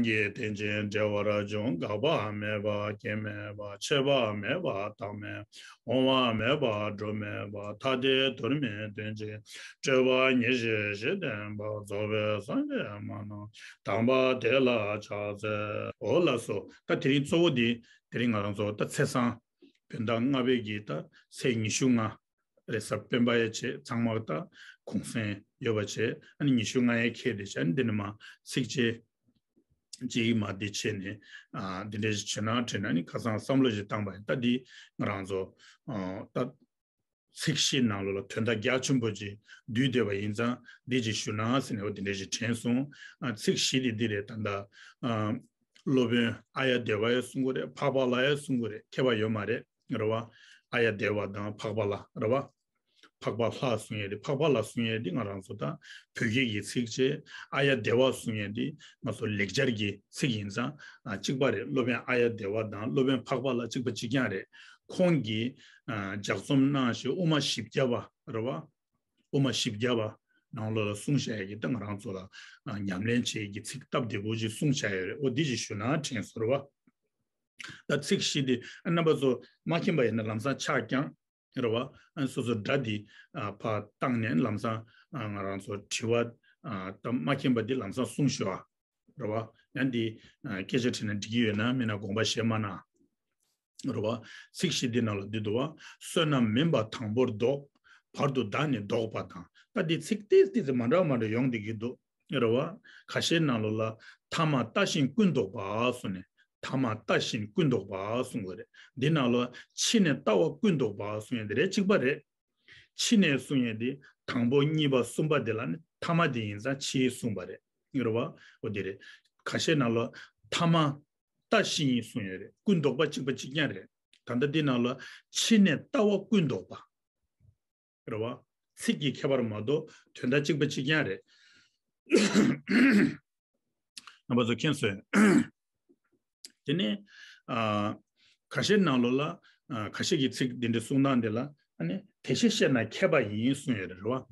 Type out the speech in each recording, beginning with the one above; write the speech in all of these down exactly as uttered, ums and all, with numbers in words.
གྱི་རྟེན་ཅིང་འབྲེལ་བར་འབྱུང་། འགག་པ་མེད་པ་སྐྱེ་མེད་པ། ཆད་པ་མེད་པ་རྟག་མེད་པ། འོང་བ་མེད་པ་འགྲོ་མེད་པ། ཐ་དད་དོན་མེད་དོན་ཅན། སྤྲོས་པ་ཉེར་ཞི་བཞི་བསྟན་པ། རྫོགས་པའི་སངས་རྒྱས་མ་ནམ་དམ་པ་དེ་ལ་ཕྱག་འཚལ། འོ་ལགས་སོ། ད་དེ་རིང་གཙོ་བོ་འདི་དེ་རིང་ང་རང་ཚོ་ད་ཚེས་བཟང་བོད་ཟླ་ལྔ་པའི་གི་ད་ཚེས་ཉི་ཤུ་ལྔ་རེས་གཟའ་སྤེན་པ་ཡ་བྱས་ཚང་མ་ད་གུང་སེང་ཡོད་པ་བྱས། ཨ་ནི་ཉི་ཤུ་ལྔ་ཡ་ཁེལ་དེ་བྱས། ཨ་ནི་འདི་ནས་མ་ཚིགས་བཅད་གཅིག་མ་འདི་བྱས་ནས་ཨ་འདི་འདྲ་ཞིག་བྱས་ན་དྲན་ན་ནི་ཁ་སང་བསམ་བློ་ཞིག་བཏང་པ་ཡིན། ད་འདི་ང་རང་ཚོ་ཨ་ད་ཚིགས་བཞི་ནང་ལོགས་ལ་དོན་དག་རྒྱ་ཆེན་པོ་ཅིག་བསྡུས་བསྡད་པ་ཡིན་ཙང་འདི་ཅིག་ཞུ་ན་ཟེར་ནས་འོ་འདི་འདྲ་ཞིག་དྲན་སོང་། ཨ་ཚིགས་བཞི་དེ་འདི་རེད། ད་ལྟ་ཨ་སློབ་དཔོན་ཨཱརྱ་དེ་ཝ་ཡ་གསུང་གི་རེད། འཕགས་པ་ལྷ་ཡ་གསུང་གི་རེད། ཁྱད་པར་ཡོད་མ་རེད། རེད་བ། ཨཱརྱ་དེ་ཝ་དང་འཕགས་པ་ལྷ་རེད་བ། འཕགས་པ་ལྷ་གསུང་ཡས་དེ། འཕགས་པ་ལྷ་གསུང་ཡས་དེ་ང་རང་ཚོ་ད་བོད་སྐད་ཀྱི་ཚིགས་བཅད། ཨཱརྱ་དེ་ཝ་གསུང་ཡས་དེ་ང་ཚོ་ལེགས་སྦྱར་གྱི་ཚིག་ཡིན་ཙང་ཨ་གཅིག་པ་རེད། སློབ་དཔོན་ཨཱརྱ་དེ་ཝ་དང་སློབ་དཔོན་འཕགས་པ་ལྷ་གཅིག་པ་གཅིག་རྐྱང་རེད། ཁོང་གིས་ཨ་ལྗགས་རྩོམ་གནང་ཞིང་དབུ་མ་བཞི་བརྒྱ་པ་རེད་བ། དབུ་མ་བཞི་བརྒྱ་པ་ནང་ལོགས་ལ་གསུངས་བཞག་ཡས་ཀྱི་ད་ང་རང་ཚོ་ལ་ཨ་ཉམས་ལེན་བྱེད་ཀྱི་ཚིག་སྟབས་བདེ་པོ་ཅིག་གསུངས་བཞག་ཡོད་རེད། འོ་འདི་ཅིག་ཞུ་ན་དྲན་སོང་། རེད་བ། ད་ཚིགས་བཞི་དེ་ཨ་རྣམ་པ་ཚོ་མ་མཁྱེན་པ་ཡིན་ན་ལམ་སང་ཕྱག་བརྐྱངས། རེད་བ། ཨ་སོ་སོ་སྒྲ་འདི་ཨ་ཕར་བཏང་ནས་ལམ་སང་ཨ་ང་རང་ཚོ་དྲི་བ་ཨ་ད་མ་མཁྱེན་པ་འདི་ལམ་སང་གསུངས་ཤོག་ཨ། རེད་བ། ཡང་འདི་ཨ་སྐད་ཆ་དྲིས་ན་འགྲིག་གི་ཡོད་ན་མིན་ན་དགོངས་པ་བཞེས་མ་གནང་། རེད་བ། ཚིགས་བཞི་འདི་ནང་ལ་འདི་འདུག་བ། བསོད་ནམས་མིན་པ་དང་པོར་བཟློག་བར་དུ་བདག་ནི་བཟློག་པ་དང་། ད་འདི་ཚིག་ཏིས་ཏིས་མ་འདྲ་མ་འདྲ་ཡོང་བསྡད་ཀྱི་འདུག། རེད་བ། ཁ་ཤས་ནང་ལོགས་ལ་ཐ་མ་ལྟ་ཞིང་ཀུན་བཟློག་པ་གསུངས་ནས་ཐ་མ་ལྟ་ཞིང་ཀུན་བཟློག་པ་གསུང་གི་རེད། འདི་ནང་ལོགས་ཕྱི་ནས་ལྟ་བ་ཀུན་བཟློག་པ་གསུང་ཡས་འདི་རེད། གཅིག་པ་རེད། ཕྱི་ནས་གསུང་ཡས་འདི་དང་པོ་གཉིས་པ་གསུམ་པ་འདི་ལ་ནི་ཐ་མ་འདི་ཡིན་ཙང་ཕྱིའི་གསུངས་པ་རེད། རེད་བ། འོ་འདི་རེད། ཁ་ཤས་ནང་ལོགས་ཐ་མ་ལྟ་ཞིང་གསུང་ཡས་རེད། ཀུན་བཟློག་པ་གཅིག་པ་གཅིག་རྐྱང་རེད། ད་ལྟ་འདི་ནང་ལོགས་ཕྱི་ནས་ལྟ་བ་ཀུན་བཟློག་པ། རེད་བ། ཚིག་གི་ཁྱད་པར་མ་གཏོགས་དོན་དག་གཅིག་པ་གཅིག་རྐྱང་རེད། རྣམ་པ་ཚོ་མཁྱེན་སོང་། དེ་ནས་ཨ་ཁ་ཤས་ནང་ལོགས་ལ་ཨ་ཁ་ཤས་ཀྱི་ཚིག་འདི་འདྲའི་གསུང་སྟངས་འདི་ལ་ཨ་ནི་དེ་ཤེས་ཤེ་ན་མཁས་པ་ཡིན་གསུང་ཡོད་རེད། རེད་བ།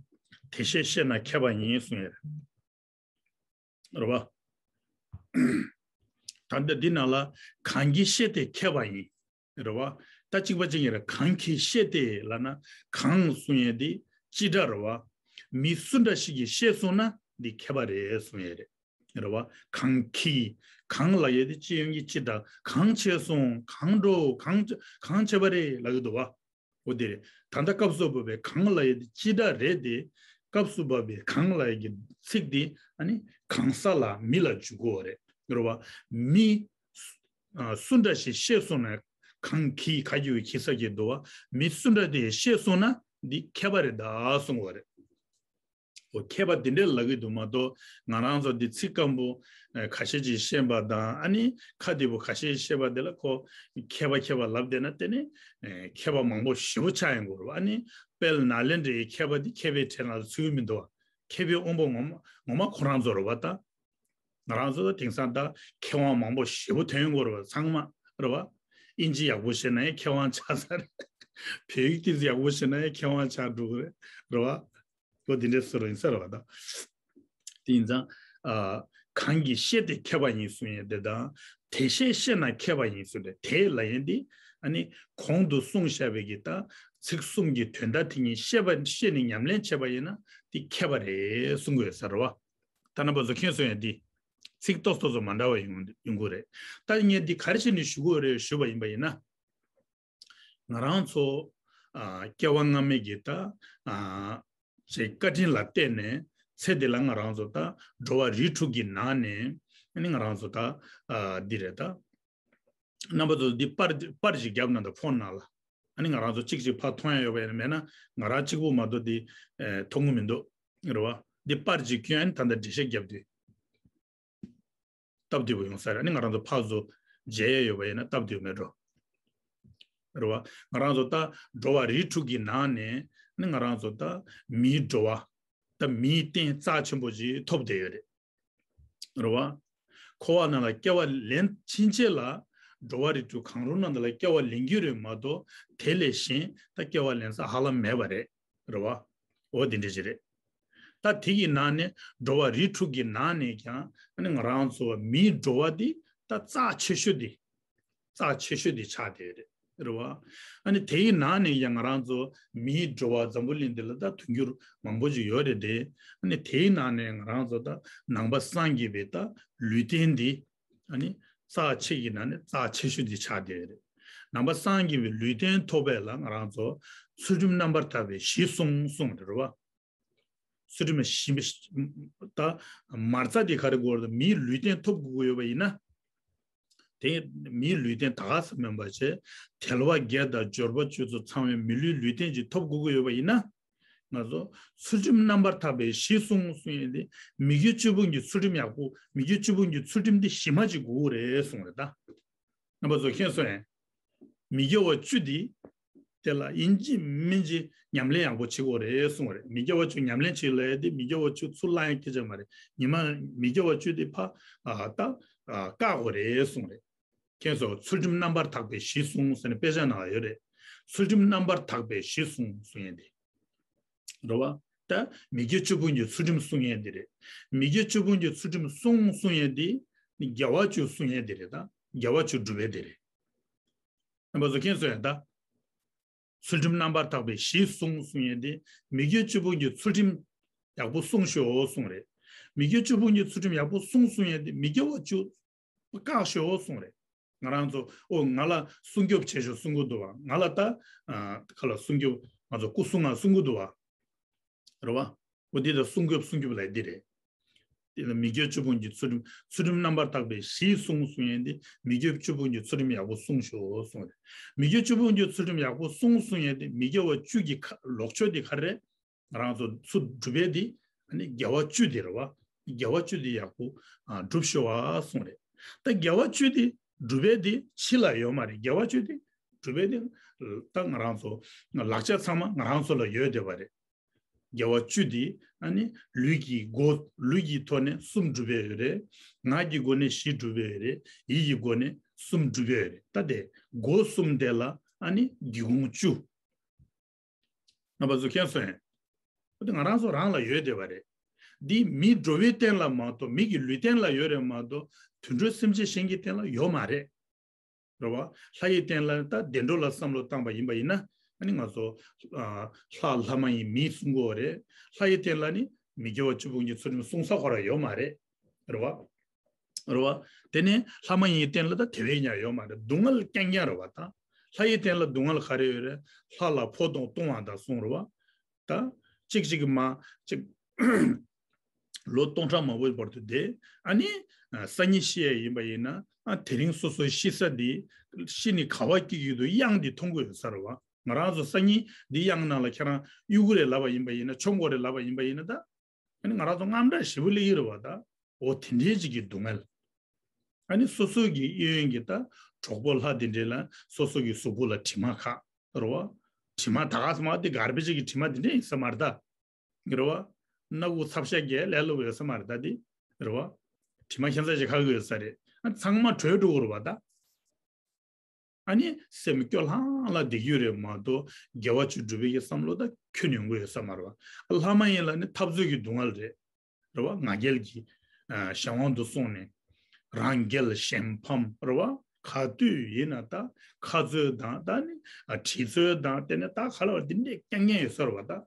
དེ་ཤེས་ཤེ་ན་མཁས་པ་ཡིན་གསུང་ཡོད་རེད། རེད་བ། ད་ལྟ་འདི་ནང་ལ་གང་གིས་ཤེས་ཏེ་མཁས་པ་ཡིན། རེད་བ། ད་གཅིག་པ་གཅིག་ཡིན་རེད། གང་གིས་ཤེས་ཏེ་ལབ་ན་གང་གསུང་ཡས་འདི་སྤྱི་སྒྲ་རེད་བ། མི་སུ་འདྲ་ཞིག་གིས་ཤེས་སོང་ན་འདི་མཁས་པ་རེད་གསུང་ཡས་རེད། རེད་བ། གང་གིས། གང་ལབ་ཡས་འདི་སྤྱི་ཡོངས་ཀྱི་སྤྱི་སྒྲ། གང་བྱས་སོང་། གང་འགྲོ། གང་གང་བྱས་པ་རེད་ལབ་ཀྱི་འདུག་བ། འོ་དེ་རེད། ད་ལྟ་སྐབས་སུ་བབ་པའི་གང་ལབ་ཡས་དེ་སྤྱི་སྒྲ་རེད་དེ། སྐབས་སུ་བབ་པའི་གང་ལབ་ཡས་ཀྱི་ཚིག་དེ་ཨ་ནི་གང་ཟག་ལ་མི་ལ་འཇུག་གོ་རེད། རེད་བ། མི་ཨ་སུ་འདྲ་ཞིག་ཤེས་སོང་ན། གང་གིས། ག་གི་གུ་གིས་ས་གི་འདུག་བ། མི་སུ་འདྲ་དེ་ཤེས་སོང་ན་འདི་མཁས་པ་རེད་ད་གསུང་གོ་རེད། འོ་མཁས་པ་དེ་འདྲས་ལབ་ཀྱི་འདུག་མ་གཏོགས་ང་རང་ཚོ་འདི་ཚིག་སྐམ་པོ་ཨ་ཁ་ཤས་ཅིག་ཤེས་པ་དང་ཨ་ནི་ཁ་བདེ་པོ་ཁ་ཤས་ཤེས་པ་དེ་ལ་ཁོ་མཁས་པ་མཁས་པ་ལབ་བསྡད་ན་དེ་ནི་ཨ་མཁས་པ་མང་པོ་ཞེ་པོ་ཆགས་ཡོང་གི་རེད་བ། ཨ་ནི་དཔལ་ནཱ་ལེནྡྲའི་མཁས་པ་དེ་མཁས་པའི་གྲས་ནང་ལ་ཚུད་ཀྱི་མི་འདུག་བ། མཁས་པའི་དབང་པོ་ངོ་མ་ངོ་མ་ཁོ་རང་ཚོ་རེད་བ་ད། ང་རང་ཚོ་ད་དེང་སང་ད་མཁས་དབང་མང་པོ་ཞེ་པོ་ཐོན་ཡོང་གི་རེད་བ། ཚང་མ་རེད་བ། ཨིན་ཇི་ཡག་པོ་ཤེས་ན་ཡང་མཁས་དབང་ཆགས་ཚར་རེད། བོད་ཡིག་ཏོག་ཙམ་ཡག་པོ་ཤེས་ན་ཡང་མཁས་དབང་ཆགས་འགྲོ་གི་རེད། རེད་བ། ཁོ་འདི་འདྲས་ཟེར་རོ་ཡིན་ས་རེད་བ་ད། དེ་ཡིན་ཙང་ཨ་གང་གིས་ཤེས་ཏེ་མཁས་པ་ཡིན་གསུང་ཡས་དེ་དང་། དེ་ཤེས་ཤེ་ན་མཁས་པ་ཡིན་གསུང་དེ། དེ་ལབ་ཡས་འདི་ཨ་ནི་གོང་དུ་གསུངས་བཞག་པའི་གི་ད་ཚིག་གསུམ་གྱི་དོན་དག་དེ་ཉིད་ཤེས་པ་ཤེས་ནས་ཉམས་ལེན་བྱས་པ་ཡིན་ན་དེ་མཁས་པ་རེད་གསུང་གི་ཡོད་ས་རེད་བ། ད་རྣམ་པ་ཚོ་མཁྱེན་སོང་ཡ་འདི། ཚིག་ཏོག་ཙམ་ཏོག་ཙམ་མ་འདྲ་བ་ཡོང་ཡོང་གི་རེད། ད་ངས་འདི་ག་རེ་བྱས་ནས་ཞུ་དགོས་རེད་ཞུས་པ་ཡིན་པ་ཡིན་ན། ང་རང་ཚོ་ཨ་སྐྱེ་བ་སྔ་མའི་གི་ད་ཨ་ཅིག་བཀའ་དྲིན་ལ་བརྟེན་ནས་ཚེ་འདི་ལ་ང་རང་ཚོ་ད་འགྲོ་བ་རིགས་དྲུག་གི་ནང་ནས་ཨ་ནི་ང་རང་ཚོ་ད་ཨ་འདི་རེད་ད། རྣམ་པ་ཚོ་འདི་པར་པར་ཞིག་བརྒྱབ་ན་ད་ཕོན་ནང་ལ། ཨ་ནི་ང་རང་ཚོ་གཅིག་གཅིག་ཕར་མཐོང་ཡ་ཡོད་པ་ཡིན་ན་མེད་ན་ང་རང་གཅིག་པུ་མ་གཏོགས་འདི་ཨེ་མཐོང་གི་མི་འདུག་རེད་བ། འདི་པར་ཅིག་བསྐྱོན་ཨ་ནི་ད་ལྟ་འགྲེལ་བཤད་བརྒྱབ་དུས་སྟབས་བདེ་པོ་ཡོང་ས་རེད། ཨ་ནི་ང་རང་ཚོ་ཕར་ཚུར་མཇལ་ཡ་ཡོད་པ་ཡིན་ན་སྟབས་བདེ་པོ་མེད་འགྲོ། རེད་བ། ང་རང་ཚོ་ད་འགྲོ་བ་རིགས་དྲུག་གི་ནང་ནས་ཨ་ནི་ང་རང་ཚོ་ད་མིའི་འགྲོ་བ་ད་མིའི་རྟེན་རྩ་ཆེན་པོ་ཅིག་ཐོབ་བསྡད་ཡོད་རེད། རེད་བ། འཁོར་བ་ནང་ལ་སྐྱེ་བ་ལེན་ཕྱིན་ཆད་ལ་འགྲོ་བ་རིགས་དྲུག་གང་རུང་ནང་ལ་སྐྱེ་བ་ལེན་རྒྱུ་རེད་མ་གཏོགས་དེ་ལས་གཞན་ད་སྐྱེ་བ་ལེན་ས་ཧ་ལམ་མེད་པ་རེད། རེད་བ། འོ་དེ་འདྲ་ཞིག་རེད། ད་དེ་གི་ནང་ནས་འགྲོ་བ་རིགས་དྲུག་གི་ནང་ནས་ཀྱང་ཨ་ནི་ང་རང་ཚོ་མིའི་འགྲོ་བ་འདི་ད་རྩ་ཆེ་ཤོས་འདི། རྩ་ཆེ་ཤོས་འདི་ཆགས་བསྡད་རེད། རེད་བ། ཨ་ནི་དེའི་ནང་ནས་ཀྱང་ང་རང་ཚོ་མིའི་འགྲོ་བ་འཛམ་བུ་གླིང་འདི་ལ་ད་མཐུན་འགྱུར་མང་པོ་ཞིག་ཡོད་རེད་དེ། ཨ་ནི་དེའི་ནང་ནས་ང་རང་ཚོ་ད་ནང་པ་སངས་རྒྱས་པའི་ད་ལུས་རྟེན་འདི། ཨ་ནི་རྩ་ཆེ་གི་ནང་ནས་རྩ་ཆེ་ཤོས་འདི་ཆགས་བསྡད་རེད། ནང་པ་སངས་རྒྱས་པའི་ལུས་རྟེན་ཐོབ་པ་ལ་ང་རང་ཚོ་ཚུལ་ཁྲིམས་རྣམ་པར་དག་པའི་གཞི་བསྲུང་གསུངས་རེད། རེད་བ། ཚུལ་ཁྲིམས་ཞིབ་ད་མ་རྩ་དེ་ག་རེ་དགོས་རེད། མིའི་ལུས་རྟེན་ཐོབ་དགོས་ཀྱི་ཡོད་པ་ཡིན་ན། དེ་མིའི་ལུས་རྟེན་ད་ག་ས་མིན་པ་བྱས། དལ་བ་བརྒྱད་དང་འབྱོར་པ་བཅུ་ཚོ་ཚང་བའི་མི་ལུས་ལུས་རྟེན་ཅིག་ཐོབ་དགོས་ཀྱི་ཡོད་པ་ཡིན་ན། ང་ཚོ་ཚུལ་ཁྲིམས་རྣམ་པར་དག་པའི་གཞི་བསྲུང་གསུང་ཡས་དེ། མི་དགེ་བཅུ་སྤོང་གི་ཚུལ་ཁྲིམས་ཡག་པོ། མི་དགེ་བཅུ་སྤོང་གི་ཚུལ་ཁྲིམས་དེ་གཞི་མ་ཅིག་དགོས་ཀྱི་རེད་གསུངས་རེད་ད། རྣམ་པ་ཚོ་མཁྱེན་སོང་ངས། མི་དགེ་བ་བཅུ་འདི། དེ་ལ་ཡིན་གཅིག་མིན་གཅིག་ཉམས་ལེན་ཡག་པོ་བྱེད་དགོས་རེད་གསུངས་པ་རེད། མི་དགེ་བ་བཅུ་ཉམས་ལེན་བྱེད་ལ་ཡ་དེ་མི་དགེ་བ་བཅུ་ཚུར་བླང་ཡ་སྐད་ཆ་མ་རེད། ཉི་མ་མི་དགེ་བ་བཅུ་དེ་ཕ། ཨ་ད། ཨ་བཀག་དགོས་རེད་གསུངས་རེད། མཁྱེན་སོང་། ཚུལ་ཁྲིམས་རྣམ་པར་དག་པའི་གཞི་བསྲུང་ཟེར་ནས་དཔེ་ཆ་ནང་ཡོད་རེད། ཚུལ་ཁྲིམས་རྣམ་པར་དག་པའི་གཞི་བསྲུང་གསུང་ཡ་དེ། རེད་བ། ད་མི་དགེ་བཅུ་སྤོང་གི་ཚུལ་ཁྲིམས་བསྲུང་ཡས་འདི་རེད། མི་དགེ་བཅུ་སྤོང་གི་ཚུལ་ཁྲིམས་བསྲུང་གསུང་ཡས་འདི་ནི་དགེ་བ་བཅུ་བསྲུང་ཡས་འདི་རེད་ད། དགེ་བ་བཅུ་སྒྲུབ་ཡས་འདི་རེད། རྣམ་པ་ཚོ་མཁྱེན་སོང་ངས་ད། ཚུལ་ཁྲིམས་རྣམ་པར་དག་པའི་གཞི་བསྲུང་གསུང་ཡས་འདི་མི་དགེ་བཅུ་སྤོང་གི་ཚུལ་ཁྲིམས་ཡག་པོ་བསྲུང་ཤོག་གསུང་རེད། མི་དགེ་བཅུ་སྤོང་གི་ཚུལ་ཁྲིམས་ཡག་པོ་བསྲུང་གསུང་ཡས་འདི་མི་དགེ་བ་བཅུ། བཀག་ཤོག་གསུངས་རེད། ང་རང་ཚོ་ཨོ་ང་ལ་སྲུང་སྐྱོབ་བྱེད་ཤོག་གསུང་གི་འདུག་བ། ང་ལ་ད་ཨ་ཁ་ལ་སྲུང་སྐྱོབ་ང་ཚོ་སྐུ་སྲུང་ང་གསུང་གི་འདུག་བ། རེད་བ། ཨོ་འདི་ལ་སྲུང་སྐྱོབ་སྲུང་སྐྱོབ་ལ་འདི་རེད། དེ་ལ་མི་དགེ་བཅུ་སྤོང་གི་ཚུལ་ཁྲིམས་ཚུལ་ཁྲིམས་རྣམ་པར་དག་པའི་གཞི་བསྲུང་གསུང་ཡས་འདི་མི་དགེ་བཅུ་སྤོང་གི་ཚུལ་ཁྲིམས་ཡག་པོ་བསྲུང་ཤོག་གསུངས་རེད། མི་དགེ་བཅུ་སྤོང་གི་ཚུལ་ཁྲིམས་ཡག་པོ་བསྲུང་གསུང་ཡས་འདི་མི་དགེ་བ་བཅུ་གི་ཁ་ལོག་ཕྱོགས་འདི་ག་རེ་རེད། ང་རང་ཚོ་ཚུར་སྒྲུབ་པའི་དེ་ཨ་ནི་དགེ་བ་བཅུ་དེ་རེད་བ། དགེ་བ་བཅུ་དེ་ཡག་པོ་ཨ་སྒྲུབ་ཤོག་ཨ་གསུངས་རེད། ད་དགེ་བ་བཅུ་དེ་སྒྲུབ་པའི་དེ་ཕྱི་ལ་ཡོད་མ་རེད། དགེ་བ་བཅུ་དེ་སྒྲུབ་པའི་དེ་ད་ང་རང་ཚོ་ལག་ཆ་ཚང་མ་ང་རང་ཚོ་ལ་ཡོད་བསྡད་པ་རེད། དགེ་བ་བཅུ་དེ་ཨ་ནི་ལུས་ཀྱི་སྒོ་ལུས་ཀྱི་ཐོག་ནས་གསུམ་སྒྲུབ་པའི་ཡོད་རེད། ངག་གི་སྒོ་ནས་བཞི་སྒྲུབ་པའི་ཡོད་རེད། ཡིད་ཀྱི་སྒོ་ནས་གསུམ་སྒྲུབ་པའི་ཡོད་རེད། ད་དེ་སྒོ་གསུམ་དེ་ལ་ཨ་ནི་སྒེའུ་ཁུང་བཅུ། རྣམ་པ་ཚོ་མཁྱེན་སོང་ངས། འོ་དེ་ང་རང་ཚོ་རང་ལ་ཡོད་བསྡད་པ་རེད། འདི་མི་འགྲོ་བའི་རྟེན་ལ་མ་གཏོགས་མི་གི་ལུས་རྟེན་ལ་ཡོད་རེད་མ་གཏོགས་དུད་འགྲོ་སེམས་ཅན་གཞན་གྱི་རྟེན་ལ་ཡོད་མ་རེད། རེད་བ། ལྷ་ཡི་རྟེན་ལ་ད་བདེ་འགྲོ་ལ་བསམ་བློ་བཏང་པ་ཡིན་པ་ཡིན་ན་ཨ་ནི་ང་ཚོ་ཨ་ལྷ་ལྷ་མ་ཡིན་མི་གསུང་གི་ཡོད་རེད། ལྷ་ཡི་རྟེན་ལ་ནི་མི་དགེ་བ་བཅུ་སྤོང་གི་ཚུལ་ཁྲིམས་བསྲུང་ས་ཁོ་རང་ཡོད་མ་རེད། རེད་བ། རེད་བ། དེ་ནས་ལྷ་མ་ཡིན་རྟེན་ལ་ད་དེ་བས་ཀྱང་ཡོད་མ་རེད། སྡུག་བསྔལ་རྐྱང་རྐྱང་རེད་བ་ད། ལྷ་ཡི་རྟེན་ལ་སྡུག་བསྔལ་ག་རེ་ཡོད་རེད། ལྷ་ལ་ཕོ་དང་ལྟུང་བ་དང་གསུངས་རེད་བ། ད་གཅིག་གཅིག་མ་གཅིག་ལོ་སྟོང་ཕྲག་མང་པོའི་བར་དུ་བསྡད། ཨ་ནི་སང་ཉིན་ཤི་ཡས་ཡིན་པ་ཡིན་ན་ཨ་དེ་རིང་སོ་སོའི་ཤི་ས་འདི་ཤི་ནི་ག་བ་སྐྱིད་ཀྱི་འདུག་གཡང་འདི་མཐོང་གི་ཡོད་ས་རེད་བ། ང་རང་ཚོ་སང་ཉིན་འདི་གཡང་ནང་ལ་ཁྱེད་རང་གཡུག་གི་རེད་ལབ་པ་ཡིན་པ་ཡིན་ན་མཆོང་གི་རེད་ལབ་པ་ཡིན་པ་ཡིན་ན་ད། ཨ་ནི་ང་རང་ཚོ་དངངས་སྐྲག་ཞེ་པོ་སླེབས་ཀྱི་རེད་བ་ད། འོ་དེ་འདྲའི་ཅིག་གི་སྡུག་བསྔལ། ཨ་ནི་སོ་སོ་གི་གཡས་གཡོན་གྱི་ད་གྲོགས་པོ་ལྷ་དེ་འདྲས་ལ་སོ་སོ་གི་གཟུགས་པོ་ལ་དྲི་མ་ཁ་རེད་བ། དྲི་མ་ད་ག་ས་མ་དེ་གར་བེ་ཇི་གི་དྲི་མ་དེ་འདྲས་ཡིན་ས་མ་རེད་ད། རེད་བ། སྣ་ཁུག་ཚབ་ཤ་རྒྱས་ལས་སླ་པོ་ཡོད་ས་མ་རེད་ད་དེ། རེད་བ། དྲི་མ་ཁྱད་མཚར་ཅིག་ཁ་གི་ཡོད་ས་རེད། ཨ་ཚང་མ་བྲོས་འགྲོ་གི་རེད་བ་ད། ཨ་ནི་སེམས་སྐྱོ་ལྷང་ལྷང་བསྡད་ཀྱི་ཡོད་རེད་མ་གཏོགས་དགེ་བ་བཅུ་སྒྲུབ་པའི་གི་བསམ་བློ་ད་ཁྱོན་ནས་ཡོང་གི་ཡོད་ས་མ་རེད་བ། ལྷ་མ་ཡིན་ལ་ནི་འཐབ་རྩོད་ཀྱི་སྡུག་བསྔལ་རེད། རེད་བ། ང་རྒྱལ་གྱི་ཨ་གཞན་དབང་དུ་སོང་ནས་རང་རྒྱལ་གཞན་ཕམ་རེད་བ། ག་དུས་ཡིན་ན་ད་ཁ་རྩོད་དང་ད་ནི་ཨ་གྲི་རྩོད་དང་དེ་ནས་ད་ག་ལ་བ་འདི་འདྲས་རྐྱང་རྐྱང་ཡོད་ས་རེད་བ་ད།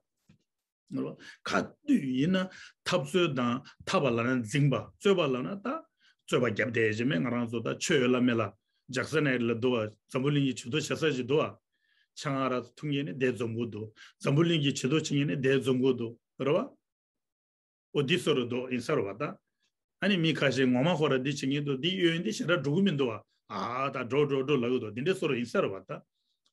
ག་དུས་ཡིན་ན་འཐབ་རྩོད་དང་འཐབ་པ་ལབ་ན་འཛིང་པ་རྩོད་པ་ལབ་ན་ད་རྩོད་པ་རྒྱབ་བསྡད་ཅེས་མེད། ང་རང་ཚོ་ད་ཆོས་ཡོད་ལ་མེད་ལ་ཇག་ས་ནས་ལ་འདུག་བ། འཛམ་བུ་གླིང་གི་བྱི་དོར་བྱེད་ས་ཞིག་འདུག་བ། ཆང་ཨ་རག་འཐུང་མཁན་ནི་དེ་འཛོམས་གི་འདུག་འཛམ་བུ་གླིང་གི་བྱི་དོར་བྱེད་མཁན་ནི་དེ་འཛོམས་གི་འདུག་རེད་བ། ཨོ་འདི་བཟོ་རུ་འདུག་ཡིན་ས་རེད་བ་ད། ཨ་ནི་མི་ཁ་ཤས་ངོ་མ་ཁོ་ར་འདི་བྱེད་མཁན་འདུག་འདི་གཡོན་འདི་ཞེ་དྲག་འགྲོ་གི་མི་འདུག་བ། ཨ་ད་འགྲོ་འགྲོ་འགྲོ་ལབ་གི་འདུག་འདི་འདྲའི་བཟོ་རུ་ཡིན་ས་རེད་བ་ད།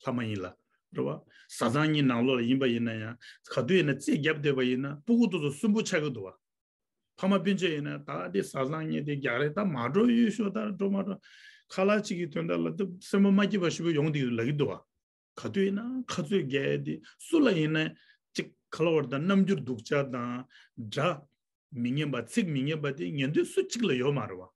ལྷ་མ་ཡིན་ལ། རེད་བ། བཟའ་ཚང་གཉིས་ནང་ལོགས་ལ་ཡིན་པ་ཡིན་ན་ཡང་ག་དུས་ཡིན་ན་རྩེ་རྒྱབ་བསྡད་པ་ཡིན་ན་སྤུ་གུ་དེ་ཚོ་སུན་པོ་ཆགས་ཀྱི་འདུག་བ། ཕ་མ་སྤུན་མཆེད་ཡིན་ན་ད་འདི་བཟའ་ཚང་གཉིས་དེ་རྒྱག་རེད་ད་མ་འགྲོ་ཡུལ་ཤོག་ད་འགྲོ་མ་འགྲོ། ཁ་ལག་གཅིག་གི་དོན་དག་ལ་ད་སེམས་པ་མ་སྐྱིད་པ་ཞེ་པོ་ཡོང་འདུག་ལབ་ཀྱི་འདུག་བ། ག་དུས་ཡིན་ན་ཁ་རྩོད་རྒྱག་ཡ་དེ་སུ་ལ་ཡིན་ན་གཅིག་ག་ལ་བར་དང་རྣམ་འགྱུར་སྡུག་ཅག་དང་སྒྲ་མི་སྙན་པ་ཚིག་མི་སྙན་པ་དེ་ཉན་དུས་སུ་གཅིག་ལ་ཡོད་མ་རེད་བ།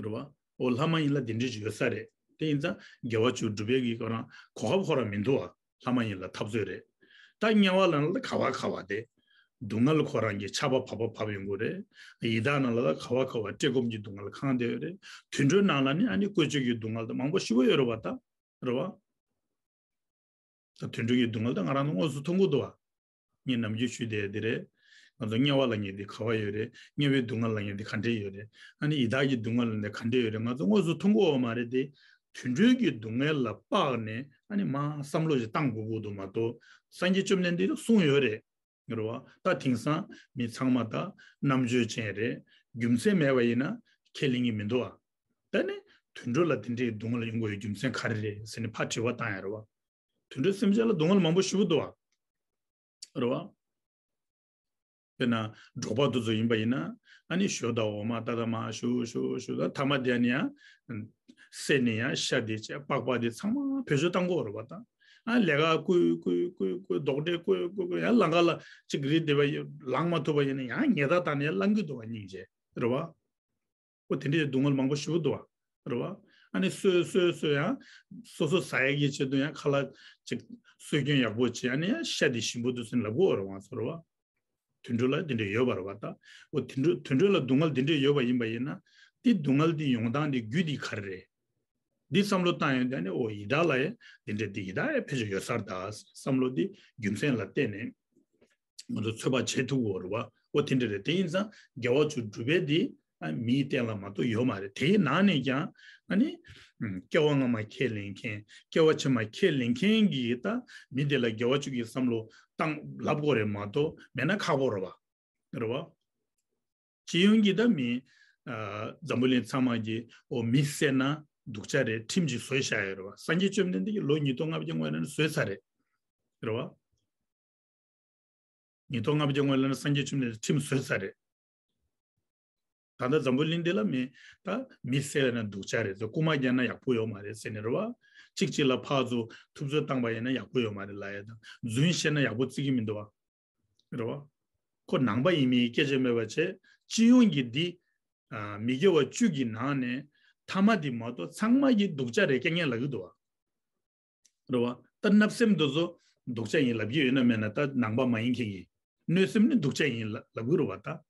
རེད་བ། འོ་ལྷ་མ་ཡིན་ལ་དེ་འདྲ་ཞིག་ཡོད་ས་རེད། དེ་ཡིན་ཙང་དགེ་བ་བཅུ་སྒྲུབ་པའི་གི་ཁོ་རང་གོ་སྐབས་ཁོ་རང་མི་འདུག་བ། ལྷ་མ་ཡིན་ལ་འཐབ་རྩོད་རེད། ད་དམྱལ་བ་ལ་ན་ལ་ག་བ་ག་བ་དེ། སྡུག་བསྔལ་ཁོ་རང་གི་ཆར་པ་བབས་པ་བབས་ཡོང་གི་རེད། ཡི་དྭགས་ནང་ལ་ད་ག་བ་ག་བ་བཀྲེས་སྐོམ་གྱི་སྡུག་བསྔལ་གང་བསྡད་ཡོད་རེད། དུད་འགྲོའི་ནང་ལ་ནི་ཨ་ནི་བཀོལ་སྤྱོད་ཀྱི་སྡུག་བསྔལ་དང་མང་པོ་ཞེ་པོ་ཡོད་རེད་བ་ད། རེད་བ། ད་དུད་འགྲོ་གི་སྡུག་བསྔལ་ད་ང་རང་ཚོ་དངོས་སུ་མཐོང་གི་འདུག་བ། ངས་ནམ་རྒྱུན་ཞུས་བསྡད་ཡ་དེ་རེད། ང་ཚོ་དམྱལ་བ་ལབ་མཁན་དེ་ག་བ་ཡོད་རེད། དམྱལ་བའི་སྡུག་བསྔལ་ལབ་མཁན་དེ་ག་འདྲས་ཡོད་རེད། ཨ་ནི་ཡི་དྭགས་ཀྱི་སྡུག་བསྔལ་ལབ་མཁན་དེ་ག་འདྲས་ཡོད་རེད། ང་ཚོ་དངོས་སུ་མཐོང་གི་ཡོད་མ་རེད་དེ། དུད་འགྲོའི་གི་སྡུག་བསྔལ་ལ་དཔག་ནས་ཨ་ནི་མར་བསམ་བློ་ཞིག་བཏང་དགོས་ཀྱི་འདུག་མ་གཏོགས། སངས་རྒྱས་བཅོམ་ལྡན་འདས་ཀྱིས་གསུངས་ཡོད་རེད། རེད་བ། ད་དེང་སང་མི་ཚང་མ་ད་རྣམ་དཔྱོད་ཅན་རེད། རྒྱུ་མཚན་མེད་པ་ཡིན་ན་ཁས་ལེན་གྱི་མི་འདུག་བ། ད་ནི་དུད་འགྲོ་ལ་དེ་འདྲའི་སྡུག་བསྔལ་ཡོང་དགོས་ཡའི་རྒྱུ་མཚན་ག་རེ་རེད་ཟེར་ནས་ཕར་དྲི་བ་བཏང་ཡ་རེད་བ། དུད་འགྲོ་སེམས་ཅན་ལ་སྡུག་བསྔལ་མང་པོ་ཞེ་པོ་འདུག་བ། རེད་བ། དཔེར་ན་འབྲོག་པ་དེ་ཚོ་ཡིན་པ་ཡིན་ན་ཨ་ནི་ཞོ་དང་འོ་མ་ད་ད་མར་ཞུ་ཞུ་ཞུ་ད་མཐའ་མ་དེ་ནི་ཡང་བསད་ནས་ཡང་ཤ་དེ་བཅད་པགས་པ་དེ་ཚང་མ་བེད་སྤྱོད་བཏང་དགོས་རེད་བ་ད། ཨ་ལས་ཀ་བསྐུལ་བསྐུལ་བསྐུལ་བསྐུལ་རྡོག་ཁྲེས་བསྐུལ་བསྐུལ་བསྐུལ་ཡང་ལམ་ཁ་ལ་ཅིག་རིལ་བསྡད་པ་ཡིན་ལངས་མ་ཐུབ་པ་ཡིན་ན་ཡང་ཉལ་ཐ་བཏང་ནས་ཡང་ལངས་ཀྱི་འདུག་བ་སྙིང་རྗེ་རེད་བ། ཨོ་དེ་འདྲའི་སྡུག་བསྔལ་མང་པོ་ཞེ་པོ་འདུག་བ། རེད་བ། ཨ་ནི་གསོས་གསོས་གསོས་ཡང་སོ་སོ་ཟ་ཡ་གི་ཆེད་དུ་ཡང་ཁ་ལག་ཅིག་གསོས་སྐྱོན་ཡག་པོ་བྱེད། ཨ་ནི་ཡང་ཤ་དེ་ཞིམ་པོ་འདུག་ཟེར་ནས་ལབ་དགོས་རེད་བ་ཚོ་རེད་བ། དུད་འགྲོ་ལ་དེ་འདྲ་ཡོད་པ་རེད་བ་ད། ཨོ་དུད་འགྲོ་དུད་འགྲོ་ལ་སྡུག་བསྔལ་དེ་འདྲ་ཡོད་པ་ཡིན་པ་ཡིན་ན། དེ་སྡུག་བསྔལ་དེ་ཡོང་སྟངས་དེ་རྒྱུ་དེ་ག་རེ་རེད། འདི་བསམ་བློ་བཏང་ཡོང་དུས་ཨ་ནི་ཨོ་ཡི་དྭགས་ལ་ཡང་དེ་འདྲ་དེ་ཡི་དྭགས་ཡང་ཕལ་ཆེར་ཡོད་ས་རེད་ད་བསམ་བློ་དེ་རྒྱུ་མཚན་ལ་བརྟེན་ནས། ང་ཚོ་ཚོད་དཔག་བྱེད་ཐུབ་དགོས་རེད་བ། འོ་དེ་འདྲ་རེད། དེ་ཡིན་ཙང་དགེ་བ་བཅུ་སྒྲུབ་པའི་དེ་ཨ་མིའི་སྟེང་ལ་མ་གཏོགས་ཡོད་མ་རེད། དེའི་ནང་ནས་ཀྱང་ཨ་ནི་སྐྱེ་བ་སྔ་མ་ཁས་ལེན་མཁན། སྐྱེ་བ་ཕྱི་མ་ཁས་ལེན་མཁན་གྱིས་ད་མི་དེ་ལ་དགེ་བ་བཅུ་གི་བསམ་བློ་བཏང་ལབ་དགོས་རེད་མ་གཏོགས་མེད་ན་ཁག་པོ་རེད་བ། རེད་བ། སྤྱི་ཡོངས་ཀྱི་ད་མི་ཨ་འཛམ་བུ་གླིང་ཚང་མ་གྱིས་འོ་མི་བསད་ན་སྡུག་ཅག་རེད་ཁྲིམས་ཅིག་བཟོས་བཞག་ཡོད་རེད་བ། སངས་རྒྱས་བཅོམ་ལྡན་འདས་ཀྱིས་ལོ་ཉིས་སྟོང་ལྔ་བརྒྱ་སྔོན་ལ་ནས་བཟོས་ཚར་རེད། རེད་བ། ཉིས་སྟོང་ལྔ་བརྒྱ་སྔོན་ལ་ནི་སངས་རྒྱས་བཅོམ་ལྡན་འདས་ཁྲིམས་བཟོས་ཚར་རེད། ད་ལྟ་འཛམ་བུ་གླིང་འདི་ལ་མི་ད་མི་བསད་ན་སྡུག་ཅག་རེད་ཟེར། རྐུ་མ་བརྒྱབ་ན་ཡག་པོ་ཡོད་མ་རེད་ཟེར་ནས་རེད་བ། གཅིག་གཅིག་ལ་ཕར་ཚུར་ཐུབ་ཚོད་བཏང་པ་ཡིན་ན་ཡག་པོ་ཡོད་མ་རེད་ལབ་ཡ་དང་རྫུན་བཤད་ན་ཡག་པོ་བརྩི་གི་མི་འདུག་བ། རེད་བ། ཁོ་ནང་པ་ཡིན་མིན་སྐད་ཆ་མེད་པ་བྱས་སྤྱི་ཡོངས་ཀྱི་འདི་ཨ་མི་དགེ་བ་བཅུ་གི་ནང་ནས་ཐ་མ་འདི་མ་གཏོགས་ཚང་མ་གི་སྡུག་ཅག་རེད་སྐད་ངན་ལབ་གི་འདུག་བ། རེད་བ། ད་བརྣབ་སེམས་དེ་ཚོ་སྡུག་ཅག་ཡིན་ལབ་ཀྱི་ཡོད་ན་མེད་ན། ད་ནང་པ་མ་ཡིན་མཁན་གྱི་གནོད་སེམས་ནི་སྡུག་ཅག་ཡིན་ལབ་ལབ་གི་རེད་བ། ད་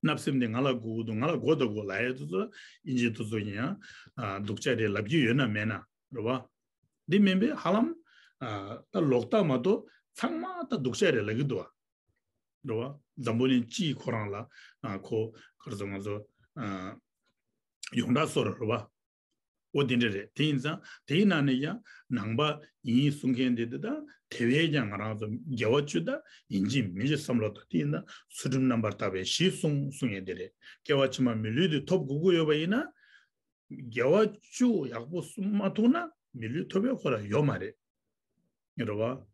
བརྣབ་སེམས་དེ་ང་ལ་དགོས་ཀྱི་འདུག་ང་ལ་དགོས་དང་དགོས་ལབ་ཡ་དེ་ཚོ་ཨིན་ཇི་དེ་ཚོ་ཡིན་ཡང་ཨ་སྡུག་ཅག་རེད་ལབ་ཀྱི་ཡོད་ན་མེད་ན་རེད་བ། འདི་མིན་པའི་ཧ་ལམ་ཨ་ད་ལོག་ལྟ་མ་གཏོགས་ཚང་མ་ད་སྡུག་ཅག་རེད་ལབ་ཀྱི་འདུག་བ། རེད་བ། འཛམ་བུ་གླིང་སྤྱི་ཁོ་རང་ལ་ཨ་ཁོ་ག་རེ་ཟེར་ང་ཚོ་ཨ་ཡོངས་གྲགས་བཟོ་འདྲ་རེད་བ། འོ་དེ་འདྲ་རེད། དེ་ཡིན་ཙང་དེའི་ནང་ནས་ཀྱང་ནང་པ་ཡིན་གསུང་མཁན་དེ་དེ་དང་དེ་བས་ཀྱང་ང་རང་ཚོ་དགེ་བ་བཅུ་དང་ཡིན་གཅིག་མིན་གཅིག་བསམ་བློ་བཏང་། དེ་ཡིན་ན་ཚུལ་ཁྲིམས་རྣམ་པར་དག་པའི་གཞི་བཟུང་གསུང་མཁན་དེ་རེད། སྐྱེ་བ་ཕྱི་མ་མི་ལུས་དེ་ཐོབ་དགོས་ཀྱི་ཡོད་པ་ཡིན་ན། དགེ་བ་བཅུ་ཡག་པོ་སྲུང་མ་ཐུབ་ན་མི་ལུས་ཐོབ་ཡ་ཁོ་རང་ཡོད་མ་རེད། རེད་བ།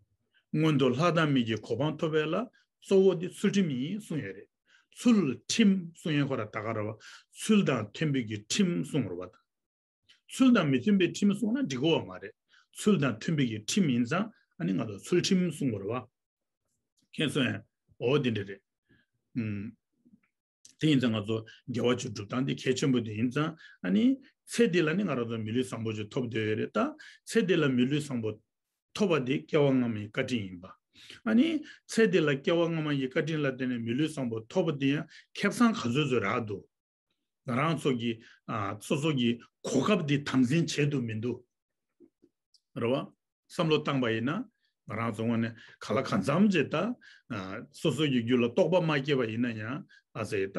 སྔོན་དུ་ལྷ་དང་མི་གི་གོ་འཕང་ཐོབ་པ་ལ་གཙོ་བོ་དེ་ཚུལ་ཁྲིམས་ཡིན་གསུངས་ཡོད་རེད། ཚུལ་ཁྲིམས་གསུང་ཡ་ཁོ་རང་ད་ག་རེད་བ། ཚུལ་དང་མཐུན་པའི་གི་ཁྲིམས་གསུངས་རེད་བ། ཚུལ་དང་མི་མཐུན་པའི་ཁྲིམས་གསུངས་ན་འགྲིག་གི་ཡོད་མ་རེད། ཚུལ་དང་མཐུན་པའི་གི་ཁྲིམས་ཡིན་ཙང་ཨ་ནི་ང་ཚོ་ཚུལ་ཁྲིམས་གསུང་དགོས་རེད་བ། མཁྱེན་སོང་ངས། འོ་དེ་འདྲ་རེད། ཨུམ། དེ་ཡིན་ཙང་ང་ཚོ་དགེ་བ་བཅུ་སྒྲུབ་སྟངས་དེ་གལ་ཆེན་པོ་དེ་ཡིན་ཙང་ཨ་ནི་ཚེ་འདི་ལ་ནི་ང་རང་ཚོ་མི་ལུས་བཟང་པོ་ཅིག་ཐོབ་བསྡད་ཡོད་རེད། ད་ཚེ་འདི་ལ་མི་ལུས་བཟང་པོ་ཐོབ་པ་དེ་སྐྱེ་བ་སྔ་མའི་བཀའ་དྲིན་ཡིན་པ། ཨ་ནི་ཚེ་འདི་ལ་སྐྱེ་བ་སྔ་མ་ཡི་བཀའ་དྲིན་ལ་བརྟེན་ནས་མི་ལུས་བཟང་པོ་ཐོབ་པ་དེ་ཡང་ཁེ་བཟང་ག་ཚོད་ཚོད་རག་འདུག་ང་རང་ཚོ་གི་ཨ་སོ་སོ་གི་གོ་སྐབས་འདི་དམ་འཛིན་བྱེད་འདུག་མི་འདུག་རེད་བ། བསམ་བློ་བཏང་པ་ཡིན་ན་ང་རང་ཚོ་ངོས་ནས་ག་ལ་གང་འཚམ་ཅིག་ད་ཨ་སོ་སོ་གི་རྒྱུད་ལ་རྟོགས་པ་མ་སྐྱེས་པ་ཡིན་ན་ཡང་ཨ་ཙི་ད་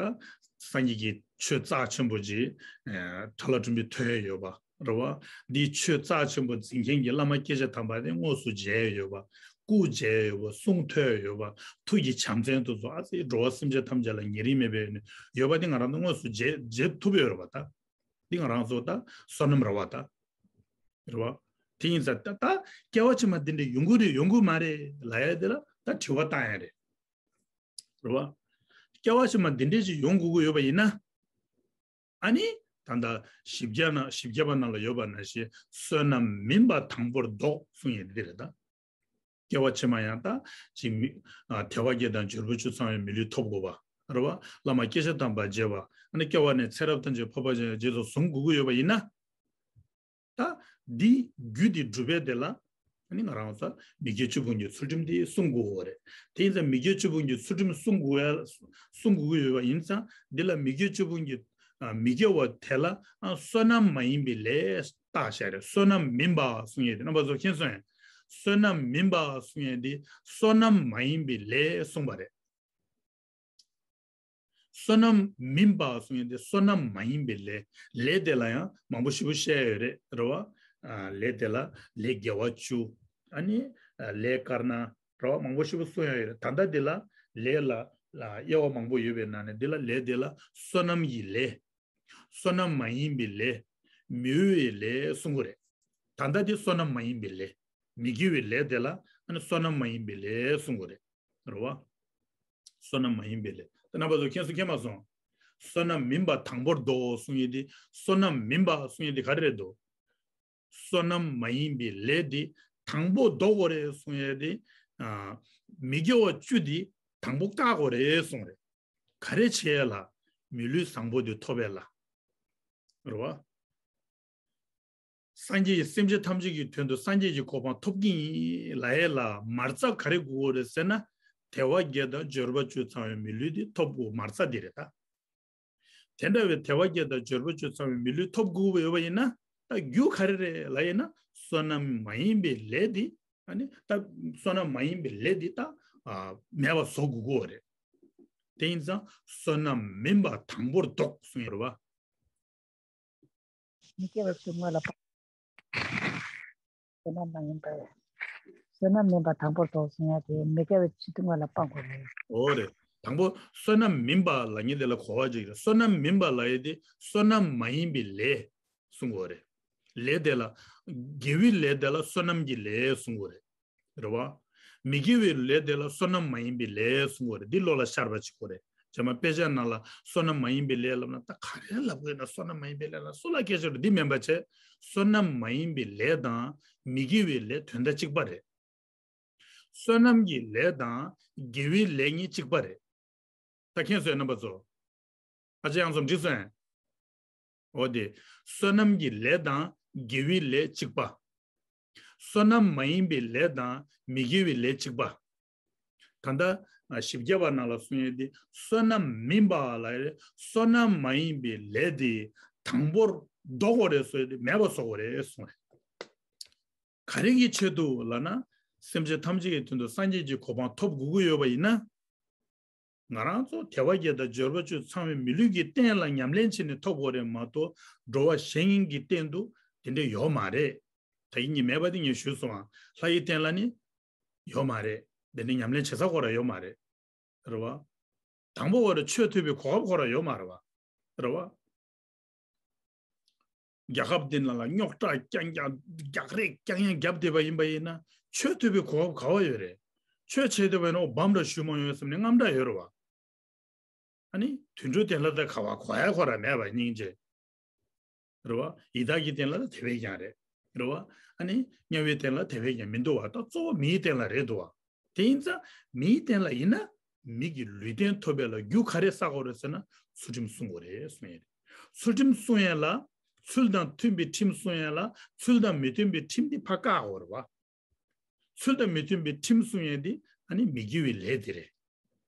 སངས་རྒྱས་ཀྱི་ཆོས་རྩ་ཆེན་པོ་ཅིག་ཨ་ཁྲ་ལ་སྒྲོན་པའི་ཐོས་ཡ་ཡོད་པ་རེད་བ། འདིའི་ཆོས་རྩ་ཆེན་པོ་འཛིན་མཁན་གྱི་བླ་མ་སྐྱེས་ཆེན་དམ་པ་དེ་དངོས་སུ་མཇལ་ཡ་ཡོད་པ། སྐུ་མཇལ་ཡ་ཡོད་པ། གསུང་ཐོས་ཡ་ཡོད་པ། ཐུགས་ཀྱི་བྱམས་བརྩེ་དེ་ཚོ་ཨ་ཙི་འགྲོ་བ་སེམས་ཅན་ཐམས་ཅད་ལ་ཉེ་རིང་མེད་པའི་ཡོད་པ་དེ་ང་རང་ཚོ་དངོས་སུ་མཇལ་མཇལ་ཐུབ་ཡོད་རེད་བ་ད། འདི་ང་རང་ཚོ་ད་བསོད་ནམས་རེད་བ་ད། རེད་བ། དེ་ཡིན་ཙང་ད་ད་སྐྱེ་བ་ཕྱི་མ་འདི་འདྲ་ཡོང་གི་རེད་ཡོང་གི་མ་རེད་ལབ་ཡ་དེ་ལ་ད་དྲི་བ་བཏང་ཡ་རེད། རེད་བ། སྐྱེ་བ་ཕྱི་མ་འདི་འདྲ་ཞིག་ཡོང་དགོས་ཀྱི་ཡོད་པ་ཡིན་ན། ཨ་ནི་ད་ལྟ་བཞི་བརྒྱ་ན་བཞི་བརྒྱ་པ་ནང་ལ་ཡོད་པ་ནང་བཞིན་བསོད་ནམས་མིན་པ་དང་པོར་བདོག་གསུང་ཡ་འདི་རེད་ད། སྐྱེ་བ་ཕྱི་མ་ཡང་ད་ཅིག་མི་ཨ་དལ་བ་བརྒྱད་དང་འབྱོར་པ་བཅུ་ཚང་བའི་མི་ལུས་ཐོབ་དགོས་པ། རེད་བ། བླ་མ་སྐྱེས་ཆེན་དམ་པ་མཇལ་བ། ཨ་ནི་སྐྱེ་བ་ནས་ཚེ་རབས་ཐམས་ཅད་འཕགས་པ་ཅན་རྗེས་སུ་བཟུང་དགོས་ཀྱི་ཡོད་པ་ཡིན་ན། ད་འདི་རྒྱུ་འདི་སྒྲུབ་པའི་དེ་ལ་ ཨ་ནི་ང་རང་ཚོ་མི་དགེ་བཅུ་སྤོང་གི་ཚུལ་ཁྲིམས་དེ་སྲུང་དགོས་པ་རེད། དེ་ཡིན་ཙང་མི་དགེ་བཅུ་སྤོང་གི་ཚུལ་ཁྲིམས་སྲུང་དགོས་ཡ་སྲུང་དགོས་ཀྱི་ཡོད་པ་ཡིན་ཙང་འདི་ལ་མི་དགེ་བཅུ་སྤོང་གི་ཨ་མི་དགེ་བ་དེ་ལ་ཨ་བསོད་ནམས་མ་ཡིན་པའི་ལས་བཏགས་བཞག་རེད། བསོད་ནམས་མིན་པ་གསུང་ཡས་དེ་རྣམ་པ་ཚོ་མཁྱེན་སོང་ངས། བསོད་ནམས་མིན་པ་གསུང་ཡས་དེ་བསོད་ནམས་མ་ཡིན་པའི་ལས་གསུངས་པ་རེད། བསོད་ནམས་མིན་པ་གསུང་ཡས་དེ་བསོད་ནམས་མ་ཡིན་པའི་ལས། ལས་དེ་ལ་ཡང་མང་པོ་ཞེ་པོ་བཤད་ཡོད་རེད། རེད་བ། ཨ་ལས་དེ་ལ་ལས་དགེ་བ་བཅུ། ཨ་ནི་ཨ་ལས་དཀར་ནག་རེད་བ། མང་པོ་ཞེ་པོ་གསུང་ཡ་ཡོད་རེད། ད་ལྟ་འདི་ལ་ལས་ལ་ལ་དབྱེ་བ་མང་པོ་ཡོད་པའི་ནང་ནས་འདི་ལ་ལས་དེ་ལ་བསོད་ནམས་ཀྱི་ལས། བསོད་ནམས་མ་ཡིན་པའི་ལས། མི་འོས་པའི་ལས་གསུང་གི་རེད། ད་ལྟ་འདི་བསོད་ནམས་མ་ཡིན་པའི་ལས། མི་དགེ་བའི་ལས་དེ་ལ་ཨ་ནི་བསོད་ནམས་མ་ཡིན་པའི་ལས་གསུང་གི་རེད། རེད་བ། བསོད་ནམས་མ་ཡིན་པའི་ལས། ད་རྣམ་པ་ཚོ་མཁྱེན་སོང་མཁྱེན་མ་སོང་། བསོད་ནམས་མིན་པ་དང་པོར་བཟློག་གསུང་ཡས་དེ། བསོད་ནམས་མིན་པ་གསུང་ཡས་དེ་ག་རེ་རེད་འདུག་བསོད་ནམས་མ་ཡིན་པའི་ལས་དེ་དང་པོ་བཟློག་དགོས་རེད་གསུང་ཡས་དེ། ཨ་མི་དགེ་བ་བཅུ་དེ་དང་པོ་བཀག་དགོས་རེད་གསུང་རེད། ག་རེ་བྱེད་ཡས་ལ། མི་ལུས་བཟང་པོ་དེ་ཐོབ་ཡས་ལ། རེད་བ། སངས་རྒྱས་ཀྱི་སེམས་ཅན་ཐམས་ཅད་ཀྱི་དོན་དུ་སངས་རྒྱས་ཀྱི་གོ་འཕང་ཐོབ་ཀྱི་ཡིན་ལབ་ཡས་ལ་མ་རྩ་ག་རེ་དགོས་ཀྱི་ཡོད་རེད་ཟེར་ན། དལ་བ་བརྒྱད་དང་འབྱོར་པ་བཅུ་ཚང་བའི་མི་ལུས་དེ་ཐོབ་དགོས་མ་རྩ་འདི་རེད་ད། དེ་འདྲ་བའི་དལ་བ་བརྒྱད་དང་འབྱོར་པ་བཅུ་ཚང་བའི་མི་ལུས་ཐོབ་དགོས་ཀྱི་ཡོད་པ་ཡིན་ན་ད་རྒྱུ་ག་རེ་རེད་ལབ་ཡིན་ན་བསོད་ནམས་མ་ཡིན་པའི་ལས་དེ། ཨ་ནི་ད་བསོད་ནམས་མ་ཡིན་པའི་ལས་དེ་ད་ཨ་མེད་པ་བཟོ་དགོས་ཀྱི་ཡོད་རེད། དེ་ཡིན་ཙང་བསོད་ནམས་མིན་པ་དང་པོར་བཟློག་གསུངས་ཡོད་རེད་བ། མི་དགེ་བ་བཅུ་སྔོན་ལ་སྤང་། བསོད་ནམས་མ་ཡིན་པ། བསོད་ནམས་མིན་པ་དང་པོར་བཟློག་གསུང་ཡ་དེ་མི་དགེ་བ་བཅུ་སྔོན་ལ་སྤང་དགོས་རེད། འོ་རེད། དང་པོ་བསོད་ནམས་མིན་པ་ལབ་མཁན་དེ་ལ་གོ་བ་ཅིག་རེད། བསོད་ནམས་མིན་པ་ལབ་ཡས་དེ་བསོད་ནམས་མ་ཡིན་པའི་ལས་གསུང་དགོས་རེད། ལས་དེ་ལ། དགེ་བའི་ལས་དེ་ལ་བསོད་ནམས་ཀྱི་ལས་གསུང་དགོས་རེད། རེད་བ། མི་དགེ་བའི་ལས་དེ་ལ་བསོད་ནམས་མ་ཡིན་པའི་ལས་གསུང་དགོས་རེད། འདི་བློ་ལ་ཤར་བ་ཅིག་དགོས་རེད། རྗེས་མ་དཔེ་ཆ་ནང་ལ་བསོད་ནམས་མ་ཡིན་པའི་ལས་ལབ་ན་ད་ག་རེ་ལབ་དགོས་ན། བསོད་ནམས་མ་ཡིན་པའི་ལས་ལ་སུ་ལ་སྐད་ཆ་རེད། འདི་མིན་པ་བྱས། བསོད་ནམས་མ་ཡིན་པའི་ལས་དང་མི་དགེ་བའི་ལས་དོན་དག་གཅིག་པ་རེད། བསོད་ནམས་ཀྱི་ལས་དང་དགེ་བའི་ལས་གཉིས་གཅིག་པ་རེད། ད་མཁྱེན་སོང་ངས་རྣམ་པ་ཚོ། ཨ་ཅེ་ཡང་ཚོམ་འགྲིག་སོང་ངས། འོ་དེ། བསོད་ནམས་ཀྱི་ལས་དང་དགེ་བའི་ལས་གཅིག་པ། བསོད་ནམས་མ་ཡིན་པའི་ལས་དང་མི་དགེ་བའི་ལས་གཅིག་པ། ད་ལྟ་ཨ་བཞི་བརྒྱ་པ་ནང་ལ་གསུངས་ཡོད་དེ་བསོད་ནམས་མིན་པ་ལ་ཡ་བསོད་ནམས་མ་ཡིན་པའི་ལས་དེ་དང་པོར་བཟློག་དགོས་རེད་གསུངས་ཡོད་དེ་མེད་པ་བཟོ་དགོས་རེད་གསུངས་རེད། ག་རེ་གི་ཆེད་དུ་ལབ་ན། སེམས་ཅན་ཐམས་ཅད་ཀྱི་དོན་དུ་སངས་རྒྱས་ཀྱི་གོ་འཕང་ཐོབ་དགོས་ཀྱི་ཡོད་པ་ཡིན་ན། ང་རང་ཚོ་དལ་བ་བརྒྱད་དང་འབྱོར་པ་བཅུ་ཚང་བའི་མི་ལུས་ཀྱི་རྟེན་ལ་ཉམས་ལེན་བྱས་ནས་ཐོབ་དགོས་རེད་མ་གཏོགས་འགྲོ་བ་གཞན་གྱི་རྟེན་དུ་དེ་འདྲ་ཡོད་མ་རེད། ད་ཡིན་གཉིས་མེད་པ་དེ་ངས་ཞུས་སོང་ཨ། ལྷ་ཡི་རྟེན་ལ་ནི་ཡོད་མ་རེད། དེ་འདྲ་ཉམས་ལེན་བྱེད་ས་ཁོ་རང་ཡོད་མ་རེད། རེད་བ། དང་པོ་བ་ར་ཆོས་ཐོས་པའི་གོ་སྐབས་ཁོ་རང་ཡོད་མ་རེད་བ། རེད་བ། རྒྱལ་ཁབ་འདི་ནང་ལ་རྙོག་དྲ་རྐྱང་རྐྱང་རྒྱག་རེས་རྐྱང་རྐྱང་བརྒྱབ་བསྡད་པ་ཡིན་པ་ཡིན་ན་ཆོས་ཐོས་པའི་གོ་སྐབས་ག་བ་ཡོད་རེད། ཆོས་བྱས་བསྡད་པ་ཡིན་ན་འོ་བམ་ར་ཞུ་མ་ཡོང་བསམ་ནས་དངངས་སྐྲག་ཡོད་རེད་བ། ཨ་ནི་དུད་འགྲོའི་རྟེན་ལ་ད་ག་བ་གོ་ཡ་ཁོ་ར་མེད་པ་སྙིང་རྗེ། རེད་བ། ཡི་དྭགས་ཀྱི་རྟེན་ལ་ད་དེ་བས་ཀྱང་རེད། རེད་བ། ཨ་ནི་དམྱལ་བའི་རྟེན་ལ་དེ་བས་ཀྱང་མི་འདུག་བ། ད་གཙོ་བོ་མིའི་རྟེན་ལ་རེད་འདུག་བ། དེ་ཡིན་ཙང་མིའི་རྟེན་ལ་ཡིན་ན་མི་གི་ལུས་རྟེན་ཐོབ་པ་ལ་རྒྱུ་ག་རེ་བསགས་དགོས་རེད་ཟེར་ན་ཚུལ་ཁྲིམས་སྲུང་དགོས་རེད་གསུང་ཡས་རེད། ཚུལ་ཁྲིམས་སྲུང་ཡས་ལ་ཚུལ་དང་མཐུན་པའི་ཁྲིམས་སྲུང་ཡས་ལ་ཚུལ་དང་མི་མཐུན་པའི་ཁྲིམས་དེ་ཕར་བཀག་དགོས་རེད་བ། ཚུལ་དང་མི་མཐུན་པའི་ཁྲིམས་སྲུང་ཡས་དེ་ཨ་ནི་མི་དགེ་བའི་ལས་དེ་རེད།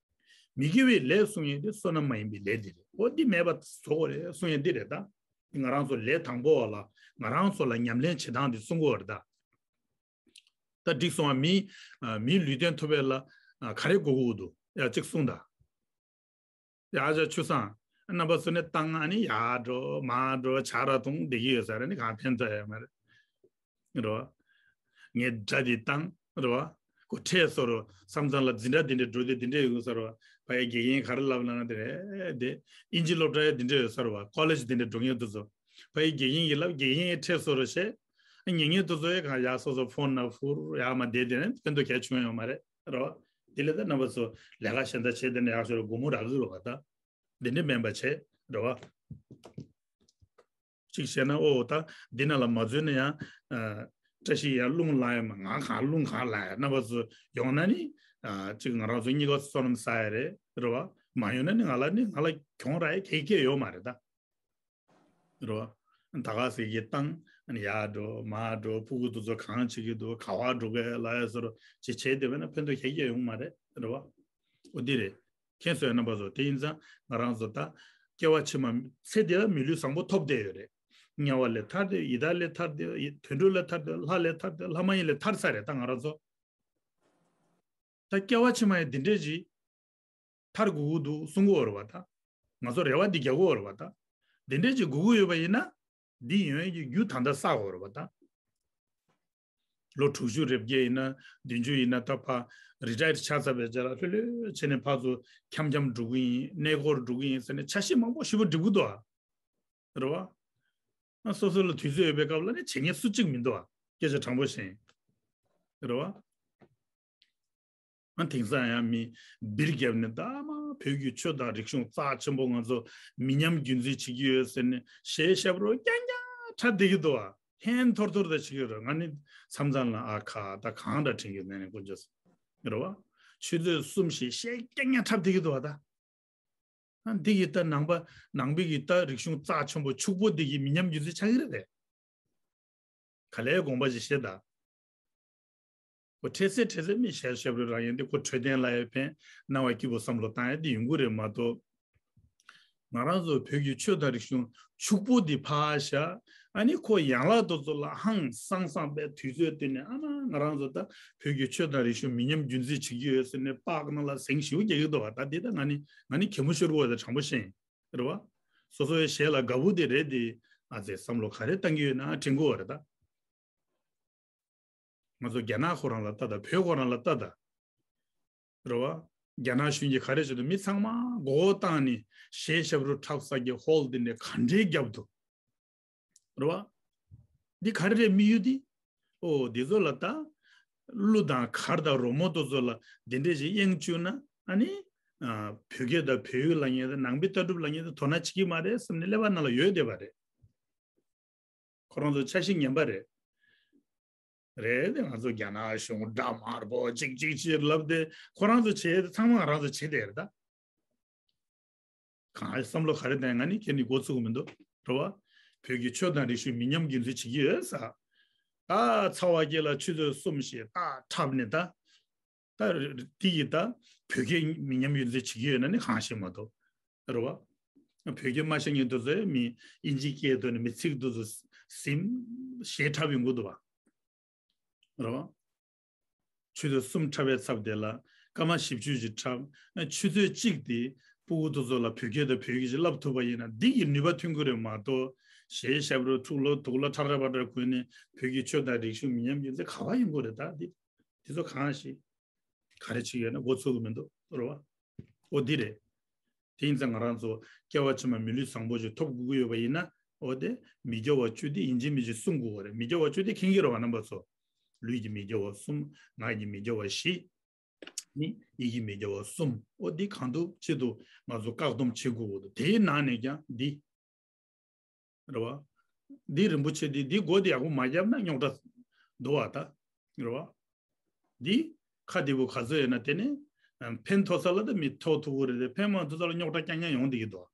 མི་དགེ་བའི་ལས་སྲུང་ཡས་དེ་བསོད་ནམས་མ་ཡིན་པའི་ལས་དེ་རེད། འོ་འདི་མེད་པ་བཟོ་དགོས་རེད་སྲུང་ཡས་འདི་རེད་ད། ང་རང་ཚོ་ལས་དང་པོ་བ་ལ་ང་རང་ཚོ་ལ་ཉམས་ལེན་བྱེད་སྟངས་འདི་སྲུང་དགོས་རེད་ད། ད་འགྲིག་སོང་བ། མི་ཨ་མིའི་ལུས་རྟེན་ཐོབ་པ་ལ་ཨ་ག་རེ་དགོས་ཀྱི་འདུག་ཡ་གཅིག་གསུངས་དང་། ཡ་ཅག་ཆུ་སང་རྣམ་པ་ཚོ་ནས་བཏང་ཨ་ནི་ཡར་འགྲོ་མར་འགྲོ་ཇ་ར་འཐུང་བསྡད་ཀྱི་ཡོད་ས་རེད། ནི་གང་ཕན་ཐོགས་ཡོད་མ་རེད། རེད་བ། ངས་དགྲ་འདི་བཏང་། རེད་བ། ཁོ་ཁྲེལ་སོང་རོ་བསམ་ཚང་ལ་འཛིན་གྲྭ་འདི་འདྲ་འགྲོ་དུས་འདི་འདྲ་ཡོང་ས་རེད་བ། ཕ་ཡི་དགེ་རྒན་ག་རེ་ལབ་ལབ་ན་དེ་རེད་དེ། ཨིན་ཇི་སློབ་གྲྭ་ཡ་འདི་འདྲ་ཡོད་ས་རེད་བ། ཀོ་ལེཇ་འདི་འདྲ་འགྲོ་མཁན་དེ་ཚོ། ཕ་ཡི་དགེ་རྒན་གྱིས་ལབ་དགེ་རྒན་ཡ་ཁྲེལ་སོང་རོ་བྱས། ཉན་མཁན་དེ་ཚོ་ཡ་གང་ཡག་སོ་སོ་ཕོན་ན་ཧུར་ཡག་མ་བསྡད་དེ་ནས་ཕན་ཐོགས་གལ་བྱུང་ཡོད་མ་རེད། རེད་བ། དེ་ལས་ད་རྣམ་པ་ཚོ་ལས་ཀ་གཞན་དག་བྱས་དེ་ནས་ཡག་ཤོས་རེད། སྒོར་མོ་རག་གི་རེད་བ་ད། འདི་འདྲ་མིན་པ་བྱས་རེད་བ། གཅིག་བྱས་ན་ཨོ་ད་འདི་ནང་ལ་མ་འཛུལ་ན་ཡང་། བཀྲ་ཤིས་ཡང་རླུང་ལངས་ཡ་མ་ང་གང་རླུང་གང་ལངས་ཡ་རྣམ་པ་ཚོ་ཡོང་ན་ནི། གཅིག་ང་རང་ཚོ་གཉིས་ཀ་བསོད་ནམས་བསགས་ཡ་རེད་རེད་བ། མ་ཡོང་ན་ནི་ང་ལ་ནི་ང་ལ་གྱོང་རག་ཡ་གེ་གེ་ཡོད་མ་རེད་ད། རེད་བ། ད་ག་ཟེ་གི་བཏང་ཡར་འགྲོ་མར་འགྲོ་ཕྲུ་གུ་དེ་ཚོ་གང་བྱེད་ཀྱི་འདུག་ག་བ་འགྲོ་གི་ལབ་ཡ་ཟེར་ཅིག་བྱས་བསྡད་པ་ན་ཕན་ཐོགས་ག་གེ་ཡོང་མ་རེད་རེད་བ། འོ་འདི་རེད། མཁྱེན་སོང་ཡ་རྣམ་པ་ཚོ། དེ་ཡིན་ཙང་ང་རང་ཚོ་ད་སྐྱེ་བ་ཕྱི་མ་ཚེ་འདི་ལ་མི་ལུས་བཟང་པོ་ཐོབ་བསྡད་ཡོད་རེད། དམྱལ་བ་ལས་ཐར་བསྡད་ཡོད། ཡི་དྭགས་ལས་ཐར་བསྡད་ཡོད། དུད་འགྲོ་ལས་ཐར་བསྡད་ཡོད། ལྷ་ལས་ཐར་བསྡད་ཡོད། ལྷ་མ་ཡིན་ལས་ཐར་ཚར་རེད་ད་ང་རང་ཚོ། ད་སྐྱེ་བ་ཕྱི་མ་ཡི་འདི་འདྲས་ཅིག་ཐར་དགོས་ཀྱི་འདུག་གསུང་གི་ཡོད་རེད་བ་ད། ང་ཚོ་རེ་བ་འདི་རྒྱག་གི་ཡོད་རེད་བ་ད། འདི་འདྲས་ཅིག་དགོས་ཀྱི་ཡོད་པ་ཡིན་ན། འདི་ཡོང་ཡས་ཀྱི་རྒྱུ་ད་ལྟ་བསགས་དགོས་རེད་བ་ད། ལོ་དྲུག་ཅུ་རེ་བརྒྱད་ཡིན་ན་བདུན་ཅུ་ཡིན་ན་ད་ཕར་རི་ཊ་ཡར་ཆགས་ཚར་བའི་རྗེས་ལ་ལྷོད་ལྷོད་བྱས་ནས་ཕར་ཚུར་འཁྱམ་འཁྱམ་འགྲོ་གི་ཡིན། གནས་སྐོར་འགྲོ་གི་ཡིན་ཟེར་ནས་འཆར་གཞི་མང་པོ་ཞེ་པོ་སྒྲིག་གི་འདུག་ཨ། རེད་བ། ཨ་སོ་སོ་ལ་དུས་ཚོད་ཡོད་པའི་སྐབས་ལ་ནི་བྱེད་མཁན་སུ་གཅིག་མི་འདུག་ཨ། སྐད་ཆ་དྲང་པོ་བཤད་ཡིན། རེད་བ། ཨ་དེང་སང་ཡང་མི་སྦིར་བརྒྱབ་ནས་ད་མ་བོད་ཀྱི་ཆོས་དང་རིག་གཞུང་རྩ་ཆེན་པོ་ང་ཚོ་མི་ཉམས་རྒྱུན་འཛིན་བྱེད་ཀྱི་ཡོད་ཟེར་ནས་གཞས་ཞབས་བྲོ་རྐྱང་རྐྱང་འཁྲབ་བསྡད་ཀྱི་འདུག་ཨ། ཧན་ཐོར་ཐོར་ད་བྱེད་ཀྱི་རེད། ང་ནི་མཚམས་མཚམས་ལ་ཨ་ཁ་ད་གང་འདྲ་དྲན་གྱི་ནས་ནས་དཀོན་མཆོག་གསུམ་རེད་བ། ཆུ་ཚོད་གསུམ་བཞི་གཞས་རྐྱང་རྐྱང་འཁྲབ་བསྡད་ཀྱི་འདུག་ཨ་ད། ཨ་འདི་གི་ད་ནང་པ་ནང་པའི་གི་ད་རིག་གཞུང་རྩ་ཆེན་པོ་ཕྱུག་པོ་འདི་གི་མི་ཉམས་རྒྱུན་འཛིན་ཆགས་ཀྱི་རེད་དེ། ག་ལའི་དགོངས་པ་ཞིག་བཞེས་ད། ཁོ་འཕྲལ་སེལ་འཕྲལ་སེལ་མི་གཞས་ཞབས་བྲོ་རང་ཡིན་ཏེ་ཁོ་འཕྲོད་བསྟེན་ལ་ཡ་ཕན་སྣང་བ་སྐྱིད་པོ་བསམ་བློ་བཏང་ཡ་འདི་ཡོང་གི་རེད་མ་གཏོགས། ང་རང་ཚོ་བོད་ཀྱི་ཆོས་དང་རིག་གཞུང་ཕྱུག་པོ་འདི་ཕར་བཞག་ཨ་ནི་ཁོ་ཡན་ལག་དེ་ཚོ་ལ་ཧང་སང་སང་བའི་དུས་ཚོད་བསྟུན་ནས་ཨ་མ་ང་རང་ཚོ་ད་བོད་ཀྱི་ཆོས་དང་རིག་གཞུང་མི་ཉམས་རྒྱུན་འཛིན་བྱེད་ཀྱི་ཡོད་ཟེར་ནས་པཱརྐ་ནང་ལ་ཟིང་ཞིག་རྒྱག་གི་འདུག་བ། ད་འདི་ད་ང་ནི་ང་ནི་གད་མོ་ཤོར་གི་ཡོད་ད། དྲང་པོ་བཤད་ཡིན། རེད་བ། སོ་སོའི་གཞས་ལ་དགའ་པོ་དེ་རེད་དེ། ཨ་ཙེ་བསམ་བློ་ག་རེ་བཏང་གི་ཡོད་ན་དྲན་གི་ཡོད་རེད་ད། ང་ཚོ་རྒྱ་ནག་ཁོ་རང་ལ་ལྟ་ད། བོད་ཁོ་རང་ལ་ལྟ་ད། རེད་བ། རྒྱ་ནག་གཞུང་གིས་ག་རེ་བྱེད་འདུག་མི་ཚང་མ་མགོ་བོ་བཏང་ནས་གཞས་ཞབས་བྲོ་འཁྲབ་ས་གི་ཧོལ་དེ་ནས་ག་འདྲའི་རྒྱབ་འདུག་རེད་བ། འདི་ག་རེ་རེད་དམིགས་ཡུལ་འདི། ཨོ་འདི་ཚོ་ལ་ད། གླུ་དང་གར་དང་རོལ་མོ་དེ་ཚོ་ལ་འདི་འདྲས་ཞིག་གཡེང་བཅུག་ན་ཨ་ནི། ཨ་བོད་སྐད་དང་བོད་ཡིག་ལབ་མཁན་དང་ནང་པའི་ལྟ་གྲུབ་ལབ་མཁན་དེ་དོ་སྣང་བྱེད་ཀྱི་མ་རེད་བསམ་ནས་ཀླད་པ་ནང་ལ་ཡོད་བསྡད་པ་རེད། ཁོ་རང་ཚོ་འཆར་གཞི་ངན་པ་རེད། རེད་དེ། ང་ཚོ་རྒྱ་ནག་གཞུང་འདྲ་དམར་པོ་ཅིག་ཅིག་ཅིག་ལབ་སྟེ་ཁོ་རང་ཚོ་བྱེད་ཚང་མ་ང་རང་ཚོ་བྱེད་བསྡད་རེད་ད། གང་བསམ་བློ་ག་རེ་བཏང་ང་ནི་ཁྱེད་ནི་འགོ་ཚུགས་མི་འདུག་རེད་བ། བོད་ཀྱི་ཆོས་དང་རིག་གཞུང་མི་ཉམས་རྒྱུན་འཛིན་བྱེད་ཀྱི་ཡོད་ས། ད་ཚ་བ་སྐྱེ་ལ་ཆུ་ཚོད་གསུམ་ཞིག་ད་འཁྲབ་ནས་ད། ད་དེ་ཡི་ད་བོད་སྐད་མི་ཉམས་རྒྱུན་འཛིན་བྱེད་ཀྱི་ཡོད་ན་ནི་གང་ཤེས་མ་གཏོགས། རེད་བ། བོད་སྐད་མ་ཤེས་མཁན་དེ་ཚོས་མི་དབྱིན་ཇིའི་སྐད་ཐོག་ནས་མི་ཚིག་དེ་ཚོ་ཟིན་གཞས་འཁྲབ་ཡོང་གི་འདུག་བ། རེད་བ། ཆུ་ཚོད་གསུམ་འཁྲབ་པའི་ཚབ་དེ་ལ་སྐར་མ་བཞི་བཅུ་ཞིག་འཁྲབ་ན་ཆུ་ཚོད་གཅིག་དེ་ཕྲུ་གུ་དེ་ཚོ་ལ་བོད་སྐད་དང་བོད་ཡིག་ཅིག་བསླབ་ཐུབ་པ་ཡིན་ན་འདི་ཡི་ནུས་པ་ཐོན་གྱི་རེད་མ་གཏོགས། གཞས་ཞབས་བྲོ་འཁྲབ་ལོ་དུག་ལོ་ཁྲ་ཁྲ་པ་འདྲ་གོན་ནས་བོད་ཀྱི་ཆོས་དང་རིག་གཞུང་མི་ཉམས་རྒྱུན་འཛིན་ག་པར་ཡོང་གི་རེད་ད། འདི་འདི་ཚོ་གང་ཞིག་ག་རེ་བྱེད་ཀྱི་ཡོད་ན་འགོ་ཚུགས་ཀྱི་མི་འདུག་རེད་བ། ཨོ་འདི་རེད། དེ་ཡིན་ཙང་ང་རང་ཚོ་སྐྱེ་བ་ཕྱི་མ་མི་ལུས་བཟང་པོ་ཞིག་ཐོབ་དགོས་ཀྱི་ཡོད་པ་ཡིན་ན། ཨོ་དེ་མི་དགེ་བ་བཅུ་དེ་ཡིན་གཅིག་མིན་གཅིག་བསྲུང་དགོས་པ་རེད། མི་དགེ་བ་བཅུ་དེ་མཁྱེན་གྱི་རེད་བ་རྣམ་པ་ཚོ། ལུས་ཀྱི་མི་དགེ་བ་གསུམ། ངག་གི་མི་དགེ་བ་བཞི། ནི་ཡིད་ཀྱི་མི་དགེ་བ་གསུམ། ཨོ་འདི་གང་ཐུབ་ཅི་ཐུབ་ང་ཚོ་བཀག་སྡོམ་བྱེད་དགོས་ཀྱི་འདུག་དེའི་ནང་ནས་ཀྱང་འདི། རེད་བ། འདི་རིན་པོ་ཆེ་འདི་འདི་སྒོ་འདི་ཡག་པོ་མ་བརྒྱབ་ན་རྙོག་དྲ་འདུག་བ་ད། རེད་བ། འདི་ཁ་བདེ་པོ་ག་ཚོད་ཡོད་ན་དེ་ནི་ཕན་ཐོགས་ས་ལ་ད་མི་ཐོགས་ཐུབ་ཀྱི་རེད་དེ། ཕན་མ་ཐོགས་ས་ལ་རྙོག་དྲ་རྐྱང་རྐྱང་ཡོང་བསྡད་ཀྱི་འདུག་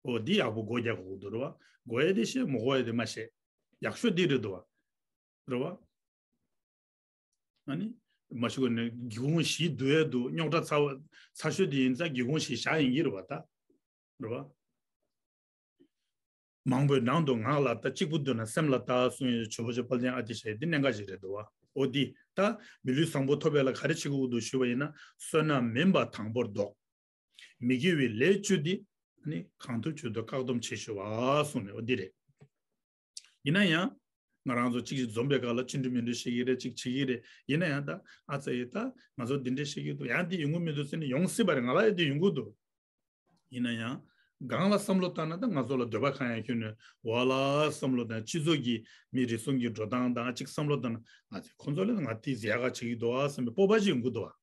ཨོ་འདི་ཡག་པོ་སྒོ་རྒྱག་དགོས་ཀྱི་འདུག་རེད་བ། དགོས་ཡ་དེ་བཤད། མི་དགོས་ཡ་དེ་མ་བཤད། ཡག་ཤོས་འདི་རེད་འདུག་བ། རེད་བ། ཨ་ནི། མ་ཞུ་ག་ནས་སྒེའུ་ཁུང་བཞི་བསྡུ་ཡས་འདུག་རྙོག་དྲ་ཚ་བ་ཚ་ཤོས་དེ་ཡིན་ཙང་སྒེའུ་ཁུང་བཞི་བཞག་ཡིན་གྱི་རེད་བ་ད། རེད་བ། མང་པོའི་ནང་དུ་ངག་ལ་ལྟ། གཅིག་པུ་བསྡུ་ན་སེམས་ལ་ལྟ་གསུངས་ཡོད། ཇོ་བོ་རྗེ་དཔལ་ལྡན་ཨ་ཏི་ཤ་ཡི་འདི་གནད་འགག་ཅིག་རེད་འདུག་བ། འོ་འདི་ད་མི་ལུས་བཟང་པོ་ཐོབ་པའི་ལ་ག་རེ་བྱེད་དགོས་འདུག་ཞུས་པ་ཡིན་ན། བསོད་ནམས་མིན་པ་དང་པོར་བཟློག་མི་དགེ་བའི་ལས་བཅུ་འདི་ནི་གང་ཐུབ་ཅི་ཐུབ་བཀག་སྡོམ་བྱེད་ཤོག་ཨ་གསུངས་ནས་འོ་འདི་རེད། ཡིན་ན་ཡང་། ང་རང་ཚོ་གཅིག་གཅིག་འཛོམས་པའི་སྐབས་ལ་ཅི་འདྲ་མི་འདྲ་བཤད་ཀྱི་རེད། གཅིག་བྱེད་ཀྱི་རེད། ཡིན་ན་ཡང་ད་ཨ་ཙི་ཡིས་ད་ང་ཚོ་འདི་འདྲ་བཤད་ཀྱི་འདུག་ཡང་འདི་ཡོང་གི་མི་འདུག་ཟེར་ནས་ཡོང་སྲིད་པ་རེད། ང་ལ་ཡང་འདི་ཡོང་གི་འདུག་ཡིན་ན་ཡང་། སྒང་ལ་བསམ་བློ་བཏང་ན་ད་ང་ཚོ་ལ་འདོད་པ་གང་ཡང་ཁྱོན་ནས་འོ་ལ་བསམ་བློ་བཏང་། སྤྱི་ཚོགས་ཀྱི་མི་རེ་ཟུང་གི་འགྲོ་སྟངས་དང་གཅིག་བསམ་བློ་བཏང་ན། ཨ་ཙི་ཁོང་ཚོ་ལ་ང་དེ་ཟེར་ཡག་ག་བྱེད་ཀྱི་འདུག་ཨ་བསམ་པའི་སྤོབས་པ་ཞིག་ཡོང་གི་འདུག་ཨ།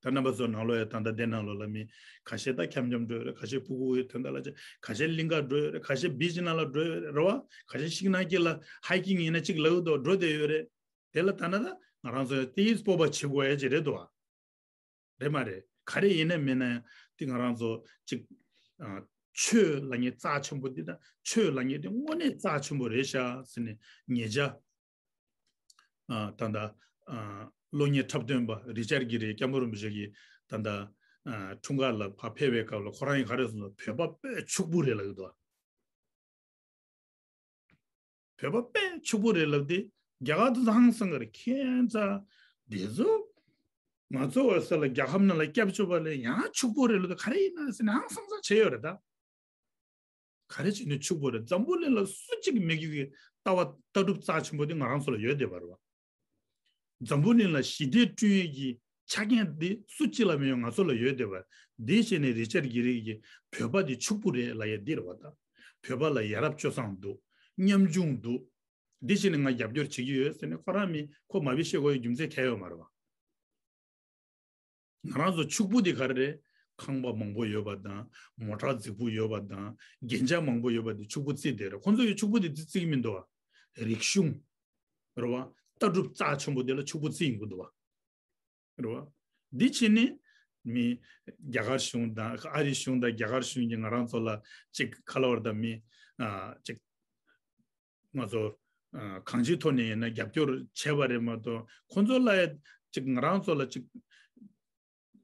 ད་རྣམ་པ་ཚོ་ནང་ལོགས་ཡ་ད་ལྟ་དེ་ནང་ལོགས་ལ་མི་ཁ་ཤས་ད་འཁྱམ་འཁྱམ་འགྲོ་ཡོད་རེད། ཁ་ཤས་ཕྲུ་གུ་ཡི་དོན་དག་ལ་ཅིག་ཁ་ཤས་གླིང་ག་འགྲོ་ཡོད་རེད། ཁ་ཤས་བི་ཅི་ནང་ལ་འགྲོ་ཡོད་རེད། རེད་བ། ཁ་ཤས་ཤིང་ནགས་དཀྱིལ་ལ་ཧའི་ཀིང་ཡིན་ན་ཅིག་ལབ་འདུག་འགྲོ་བསྡད་ཡོད་རེད། དེ་ལ་ལྟ་ན་ད་ང་རང་ཚོ་ཡ་དེའི་སྤོབས་པ་བྱེད་དགོས་ཡ་ཅིག་རེད་འདུག་བ། རེད་མ་རེད། ག་རེ་ཡིན་ན་མིན་ན་ཡང་དེ་ང་རང་ཚོ་ཅིག་ཨ། ཆོས་ལབ་མཁན་རྩ་ཆེན་པོ་འདི་དང་ཆོས་ལབ་མཁན་འདི་དངོས་གནས་རྩ་ཆེན་པོ་རེད་ཤག་ཟེར་ནས་ཉེ་ཆར། ཨ། ད་ལྟ། ཨ། གློག་བརྙན་འཁྲབ་སྟོན་པ་རི་ཅར་གྷི་རི་སྐྱབས་མགོན་རིན་པོ་ཆེ་གིས་ད་ལྟ། ཨ། འཁྲུངས་སྐར་ལ་ཕར་ཕེབས་པའི་སྐབས་ལ་ཁོ་རང་གིས་ག་རེ་གསུངས་སོང་། བོད་པ་དཔེ་ཕྱུག་པོ་རེད་ལབ་ཀྱི་འདུག། བོད་པ་དཔེ་ཕྱུག་པོ་རེད་ལབ་དེ་རྒྱ་གར་དུ་ཧང་སང་གི་རེད། ཁྱེད་ཚོ་འདི་ཚོ་ང་ཚོ་འོད་ཟེར་ལ་རྒྱལ་ཁབ་ནང་ལ་སྐྱབས་བཅོལ་བ་ལས་ཡང་ཕྱུག་པོ་རེད་ལབ་དེ་ག་རེ་ཡིན་ན་ཟེར་ནས་ཧང་སང་ས་བྱས་ཡོད་རེད་ད། ག་རེ་བྱས་ནས་ཕྱུག་པོ་རེད། འཛམ་བུ་གླིང་ལ་སུ་གཅིག་མེད་རྒྱུ་གི་ལྟ་བ་ལྟ་གྲུབ་རྩ་ཆེན་པོ་དེ་ང་རང་ཚོ་ལ་ཡོད་བསྡད་པ་རེད་བ། འཛམ་བུ་གླིང་ལ་ཞི་བདེ་བསྐྲུན་ཡས་ཀྱི་ཆ་རྐྱེན་འདི་སུ་གཅིག་ལ་མེད་ཡོད། ང་ཚོ་ལ་ཡོད་བསྡད་པ། འདི་བྱས་ནས་རི་ཅར་གྷི་རི་གིས་བོད་པ་འདི་ཕྱུག་པོ་རེད་ལབ་ཡས་འདི་རེད་བ་ད། བོད་པ་ལ་ཡ་རབས་སྤྱོད་བཟང་འདུག། ཉམ་ཆུང་འདུག། འདི་བྱས་ནས་ང་རྒྱབ་སྐྱོར་བྱེད་ཀྱི་ཡོད་ཟེར་ནས་ཁོ་རང་མི་ཁོ་མ་བི་ཤེས་དགོས་ཡའི་རྒྱུ་མཚན་གང་ཡང་ཡོད་མ་རེད་བ། ང་རང་ཚོ་ཕྱུག་པོ་དེ་ག་རེ་རེད། ཁང་པ་མང་པོ་ཡོད་པ་དང་། མོ་ཊ་རྫིག་པོ་ཡོད་པ་དང་། རྒྱན་ཆ་མང་པོ་ཡོད་པ་དེ་ཕྱུག་པོ་བརྩིས་བསྡད་རེད། ཁོང་ཚོ་ཡི་ཕྱུག་པོ་དེ་བརྩི་གི་མི་འདུག་བ། རིག་གཞུང་། རེད་བ། ལྟ་གྲུབ་རྩ་ཆེན་པོ་དེ་ལ་ཕྱུག་པོ་བརྩི་ཡིན་དགོས་འདུག་བ། རེད་བ། འདི་བྱས་ནས་མི་རྒྱ་གར་གཞུང་དང་ཨ་རི་གཞུང་དང་རྒྱ་གར་གཞུང་གིས་ང་རང་ཚོ་ལ་ཅིག་ག་ལབ་དགོས་རེད་ད། མི་ཨ་ཅིག་ང་ཚོ་ཨ་གང་ཅིའི་ཐོག་ནས་ཡིན་ན་རྒྱབ་སྐྱོར་བྱས་པ་རེད་མ་གཏོགས། ཁོང་ཚོ་ལ་ཡ་ཅིག་ང་རང་ཚོ་ལ་ཅིག་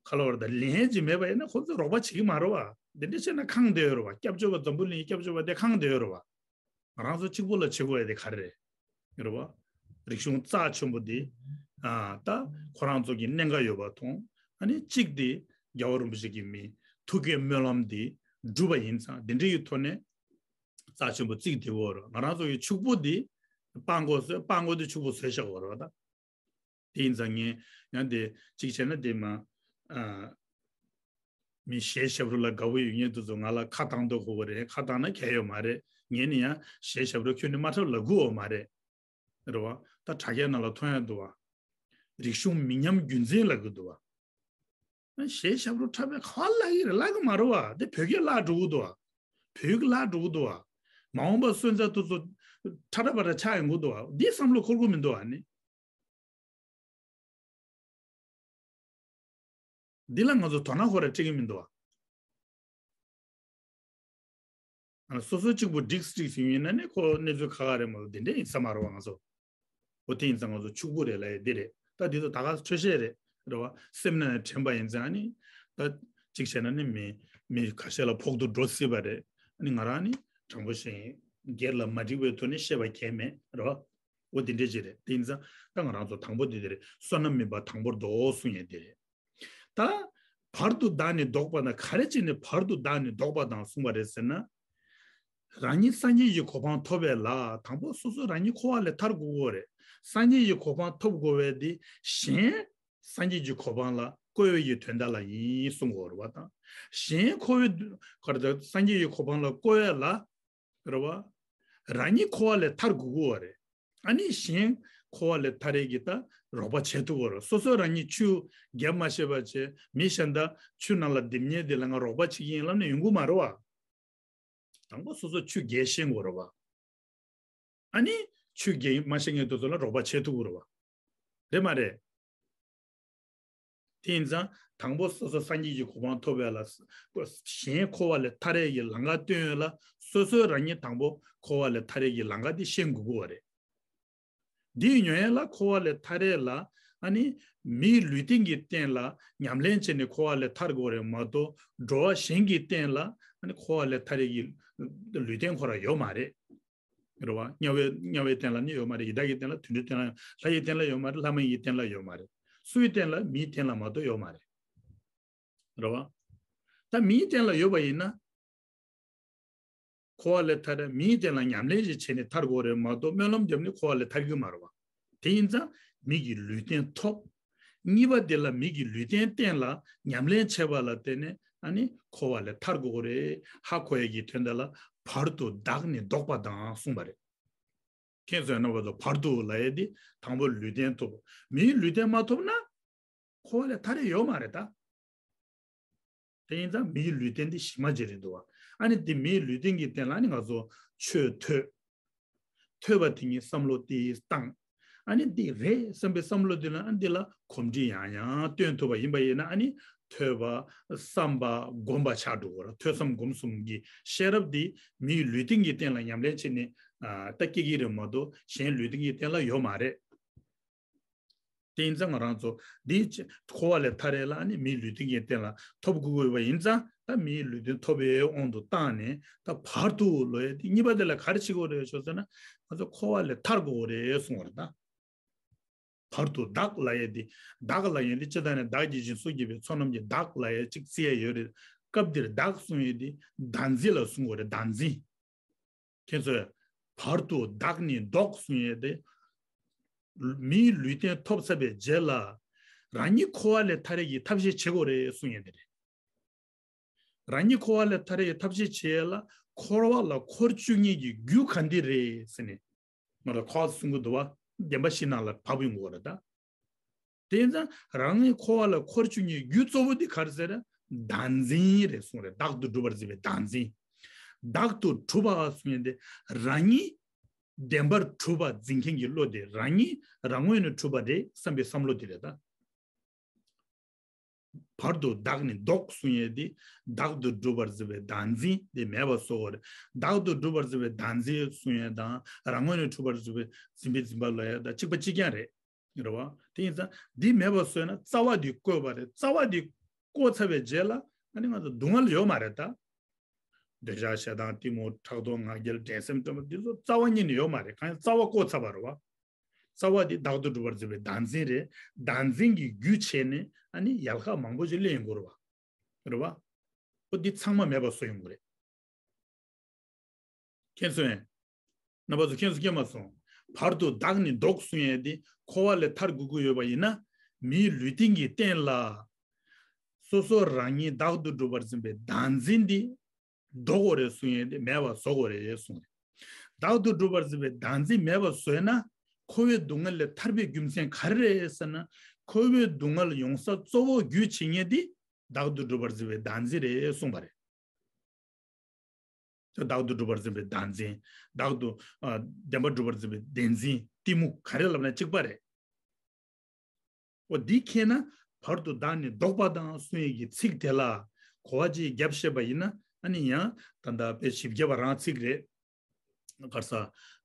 ག་ལབ་དགོས་རེད་ད། ལན་ཅིག་མེད་པ་ཡིན་ན་ཁོང་ཚོས་རོགས་པ་བྱེད་ཀྱི་མ་རེད་བ། འདི་འདྲ་བྱས་ན་ཁེངས་བསྡད་ཡོད་རེད་བ། སྐྱབས་བཅོལ་བ་འཛམ་བུ་གླིང་སྐྱབས་བཅོལ་བ་དེ་ཁེངས་བསྡད་ཡོད་རེད་བ། ང་རང་ཚོ་གཅིག་པོ་ལ་བྱེད་དགོས་ཡ་དེ་ག་རེ་རེད། རེད་བ། རིག་གཞུང་རྩ་ཆེན་པོ་འདི། ཨ། ད་ཁོ་རང་ཚོ་གི་གནད་འགག་ཡོད་པ་མཐོང་། ཨ་ནི་གཅིག་དེ་རྒྱལ་བ་རིན་པོ་ཆེ་གི་མི་ཐུགས་བསྐྱེད་སྨོན་ལམ་འདི་འགྲུབ་པ་ཡིན་ཙང་། འདི་འདྲ་ཡི་ཐོག་ནས་རྩ་ཆེན་པོ་བརྩི་གི་བསྡད་ཡོད་རེད། ང་རང་ཚོ་གི་ཕྱུག་པོ་འདི་སྤང་དགོས་ཟེར། སྤང་དགོས་དེ་ཕྱུག་པོ་བཟོས་བཞག་ཡོད་རེད་བ་ད། དེ་ཡིན་ཙང་ངས་ཡང་དེ་གཅིག་བྱས་ན་དེ་མ། ཨ། མི་གཞས་ཞབས་བྲོ་ལ་དགའ་པོ་ཡོད་མཁན་དེ་ཚོ་ང་ལ་ཁ་བཏང་མདོག་ཁ་པོ་རེད། ཁ་བཏང་ན་གལ་ཡོད་མ་རེད། ངས་ནི་ཡང་གཞས་ཞབས་བྲོ་ཁྱོན་ནས་མ་འཁྲབ་ལབ་ཀྱི་ཡོད་མ་རེད། རེད་བ། ད་དྲ་རྒྱའི་ནང་ལ་མཐོང་ཡ་འདུག་བ། རིག་གཞུང་མི་ཉམས་རྒྱུན་འཛིན་ལབ་ཀྱི་འདུག་བ། གཞས་ཞབས་བྲོ་འཁྲབ་པའི་ག་པར་བརླག་གི་རེད། བརླག་གི་མ་རེད་བ། དེ་བོད་སྐད་བརླག་འགྲོ་གི་འདུག་བ། བོད་ཡིག་བརླག་འགྲོ་གི་འདུག་བ། མ་འོངས་པ་སོན་རྩ་དེ་ཚོ་ཁྲ་ཁྲ་པ་ར་ཆགས་ཡོང་གི་འདུག་བ། འདི་བསམ་བློ་འཁོར་གྱི་མི་འདུག་བ་ནི། འདི་ལ་ང་ཚོ་དོ་སྣང་ཁོ་ར་སྤྲད་ཀྱི་མི་འདུག་བ། ཨ། སོ་སོ་གཅིག་པུ་འགྲིག་འགྲིག་ཟིན་ཡིན་ན་ནི་ཁོ་གནས་ཚུལ་ཁག་ཁག་རེད་མ་གཏོགས་འདི་འདྲ་ཡིན་ས་མ་རེད་བ། ང་ཚོ། འོ་དེ་ཡིན་ཙང་ང་ཚོ་ཕྱུག་པོ་རེད་ལབ་ཡ་འདི་རེད། ད་འདི་ཚོ་ད་ག་འཕྲོས་བཤད་རེད། རེད་བ། སེམས་ནང་ནས་དྲན་པ་ཡིན་ཙང་ནི། ད་གཅིག་བྱས་ན་ནི་མི་མི་ཁ་ཤས་ལ་ཕོག་ཐུག་འགྲོ་སྲིད་པ་རེད། ཨ་ནི་ང་རང་ནི་དྲང་པོ་བཤད་ཡིན། སྒེར་ལ་མ་འགྲིག་པའི་ཐོག་ནས་བཤད་པ་གང་ཡང་མེད། རེད་བ། འོ་དེ་འདྲས་ཅིག་རེད། དེ་ཡིན་ཙང་ད་ང་རང་ཚོ་དང་པོ་དེ་དེ་རེད། བསོད་ནམས་མིན་པ་དང་པོར་བདོག་གསུང་ཡས་དེ་རེད། ད་བར་དུ་བདག་ནི་བཟློག་པ་དང་། ག་རེ་བྱས་ནས་བར་དུ་བདག་ནི་བཟློག་པ་དང་གསུངས་པ་རེད་ཟེར་ན། རང་ཉིད་སངས་རྒྱས་ཀྱི་གོ་འཕང་ཐོབ་པ་ལ་དང་པོ་སོ་སོ་རང་ཉིད་འཁོར་བ་ལས་ཐར་དགོས་ཀྱི་ཡོད་རེད། སངས་རྒྱས་ཀྱི་གོ་འཕང་ཐོབ་དགོས་པ་དེ་གཞན་སངས་རྒྱས་ཀྱི་གོ་འཕང་ལ་བཀོལ་བའི་དོན་དག་ལ་ཡིན་གསུང་གི་ཡོད་རེད་བ་དང་། གཞན་འཁོར་བའི་ག་རེ་ད་སངས་རྒྱས་ཀྱི་གོ་འཕང་ལ་བཀོལ་བ་ལ། རེད་བ། རང་ཉིད་འཁོར་བ་ལས་ཐར་དགོས་ཀྱི་ཡོད་རེད། ཨ་ནི་གཞན་འཁོར་བ་ལས་ཐར་ཡས་ཀྱི་ད་རོགས་པ་བྱེད་ཐུབ་ཀྱི་ཡོད་རེད། སོ་སོ་རང་ཉིད་ཆུ་བརྒལ་མ་ཤེས་པ་བྱས། མི་གཞན་དག་ཆུ་ནང་ལ་རྡིབ་མཁན་དེ་ལ་ང་རོགས་པ་བྱེད་ཀྱི་ཡིན་ལབ་ནས་ཡོང་གི་མ་རེད་བ། དང་པོ་སོ་སོ་ཆུ་བརྒལ་ཤེས་དགོས་རེད་བ། ཨ་ནི་ཆུ་བརྒལ་མ་ཤེས་མཁན་དེ་ཚོ་ལ་རོགས་པ་བྱེད་ཐུབ་ཀྱི་ཡོད་རེད་བ། རེད་མ་རེད། དེ་ཡིན་ཙང་དང་པོ་སོ་སོ་སངས་རྒྱས་ཀྱི་གོ་འཕང་ཐོབ་པ་ལ། གཞན་འཁོར་བ་ལས་ཐར་ཡས་ཀྱི་ལམ་ཁ་སྟོན་ཡས་ལ་སོ་སོས་རང་ཉིད་དང་པོ་འཁོར་བ་ལས་ཐར་ཡས་ཀྱི་ལམ་ཁ་དེ་ཤེས་དགོས་ཀྱི་ཡོད་རེད། འདི་ཡི་ཉོ་ཡས་ལ་འཁོར་བ་ལས་ཐར་ཡས་ལ། ཨ་ནི་མིའི་ལུས་རྟེན་གྱི་རྟེན་ལ་ཉམས་ལེན་བྱས་ནས་འཁོར་བ་ལས་ཐར་དགོས་རེད་མ་གཏོགས། འགྲོ་བ་གཞན་གྱི་རྟེན་ལ་ཨ་ནི་འཁོར་བ་ལས་ཐར་ཡས་ཀྱི་ལུས་རྟེན་ཁོ་རང་ཡོད་མ་རེད། རེད་བ། དམྱལ་བའི་དམྱལ་བའི་རྟེན་ལ་ནི་ཡོད་མ་རེད། ཡི་དྭགས་ཀྱི་རྟེན་ལ། དུད་འགྲོའི་རྟེན་ལ། ལྷ་ཡི་རྟེན་ལ་ཡོད་མ་རེད། ལྷ་མ་ཡིན་གྱི་རྟེན་ལ་ཡོད་མ་རེད། སུའི་རྟེན་ལ། མིའི་རྟེན་ལ་མ་གཏོགས་ཡོད་མ་རེད། རེད་བ། ད་མིའི་རྟེན་ལ་ཡོད་པ་ཡིན་ན། འཁོར་བ་ལས་ཐར། མིའི་རྟེན་ལ་ཉམས་ལེན་ཞིག་བྱས་ནས་ཐར་དགོས་རེད་མ་གཏོགས། སྨོན་ལམ་བརྒྱབ་ནས་འཁོར་བ་ལས་ཐར་གྱི་མ་རེད་བ། དེ་ཡིན་ཙང་མི་གི་ལུས་རྟེན་ཐོབ། གཉིས་པ་དེ་ལ་མི་གི་ལུས་རྟེན་རྟེན་ལ་ཉམས་ལེན་བྱས་པ་ལ་བརྟེན་ནས་ཨ་ནི་འཁོར་བ་ལས་ཐར་དགོས་རེད། ཧ་གོ་ཡས་ཀྱི་དོན་དག་ལ་བར་དུ་བདག་ནི་བཟློག་པ་དང་གསུངས་པ་རེད། མཁྱེན་སོང་ན་བར་དུ། བར་དུ་ལབ་ཡས་དེ་དང་པོ་ལུས་རྟེན་ཐོབ། མིའི་ལུས་རྟེན་མ་ཐོབ་ན་འཁོར་བ་ལས་ཐར་ཡས་ཡོད་མ་རེད་ད། དེ་ཡིན་ཙང་མིའི་ལུས་རྟེན་འདི་གཞི་མ་བརྗེ་རེད་འདུག་བ། ཨ་ནི་འདི་མིའི་ལུས་རྟེན་གྱི་རྟེན་ལ་ཨ་ནི་ང་ཚོ་ཆོས་ཐོས། ཐོས་པ་དེ་ཉིད་བསམ་བློ་དེ་བཏང་། ཨ་ནི་འདི་རེད་བསམ་པའི་བསམ་བློ་དེ་ལ་ཨ་འདི་ལ་གོམས་འདྲིས་ཡང་ཡང་སྟོན་ཐུབ་པ་ཡིན་པ་ཡིན་ན། ཨ་ནི་ ཐོས་པ་བསམ་པ་སྒོམ་པ་ཆགས་འགྲོ་གི་རེད། ཐོས་བསམ་སྒོམ་གསུམ་གྱི་ཤེས་རབ་དེ་མིའི་ལུས་རྟེན་གྱི་སྟེང་ལ་ཉམས་ལེན་བྱས་ནས་ད་སྐྱེ་གི་རེད་མ་གཏོགས་གཞན་ལུས་རྟེན་གྱི་སྟེང་ལ་ཡོད་མ་རེད། དེ་ཡིན་ཙང་ང་རང་ཚོ་འདི་འཁོར་བ་ལས་ཐར་ཡས་ལ་ནི་མིའི་ལུས་རྟེན་གྱི་སྟེང་ལ་ཐོབ་དགོས་ཀྱི་ཡོད་པ་ཡིན་ཙང་ད་མིའི་ལུས་རྟེན་ཐོབ་པའི་དབང་དུ་བཏང་ནས་ད་བར་དུ་ལོ་ཡས་དེ་གཉིས་པ་དེ་ལ་ག་རེ་བྱེད་དགོས་རེད་ཞུ་ཟེར་ན། ང་ཚོ་འཁོར་བ་ལས་ཐར་དགོས་རེད་གསུངས་པ་རེད་ད། བར་དུ་བདག་ལ་ཡས་དེ། བདག་ལ་ཡས་དེ་སྤྱིར་བཏང་ནས་བདག་གི་སྦྱིན་སོགས་བགྱིས་པའི་བསོད་ནམས་ཀྱིས་བདག་ལ་ཡས་གཅིག་བརྩི་ཡས་ཡོད་རེད། སྐབས་འདིར་བདག་གསུང་ཡས་དེ་བདག་འཛིན་ལ་གསུང་དགོས་རེད། བདག་འཛིན། ཁྱེད་ཚོས་བར་དུ་བདག་ནི་བཟློག་གསུང་ཡས་དེ། མིའི་ལུས་རྟེན་ཐོབ་ཚར་བའི་རྗེས་ལ་རང་ཉིད་འཁོར་བ་ལས་ཐར་ཡས་ཀྱི་ཐབས་ཤེས་བྱེད་དགོས་རེད་གསུང་ཡས་དེ་རེད། རང་ཉིད་འཁོར་བ་ལས་ཐར་ཡས་ཐབས་ཤེས་བྱེད་ཡས་ལ་འཁོར་བ་ལ་འཁོར་བཅུག་མཁན་གྱི་རྒྱུ་ག་འདི་རེད་ཟེར་ནས་ང་ལ་ཁོ་གསུང་གི་འདུག་བ། བདེན་པ་བཞི་ནང་ལ་བབས་ཡོང་གི་རེད་ད། དེ་ཡིན་ཙང་རང་ཉིད་འཁོར་བ་ལ་འཁོར་བཅུག་མཁན་རྒྱུ་གཙོ་བོ་འདི་ག་རེ་ཟེར་ན་བདག་འཛིན་རེད་གསུངས་རེད། བདག་ཏུ་གྲུབ་པར་འཛིན་པའི་བདག་འཛིན། བདག་ཏུ་གྲུབ་པ་གསུངས་ཡས་དེ་རང་ཉིད་བདེན་པར་གྲུབ་པ་འཛིན་མཁན་གྱི་བློ་དེ། རང་ཉིད་རང་ངོས་ནས་གྲུབ་པ་རེད་བསམ་པའི་བསམ་བློ་དེ་རེད་ད། བར་དུ་བདག་ནི་བཟློག་གསུང་ཡས་དེ། བདག་ཏུ་གྲུབ་པར་འཛིན་པའི་བདག་འཛིན་དེ་མེད་པ་བཟོ་དགོས་རེད། བདག་ཏུ་གྲུབ་པར་འཛིན་པའི་བདག་འཛིན་གསུང་ཡས་དང་རང་ངོས་ནས་གྲུབ་པར་འཛིན་པའི་འཛིན་པའི་འཛིན་པ་ལ་ཡ་ད་གཅིག་པ་གཅིག་རྐྱང་རེད། རེད་བ། དེ་ཡིན་ཙང་འདི་མེད་པ་བཟོས་ན་རྩ་བ་འདི་བཀོད་པ་རེད། རྩ་བ་འདི་བཀོད་ཚར་བའི་རྗེས་ལ་ཨ་ནི་ང་ཚོ་སྡུག་བསྔལ་ཡོད་མ་རེད་ད། འདོད་ཆགས་ཞེ་སྡང་གཏི་མུག་ཕྲག་དོག་ང་རྒྱལ་འགྲན་སེམས་སྤྲོ་བ་འདི་ཚོ་རྩ་བ་ཉིད་ནས་ཡོད་མ་རེད། གང་ཡིན་རྩ་བ་བཀོད་ཚར་བ་རེད་བ། རྩ་བ་འདི་བདག་ཏུ་གྲུབ་པར་འཛིན་པའི་བདག་འཛིན་རེད། བདག་འཛིན་གྱི་རྒྱུ་བྱས་ནས་ཨ་ནི་ཡལ་ག་མང་པོ་ཞིག་ལེན་ཡོང་གི་རེད་བ། རེད་བ། ཨོ་འདི་ཚང་མ་མེད་པ་བཟོ་ཡོང་གི་རེད། མཁྱེན་སོང་ངས། རྣམ་པ་ཚོ་མཁྱེན་སོང་མཁྱེན་མ་སོང་། བར་དུ་བདག་ནི་བཟློག་གསུང་ཡས་དེ་འཁོར་བ་ལས་ཐར་དགོས་ཀྱི་ཡོད་པ་ཡིན་ན། མིའི་ལུས་རྟེན་གྱི་རྟེན་ལ། སོ་སོ་རང་ཉིད་བདག་ཏུ་གྲུབ་པར་འཛིན་པའི་བདག་འཛིན་འདི་བཟློག་དགོས་རེད་གསུང་ཡས་དེ་མེད་པ་བཟོ་དགོས་རེད་གསུངས་རེད། བདག་ཏུ་གྲུབ་པར་འཛིན་པའི་བདག་འཛིན་མེད་པ་བཟོས་ན། འཁོར་བའི་སྡུག་བསྔལ་ལས་ཐར་པའི་རྒྱུ་མཚན་ག་རེ་རེད་ཟེར་ན། འཁོར་བའི་སྡུག་བསྔལ་ཡོང་ས་གཙོ་བོ་རྒྱུ་བྱེད་མཁན་དེ་བདག་ཏུ་གྲུབ་པར་འཛིན་པའི་བདག་འཛིན་རེད་གསུངས་པ་རེད། བདག་ཏུ་གྲུབ་པར་འཛིན་པའི་བདག་འཛིན། བདག་ཏུ་ཨ་བདེན་པར་གྲུབ་པར་འཛིན་པའི་བདེན་འཛིན། གཏི་མུག་ག་རེ་ལབ་ན་གཅིག་པ་རེད། འོ་འདི་མཁྱེན་ན་བར་དུ་བདག་ནི་བཟློག་པ་དང་གསུང་ཡས་ཀྱི་ཚིག་དེ་ལ་གོ་བ་ཅིག་བརྒྱབ་ཤེས་པ་ཡིན་ན་ཨ་ནི་ཡང་ད་ལྟ་དཔེ་བཞི་བརྒྱ་པ་རང་ཚིག་རེད། ག་རེ་ཟ།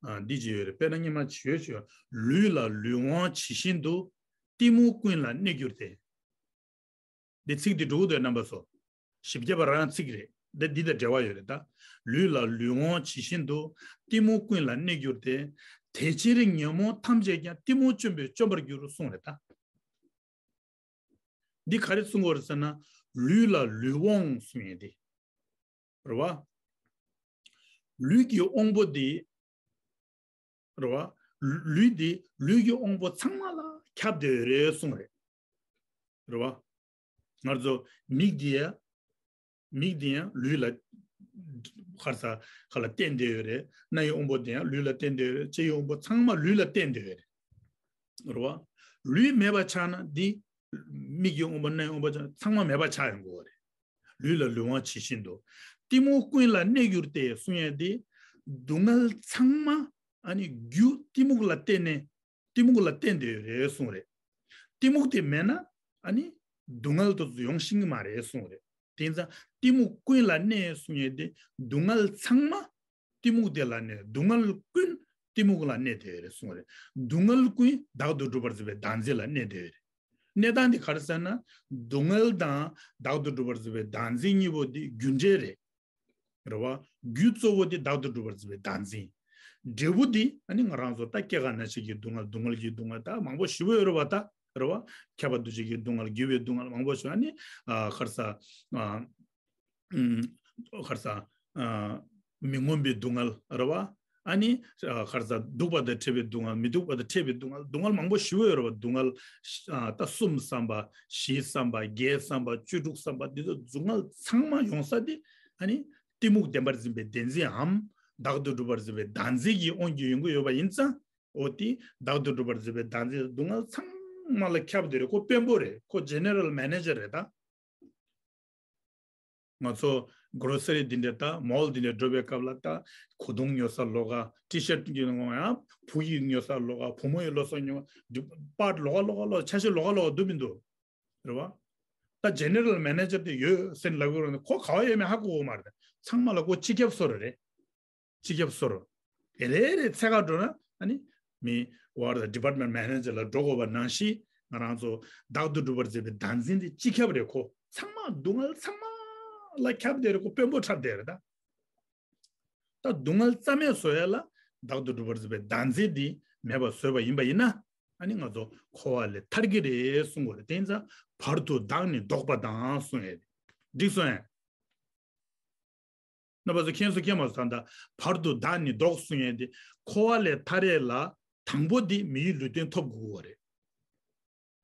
ཨ་འདི་ཅིག་ཡོད་རེད། དཔེར་ན་སྔོན་མ་ཅིག་ཡོད་ཅིག་ཡོད། ལུས་ལ་ལུས་དབང་ཇི་བཞིན་དུ། གཏི་མུག་ཀུན་ལ་གནས་གྱུར་ཏེ། འདི་ཚིག་འདི་འགྲོ་གི་འདུག་རྣམ་པ་ཚོ། བཞི་བརྒྱ་པ་རང་ཚིག་རེད། འདི་འདི་དང་འབྲེལ་བ་ཡོད་རེད་ད། ལུས་ལ་ལུས་དབང་ཇི་བཞིན་དུ། གཏི་མུག་ཀུན་ལ་གནས་གྱུར་ཏེ། དེ་ཕྱིར་ཉོན་མོངས་ཐམས་ཅད་ཀྱང་། གཏི་མུག་བཅོམ་པས་བཅོམ་པར་འགྱུར་གསུངས་རེད་ད། འདི་ག་རེ་གསུང་གི་ཡོད་རེད་ཟེར་ན། ལུས་ལ་ལུས་དབང་གསུང་ཡས་འདི། རེད་བ། ལུས་ཀྱི་དབང་པོ་འདི། རེད་བ། ལུས་འདི་ལུས་ཀྱི་དབང་པོ་ཚང་མ་ལ་ཁྱབ་བསྡད་ཡོད་རེད་གསུངས་རེད། རེད་བ། ང་ཚོ་མིག་འདི་ཡང་། མིག་འདི་ཡང་ལུས་ལ། ག་རེ་ཟ། ག་ལ་བརྟེན་བསྡད་ཡོད་རེད། སྣའི་དབང་པོ་འདི་ཡང་ལུས་ལ་བརྟེན་བསྡད་ཡོད་རེད། ལྕེའི་དབང་པོ་ཚང་མ་ལུས་ལ་བརྟེན་བསྡད་ཡོད་རེད། རེད་བ། ལུས་མེད་པ་ཆགས་ན་འདི། མིག་གི་དབང་པོ་སྣའི་དབང་པོ་ཆགས་ཚང་མ་མེད་པ་ཆགས་ཡོང་གི་ཡོད་རེད། ལུས་ལ་ལུས་དབང་ཇི་བཞིན་དུ། གཏི་མུག་ཀུན་ལ་གནས་གྱུར་ཏེ་གསུང་ཡས་དེ། སྡུག་བསྔལ་ཚང་མ་ཨ་ནི་རྒྱུ་གཏི་མུག་ལ་བརྟེན་ནས། གཏི་མུག་ལ་བརྟེན་བསྡད་ཡོད་རེད་གསུངས་རེད། གཏི་མུག་དེ་མེད་ན་ཨ་ནི་སྡུག་བསྔལ་དེ་ཚོ་ཡོང་ཤེས་ཀྱི་མ་རེད་གསུངས་རེད། དེ་ཡིན་ཙང་གཏི་མུག་ཀུན་ལ་གནས་གསུང་ཡས་དེ་སྡུག་བསྔལ་ཚང་མ་གཏི་མུག་དེ་ལ་གནས། སྡུག་བསྔལ་ཀུན་གཏི་མུག་ལ་གནས་བསྡད་ཡོད་རེད་གསུངས་རེད། སྡུག་བསྔལ་ཀུན་བདག་ཏུ་གྲུབ་པར་འཛིན་པའི་བདག་འཛིན་ལ་གནས་བསྡད་ཡོད་རེད། གནས་སྟངས་འདི་ག་རེ་ཟེར་ན། སྡུག་བསྔལ་དང་བདག་ཏུ་གྲུབ་པར་འཛིན་པའི་བདག་འཛིན་གཉིས་པོ་འདི་རྒྱུ་འབྲས་རེད། རེད་བ། རྒྱུ་གཙོ་བོ་འདི་བདག་ཏུ་གྲུབ་པར་འཛིན་པའི་བདག་འཛིན། འབྲས་བུ་འདི་ཨ་ནི་ང་རང་ཚོ་ད་སྐྱེ་རྒ་ན་འཆི་གི་སྡུག་བསྔལ། སྡུག་བསྔལ་གྱི་སྡུག་བསྔལ་ད་མང་པོ་ཞེ་པོ་ཡོད་རེད་བ་ད། རེད་བ། ཁྱབ་པ་འདུ་བྱེད་ཀྱི་སྡུག་བསྔལ། རྒུད་པའི་སྡུག་བསྔལ་མང་པོ་ཞིག་ཨ་ནི་ཨ་ག་རེ་ཟ། ཨ། ཨུམ། ག་རེ་ཟ། ཨ། མི་ངོམས་པའི་སྡུག་བསྔལ་རེད་བ། ཨ་ནི་ཨ་ག་རེ་ཟ། སྡུག་པ་དང་འཕྲད་པའི་སྡུག་བསྔལ། མི་སྡུག་པ་དང་འཕྲད་པའི་སྡུག་བསྔལ། སྡུག་བསྔལ་མང་པོ་ཞེ་པོ་ཡོད་རེད་བ། སྡུག་བསྔལ་ཨ་ད་གསུམ་བསམ་པ། བཞི་བསམ་པ། བརྒྱད་བསམ་པ། བཅུ་དྲུག་བསམ་པ། འདི་ཚོ་སྡུག་བསྔལ་ཚང་མ་ཡོང་ས་དེ་ཨ་ནི་གཏི་མུག་བདེན་པར་འཛིན་པའི་བདེན་འཛིན་འམ། བདག་ཏུ་གྲུབ་པར་འཛིན་པའི་བདག་འཛིན་གྱི་དབང་གིས་ཡོང་གི་ཡོད་པ་ཡིན་ཙང་། འོ་དེ་བདག་ཏུ་གྲུབ་པར་འཛིན་པའི་བདག་འཛིན་སྡུག་བསྔལ་ཚང་མ་ལ་ཁྱབ་བསྡད་རེད། ཁོ་དཔོན་པོ་རེད། ཁོ་ཇེ་ནེ་རལ་མེ་ནེ་ཇར་རེད་ད། ང་ཚོ་གྷོ་རོ་སི་རི་འདི་འདྲ་ད་མོལ་འདི་འདྲ་འགྲོ་བའི་སྐབས་ལ་ད་གོས་ཐུང་ཉོ་ས་ལོགས་ཀ། ཊི་ཤར་ཊི་གི་ནང་ཡང་བུ་ཡི་ཉོ་ས་ལོགས་ཀ། བུ་མོ་ཡི་ལོ་གསར་ཉོ་པར་ལོགས་ཀ་ལོགས་ཀ་ལོགས་ཆ་ཤས་ལོགས་ཀ་ལོགས་ཀ་འདུག་མི་འདུག་རེད་བ། ད་ཇེ་ནེ་རལ་མེ་ནེ་ཇར་དེ་ཡོད་ཟེར་ལབ་ཀྱི་རེད། ཁོ་ག་བ་ཡོད་མེད་ཧ་གོ་གི་མ་རེད། ཚང་མ་ལ་ཁོ་སྤྱི་ཁྱབ་བཟོ་འདྲ་རེད། སྤྱི་ཁྱབ་བཟོ་འདྲ། ཨེ་རེ་རེ་འཚོལ་ག་འགྲོ་ན་ཨ་ནི་མི་ཝར་ཌི་པར་ཊི་མེན་ཊི་མེ་ནེ་ཇར་ལ་འགྲོ་དགོས་པ་ནང་བཞིན། ང་རང་ཚོ་བདག་ཏུ་གྲུབ་པར་མཛད་པའི་བདག་འཛིན་དེ་སྤྱི་ཁྱབ་རེད། ཁོ་ཚང་མ་སྡུག་བསྔལ་ཚང་མ་ལ་ཁྱབ་བསྡད་རེད། ཁོ་དཔོན་པོ་འཁྲབ་བསྡད་རེད་ད། ད་སྡུག་བསྔལ་རྩ་མེད་བཟོ་ཡ་ལ་བདག་ཏུ་གྲུབ་པར་མཛད་པའི་བདག་འཛིན་འདི་མེད་པར་བཟོས་པ་ཡིན་པ་ཡིན་ན། ཨ་ནི་ང་ཚོ་འཁོར་བ་ལས་ཐར་གྱི་རེད་གསུང་གི་རེད། དེ་ཡིན་ཙང་བར་དུ་བདག་ནི་བཟློག་པ་དང་གསུང་ཡས་རེད། འགྲིག་སོང་ངས། རྣམ་པ་ཚོ་མཁྱེན་སོང་མཁྱེན་མ་སོང་། ད་ལྟ་བར་དུ་བདག་ནི་བཟློག་གསུང་ཡས་དེ་འཁོར་བ་ལས་ཐར་ཡས་ལ་དང་པོ་དེ་མིའི་ལུས་རྟེན་ཐོབ་དགོས་པ་རེད།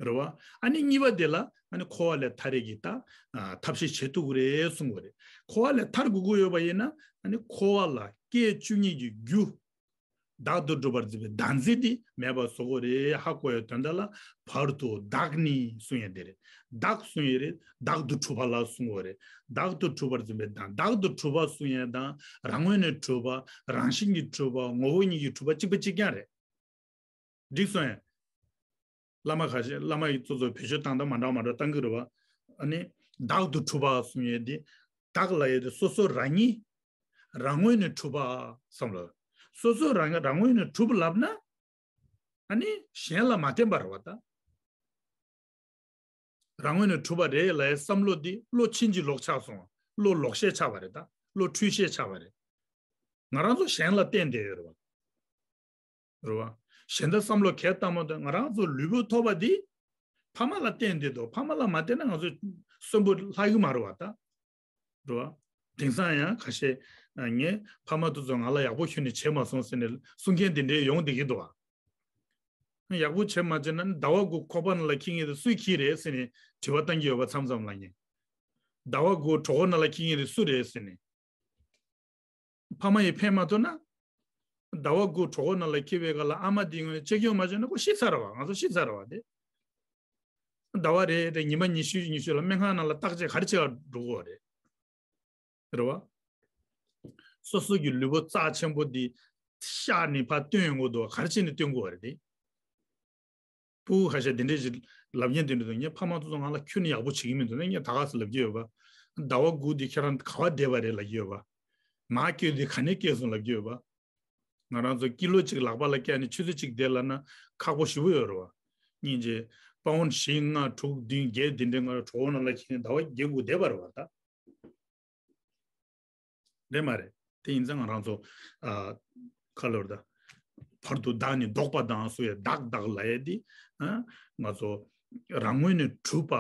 རེད་བ། ཨ་ནི་གཉིས་པ་དེ་ལ་ཨ་ནི་འཁོར་བ་ལས་ཐར་ཡས་ཀྱི་ད་ཨ་ཐབས་ཤེས་བྱེད་ཐུབ་ཀྱི་རེད་གསུང་གི་རེད། འཁོར་བ་ལས་ཐར་དགོས་ཀྱི་ཡོད་པ་ཡིན་ན་ཨ་ནི་འཁོར་བ་ལ་སྐྱེ་བཅུག་མཁན་གྱི་རྒྱུ། བདག་ཏུ་གྲུབ་པར་མཛད་པའི་བདག་འཛིན་དེ་མེད་པ་བཟོ་དགོས་རེད། ཧ་གོ་ཡའི་དོན་དག་ལ་བར་དུ་བདག་ནི་གསུང་ཡས་དེ་རེད། བདག་གསུང་ཡས་རེད། བདག་ཏུ་གྲུབ་པ་ལ་གསུང་དགོས་རེད། བདག་ཏུ་གྲུབ་པར་མཛད་པའི་བདག་བདག་ཏུ་གྲུབ་པ་གསུང་ཡས་དང་རང་ངོས་ནས་གྲུབ་པ། རང་བཞིན་གྱིས་གྲུབ་པ། ངོ་བོ་ཉིད་ཀྱིས་གྲུབ་པ་གཅིག་པ་གཅིག་རྐྱང་རེད། འགྲིག་སོང་ངས། བླ་མ་ཁ་ཤས་བླ་མ་ཡི་གཙོ་གཙོ་བེད་སྤྱོད་བཏང་སྟངས་མ་འདྲ་མ་འདྲ་བཏང་གི་རེད་བ། ཨ་ནི་བདག་ཏུ་གྲུབ་པ་གསུང་ཡས་དེ། བདག་ལབ་ཡས་དེ་སོ་སོ་རང་ཉིད། རང་ངོས་ནས་གྲུབ་པ་བསམ་ལ། སོ་སོ་རང་རང་ངོས་ནས་གྲུབ་ལབ་ན། ཨ་ནི་གཞན་ལ་མ་བརྟེན་པ་རེད་བ་ད། རང་ངོས་ནས་གྲུབ་པ་རེད་ལབ་ཡས་བསམ་བློ་འདི་བློ་ཕྱིན་ཅི་ལོག་ཆགས་སོང་བ། བློ་ལོག་ཤེས་ཆགས་པ་རེད་ད། བློ་འཁྲུལ་ཤེས་ཆགས་པ་རེད། ང་རང་ཚོ་གཞན་ལ་བརྟེན་བསྡད་ཡོད་རེད་བ། རེད་བ། གཞན་དག་བསམ་བློ་གས་བཏང་མ་ཐོན། ང་རང་ཚོ་ལུས་པོ་ཐོབ་པ་འདི་ཕ་མ་ལ་བརྟེན་བསྡད་འདུག་ཕ་མ་ལ་མ་བརྟེན་ན་ང་ཚོ་གསོན་པོ་ལྷག་གི་མ་རེད་བ་ད། རེད་བ། དེང་སང་ཡང་ཁ་ཤས་ངའི་ཕ་མ་དེ་ཚོ་ང་ལ་ཡག་པོ་ཁྱོན་ནས་བྱས་མ་སོང་ཟེར་ནས་གསུང་མཁན་དེ་འདྲས་ཡོང་བསྡད་ཀྱི་འདུག་བ། ཡག་པོ་བྱས་མ་བྱས་ན་ཟླ་བ་དགུ་ཁོག་པ་ནང་ལ་འཁྱེར་མཁན་དེ་སུས་འཁྱེར་རེད་ཟེར་ནས་དྲི་བ་བཏང་གི་ཡོད་པ་མཚམས་མཚམས་ལ་ངས། ཟླ་བ་དགུ་གྲོད་ཁོག་ནང་ལ་འཁྱེར་མཁན་དེ་སུ་རེད་ཟེར་ནས། ཕ་མ་ཡིས་ཕན་མ་ཐོགས་ན། ཟླ་བ་དགུ་གྲོད་ཁོག་ནང་ལ་འཁྱེར་བའི་སྐབས་ལ་ཨ་མ་དེའི་ངོས་ནས་གཅེས་སྐྱོང་མ་བྱས་ན་ཁོ་ཤི་ཚར་བ། ང་ཚོ་ཤི་ཚར་བ་དེ། ཟླ་བ་རེ་རེ་ཉི་མ་ཉི་ཤུ་ཉི་ཤུ་ལ་སྨན་ཁང་ནང་ལ་བརྟག་དཔྱད་ག་རེ་བྱེད་ག་འགྲོ་དགོས་རེད། རེད་བ། སོ་སོ་གི་ལུས་པོ་རྩ་ཆེན་པོ་འདི་གཤགས་ནས་ཕར་བཏོན་ཡོང་གི་འདུག་བ། ག་རེ་བྱས་ནས་བཏོན་དགོས་བ་རེད་དེ། ཕྲུ་གུ་ཁ་ཤས་དེ་འདྲས་ཞིག་ལབ་མཁན་དེ་འདྲ་འདུག་ངའི་ཕ་མ་ཚོ་ང་ལ་ཁྱོན་ནས་ཡག་པོ་བྱེད་ཀྱི་མི་འདུག་ངས་ད་ག་ས་ལབ་ཀྱི་ཡོད་པ། ཟླ་བ་དགུ་འདི་ཁྱེད་རང་ག་བ་བསྡད་པ་རེད་ལབ་ཀྱི་ཡོད་པ། མར་སྐྱེས་དུས་ག་ནས་སྐྱེས་སོང་ལབ་ཀྱི་ཡོད་པ། ང་རང་ཚོ་ཀི་ལོ་གཅིག་ལག་པ་ལ་བཀལ་ནས་ཆུ་ཚོད་གཅིག་བསྡད་ལབ་ན་ཁག་པོ་ཞེ་པོ་ཡོད་རེད་བ། སྙིང་རྗེ། པའུན་བཞི་ལྔ་དྲུག་བདུན་བརྒྱད་འདི་འདྲའི་ང་རང་གྲོད་ཁོག་ནང་ལ་འཁྱེར་ནས་ཟླ་བ་བརྒྱད་དགུ་བསྡད་པ་རེད་བ་ད། རེད་མ་རེད། དེ་ཡིན་ཙང་ང་རང་ཚོ་ཨ་ཁ་ལོར་ད་བར་དུ་བདག་ནི་བཟློག་པ་དང་གསུང་ཡས་བདག་བདག་ལབ་ཡས་འདི་ཨ་ང་ཚོ་རང་ངོས་ནས་གྲུབ་པ་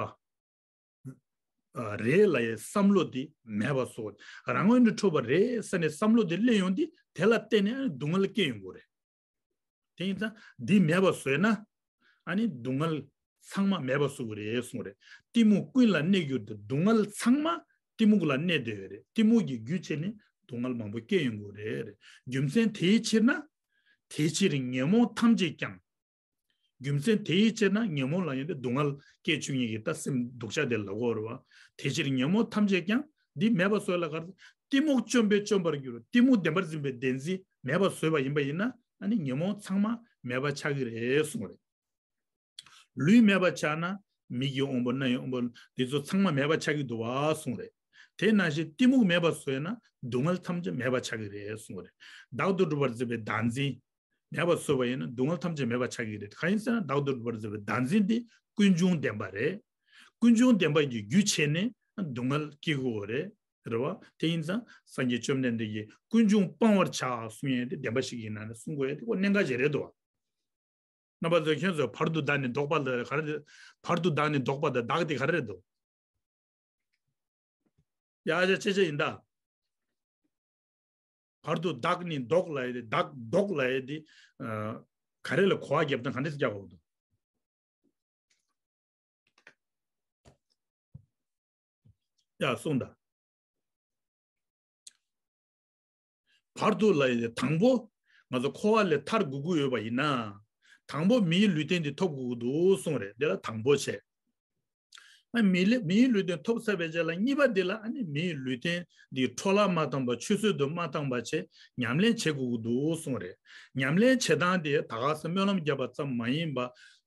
ཨ་རེད་ལབ་ཡས་བསམ་བློ་འདི་མེད་པ་བཟོ། རང་ངོས་ནས་གྲུབ་པ་རེད་ཟེར་ནས་བསམ་བློ་འདི་སླེབས་ཡོང་དུས་དེ་ལ་བརྟེན་ནས་ཨ་སྡུག་བསྔལ་སྐྱེ་ཡོང་གི་རེད། དེ་ཡིན་ཙང་འདི་མེད་པ་བཟོས་ན་ཨ་ནི་སྡུག་བསྔལ་ཚང་མ་མེད་པ་བཟོ་གི་རེད་གསུངས་རེད། གཏི་མུག་ཀུན་ལ་གནས་གྱུར་ཏེ། སྡུག་བསྔལ་ཚང་མ་གཏི་མུག་ལ་གནས་བསྡད་ཡོད་རེད། གཏི་མུག་གི་རྒྱུ་བྱས་ནས་སྡུག་བསྔལ་མང་པོ་སྐྱེ་ཡོང་གི་རེད། རྒྱུ་མཚན་དེའི་ཕྱིར་ན། དེའི་ཕྱིར་ཉོན་མོངས་ཐམས་ཅད་ཀྱང་། རྒྱུ་མཚན་དེའི་ཕྱིར་ན་ཉོན་མོངས་ལ་ཡོན་ཏན་སྡུག་བསྔལ་སྐྱེ་བཅུག་མཁན་གྱི་ད་སེམས་སྡུག་ཅག་དེ་ལ་གོ་རེད་བ། དེ་ཕྱིར་ཉོན་མོངས་ཐམས་ཅད་ཀྱང་། འདི་མེད་པ་བཟོས་ལ་གར། གཏི་མུག་བཅོམ་པས་བཅོམ་པར་འགྱུར། གཏི་མུག་བདེན་པར་འཛིན་པའི་བདེན་འཛིན་མེད་པ་བཟོས་པ་ཡིན་པ་ཡིན་ན་ཨ་ནི་ཉོན་མོངས་ཚང་མ་མེད་པ་ཆགས་ཀྱི་རེད་གསུངས་རེད། ལུས་མེད་པ་ཆགས་ན་མིག་གི་དབང་པོ་རྣ་ཡི་དབང་པོ་འདི་ཚོ་ཚང་མ་མེད་པ་ཆགས་ཀྱི་འདུག་བ་གསུངས་རེད། དེ་ནང་བཞིན་གཏི་མུག་མེད་པ་བཟོས་ན་སྡུག་བསྔལ་ཐམས་ཅད་མེད་པ་ཆགས་ཀྱི་རེད་གསུངས་རེད། བདག་ཏུ་གྲུབ་པར་མཛད་པའི་བདག་འཛིན། མེད་པ་བཟོས་པ་ཡིན་ན་སྡུག་བསྔལ་ཐམས་ཅད་མེད་པ་ཆགས་ཀྱི་རེད། གང་ཡིན་ཟེར་ན་བདག་ཏུ་གྲུབ་པར་མཛད་པའི་བདག་འཛིན་དེ་ཀུན་འབྱུང་བདེན་པ་རེད། ཀུན་འབྱུང་བདེན་པ་གི་རྒྱུ་བྱས་ནས་སྡུག་བསྔལ་སྐྱེ་དགོས་པ་རེད། རེད་བ། དེ་ཡིན་ཙང་སངས་རྒྱས་བཅོམ་ལྡན་འདས་ཀྱིས་ཀུན་འབྱུང་སྤང་བར་བྱ་གསུང་ཡས་དེ་བདེན་པ་ཞིག་ཡིན་ན་ནི་གསུང་དགོས་ཡས་དེ་ཁོ་གནད་འགག་ཅིག་རེད་འདུག་བ། རྣམ་པ་ཚོས་ཁྱོད་ཚོས་བར་དུ་བདག་ནི་བཟློག་པ་ལ་ག་རེ་རེད། བར་དུ་བདག་ནི་བཟློག་པ་དང་བདག་དེ་ག་རེ་རེད་འདུག་ཡ་ཨ་ཅག་ཅེ་ཅེ་ཡིན་ད། བར་དུ་བདག་ནི་བཟློག་ལབ་ཡས་དེ་བདག་བཟློག་ལབ་ཡས་དེ་ཨ་ག་རེ་ལ་གོ་བ་རྒྱབ་སྟངས་ག་འདྲས་རྒྱག་དགོས་འདུག་ཡ་གསུངས་ད། བར་དུ་ལབ་ཡས་དེ་དང་པོ་ང་ཚོ་འཁོར་བ་ལས་ཐར་དགོས་ཀྱི་ཡོད་པ་ཡིན་ན། དང་པོ་མིའི་ལུས་རྟེན་དེ་ཐོབ་དགོས་ཀྱི་འདུག་གསུངས་རེད། དེ་ལ་དང་པོ་བྱས། ཨ་མི་ལུས་མིའི་ལུས་རྟེན་ཐོབ་ཚར་བའི་རྗེས་ལ་གཉིས་པ་འདི་ལ་ཨ་ནི་མིའི་ལུས་རྟེན་འདི་འཕྲོ་བརླག་མ་བཏང་པ་ཆུད་ཟོས་དུ་མ་བཏང་པ་བྱས་ཉམས་ལེན་བྱེད་དགོས་ཀྱི་འདུག་གསུངས་རེད། ཉམས་ལེན་བྱེད་སྟངས་དེ་ད་ག་ས་སྨོན་ལམ་བརྒྱབ་པ་ཙམ་མ་ཡིན་པ།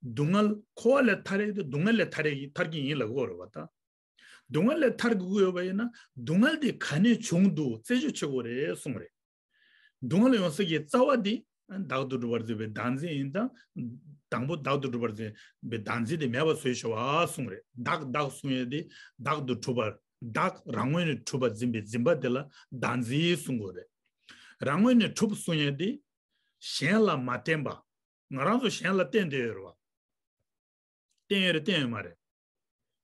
སྡུག་བསྔལ་འཁོར་བ་ལས་ཐར་ཡས་དེ་སྡུག་བསྔལ་ལས་ཐར་ཡས་ཐར་གྱི་ཡིན་ལབ་ཀྱི་ཡོད་རེད་བ་ད། སྡུག་བསྔལ་ལས་ཐར་དགོས་ཀྱི་ཡོད་པ་ཡིན་ན་སྡུག་བསྔལ་དེ་ག་ནས་བྱུང་འདུག་རྩད་གཅོད་བྱེད་དགོས་རེད་གསུངས་རེད། སྡུག་བསྔལ་ཡོང་ས་ཀྱི་རྩ་བ་དེ་བདག་ཏུ་གྲུབ་པར་འཛིན་པའི་བདག་འཛིན་ཡིན་ཙང་། དང་པོ་བདག་ཏུ་གྲུབ་པར་འཛིན་པའི་བདག་འཛིན་དེ་མེད་པ་བཟོས་ཤོག་ཨ་གསུངས་རེད། བདག་བདག་གསུང་ཡས་དེ་བདག་ཏུ་གྲུབ་པར་བདག་རང་ངོས་ནས་གྲུབ་པར་འཛིན་པའི་འཛིན་པ་དེ་ལ་བདག་འཛིན་གསུང་དགོས་རེད། རང་ངོས་ནས་གྲུབ་གསུང་ཡས་དེ་གཞན་ལ་མ་བརྟེན་པ། ང་རང་ཚོ་གཞན་ལ་བརྟེན་བསྡད་ཡོད་རེད་བ། བརྟེན་ཡོད་རེད་བརྟེན་ཡོད་མ་རེད།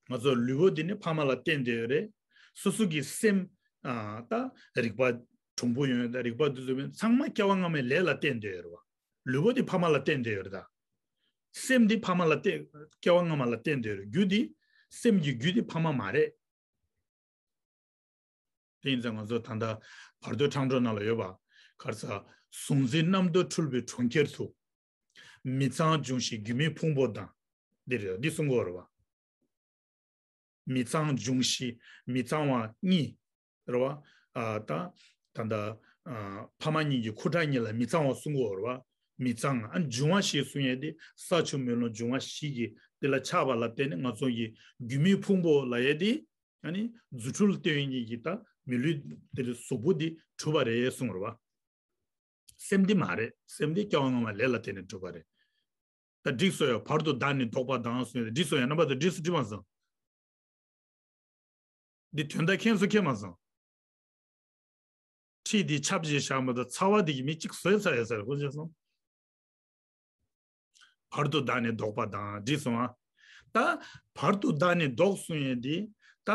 ང་ཚོ་ལུས་པོ་འདི་ནི་ཕ་མ་ལ་བརྟེན་བསྡད་ཡོད་རེད། སོ་སོ་གི་སེམས། ཨ། ད་རིག་པ་གྲུང་པོ་ཡོང་ཡོད་ད་རིག་པ་འདི་ཚོ་ཚང་མ་སྐྱེ་བ་སྔ་མའི་ལས་ལ་བརྟེན་བསྡད་ཡོད་རེད་བ། ལུས་པོ་འདི་ཕ་མ་ལ་བརྟེན་བསྡད་ཡོད་རེད་ད། སེམས་འདི་ཕ་མ་ལ་བརྟེན། སྐྱེ་བ་སྔ་མ་ལ་བརྟེན་བསྡད་ཡོད་རེད། རྒྱུ་འདི། སེམས་ཀྱི་རྒྱུ་འདི་ཕ་མ་མ་རེད། དེ་ཡིན་ཙང་ང་ཚོ་ད་ལྟ་བར་དོའི་ཕྲེང་རྡོག་ནང་ལ་ཡོད་པ། ག་རེ་ཟ། གཟུང་འཛིན་རྣམ་རྟོག་འཁྲུལ་པའི་གྲོང་ཁྱེར་དུ། མི་གཙང་འབྱུང་ཞིང་སྒྱུ་མའི་ཕུང་པོ་དང་། འདི་རེད། འདི་གསུང་གི་ཡོད་རེད་བ། མི་གཙང་འབྱུང་ཞིང་མི་གཙང་བ་གཉིས། རེད་བ། ཨ། ད་ད་ལྟ། ཨ། ཕ་མ་གཉིས་ཀྱི་ཁུ་ཁྲག་གཉིས་ལ་མི་གཙང་བ་གསུང་གི་ཡོད་རེད་བ། མི་གཙང་། ཨ། འབྱུང་བ་ཞེས་གསུང་ཡས་དེ་ས་ཆུ་མེ་རླུང་འབྱུང་བ་བཞི་གི་དེ་ལ་ཆགས་པ་ལ་བརྟེན་ནས་ང་ཚོ་ཡི་སྒྱུ་མའི་ཕུང་པོ་ལ་ཡས་དེ། ཨ་ནི་རྫུ་འཕྲུལ་སྟོན་ཡས་ཀྱི་ད་མི་ལུས་དེ་གཟུགས་པོ་འདི་གྲུབ་པ་རེད་གསུངས་རེད་བ། སེམས་འདི་མ་རེད། སེམས་འདི་སྐྱེ་བ་སྔ་མ་ལས་ལ་བརྟེན་ནས་གྲུབ་པ་རེད། ད་འགྲིག་སོང་ཡ། བར་དུ་བདག་ནི་ལྡོག་པ་དང་གསུངས་ཡ། འགྲིག་སོང་ཡ། རྣམ་པ་ཚོ་འགྲིག་སོང་འགྲིག་མ་སོང་། འདི་དོན་དག་མཁྱེན་སོང་མཁྱེན་མ་སོང་། ཁྲིད་འདི་ཆབ་ཅིག་བཞག་མ་གཏོགས་ཚ་བ་འདི་གི་མི་གཅིག་བཟོས་ཚར་ཡོད་ས་རེད་ཁོ་ཅག་སོང་། བར་དུ་བདག་ནི་ལྡོག་པ་དང་འགྲིག་སོང་ཨ། ད་བར་དུ་བདག་ནི་ལྡོག་གསུང་ཡས་འདི། ད་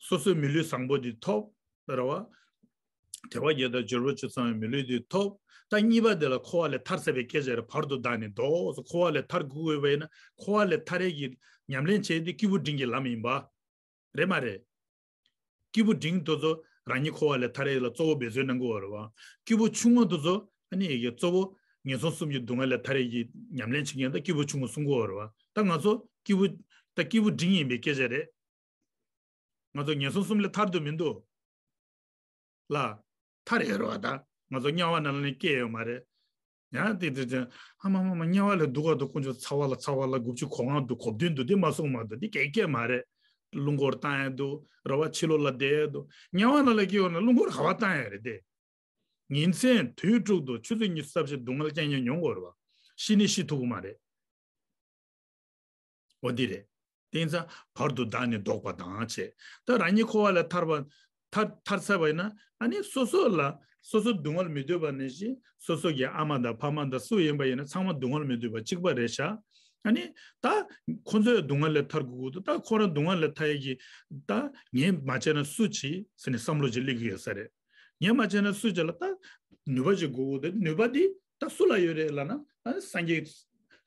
སོ་སོའི་མི་ལུས་བཟང་པོ་འདི་ཐོབ། རེད་བ། དལ་བ་བརྒྱད་དང་འབྱོར་པ་བཅུ་ཚང་བའི་མི་ལུས་འདི་ཐོབ། ད་གཉིས་པ་དེ་ལ་འཁོར་བ་ལས་ཐར་ཚར་བའི་སྐད་ཆ་རེད། བར་དུ་བདག་ནི་ལྡོག་སོ། འཁོར་བ་ལས་ཐར་དགོས་ཡོད་པ་ཡིན་ན་འཁོར་བ་ལས་ཐར་ཡས་ཀྱི་ཉམས་ལེན་བྱས་ཏེ་སྐྱེས་བུ་འབྲིང་གི་ལམ་ཡིན་པ། རེད་མ་རེད། སྐྱེས་བུ་འབྲིང་དེ་ཚོ་རང་ཉིད་འཁོར་བ་ལས་ཐར་ཡས་ལ་གཙོ་བོ་འབད་བརྩོན་གནང་གི་ཡོད་རེད་བ། སྐྱེས་བུ་ཆུང་ངུ་དེ་ཚོ་ཨ་ནི་ཡི་གེ་གཙོ་བོ་ངན་སོང་གསུམ་གྱི་སྡུག་བསྔལ་ལས་ཐར་ཡས་ཀྱི་ཉམས་ལེན་བྱེད་མཁན་ད་སྐྱེས་བུ་ཆུང་ངུ་གསུང་གི་ཡོད་རེད་བ། ད་ང་ཚོ་སྐྱེས་བུ་ད་སྐྱེས་བུ་འབྲིང་ཡིན་པའི་སྐད་ཆ་རེད། ང་ཚོ་ངན་སོང་གསུམ་ལས་ཐར་དུ་མི་འདུག་ལ། ཐར་ཡོད་རེད་བ། ད་ང་ཚོ་དམྱལ་བ་ནང་ལ་ནི་སྐྱེས་ཡོད་མ་རེད། ཡང་དེ་དེ་དེ་ཨ་མ་མ་མ་དམྱལ་བ་ལས་སྡུག་ག་འདུག་དཀོན་མཆོག། ཚ་བ་ལ་ཚ་བ་ལ་དགུ་བཅུ་གོ་ལྔ་འདུག་གོ་བདུན་འདུག་དེ་མ་གསུངས་མ་གཏོགས་དེ་གས་སྐད་མ་རེད། རླུང་འཁོར་བཏང་ཡས་འདུག་རེད་བ། ཕྱི་ལོགས་ལ་བསྡད་ཡས་འདུག་དམྱལ་བ་ནང་ལ་སྐྱེས་ཡོད་ན་རླུང་འཁོར་ག་བ་བཏང་ཡས་རེད་དེ། ཉིན་མཚན་དུས་དྲུག་ཏུ་ཆུ་ཚོད་ཉི་ཤུ་རྩ་བཞི་སྡུག་བསྔལ་རྐྱང་རྐྱང་མྱོང་དགོས་རེད་བ། ཤི་ནི་ཤི་ཐུབ་ཀྱི་མ་རེད། འོ་འདི་རེད། དེ་ཡིན་ཙང་བར་དུ་བདག་ནི་ལྡོག་པ་དང་བྱས། ད་རང་ཉིད་འཁོར་བ་ལས་ཐར་པ། ཐར་ཐར་ཚར་བ་ཡིན་ན་ཨ་ནི་སོ་སོ་ལ་སོ་སོ་སྡུག་བསྔལ་མི་འདོད་པ་ནང་བཞིན་སོ་སོ་གི་ཨ་མ་དང་ཕ་མ་དང་སུ་ཡིན་པ་ཡིན་ན་ཚང་མ་སྡུག་བསྔལ་མི་འདོད་པ་གཅིག་པ་རེད་ཤག་ཨ་ནི་ད་ཁོ་ཚོའི་སྡུག་བསྔལ་ལས་ཐར་དགོས་ཀྱི་འདུག་ད་ཁོ་རང་སྡུག་བསྔལ་ལས་ཐར་ཡས་ཀྱི་ད་ངས་མ་བྱས་ན་སུ་བྱེད་ཟེར་ནས་བསམ་བློ་ཅིག་སླེབས་ཀྱི་ཡོད་ས་རེད། ངས་མ་བྱས་ན་སུ་བྱེད་ལ་ད་ནུས་པ་ཅིག་དགོས་ཀྱི་འདུག་ནུས་པ་འདི་ད་སུ་ལ་ཡོད་རེད་ལབ་ན་ཨ་ནི་སངས་རྒྱས་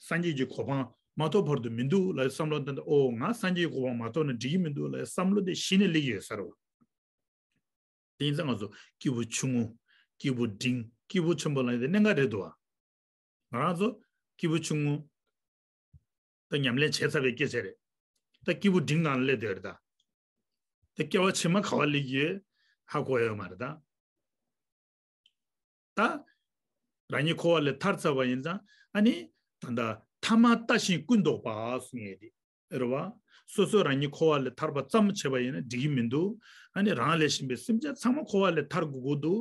སངས་རྒྱས་ཀྱི་གོ་འཕང་མ་ཐོབ་བར་དུ་མི་འདུག་ལབ་བསམ་བློ་འདི་འདི་ཨོ་ང་སངས་རྒྱས་ཀྱི་གོ་འཕང་མ་ཐོབ་ན་འགྲིག་གི་མི་འདུག་ལབ་བསམ་བློ་དེ་གཞི་ནས་སླེབས་ཀྱི་ཡོད་ས་རེད་བ། དེ་ཡིན་ཙང་ང་ཚོ་སྐྱེས་བུ་ཆུང་ངུ། སྐྱེས་བུ་འབྲིང་། སྐྱེས་བུ་ཆེན་པོ་ལ་ཡོད་དེ་གནད་འགག་རེད་འདུག་བ། ང་རང་ཚོ་སྐྱེས་བུ་ཆུང་ངུ། ད་ཉམས་ལེན་བྱས་ཚར་བའི་སྐད་ཆ་རེད། ད་སྐྱེས་བུ་འབྲིང་སྒང་ལ་སླེབས་བསྡད་ཡོད་རེད་ད། ད་སྐྱེ་བ་ཕྱི་མ་ག་བ་སླེབས་ཀྱི་ཡོད་ཧ་གོ་ཡོད་མ་རེད་ད། ད་རང་ཉིད་འཁོར་བ་ལས་ཐར་ཚར་བ་ཡིན་ཙང་ཨ་ནི་ད་ལྟ་ཐ་མ་ལྟ་ཞིང་ཀུན་ལྡོག་པ་གསུང་ཡས་དེ་རེད་བ། སོ་སོ་རང་ཉིད་འཁོར་བ་ལས་ཐར་པ་ཙམ་བྱས་པ་ཡིན་ན་འགྲིག་གི་མི་འདུག་ཨ་ནི་རང་ལས་གཞན་པའི་སེམས་ཅན་ཚང་མ་འཁོར་བ་ལས་ཐར་དགོས་ཀྱི་འདུག་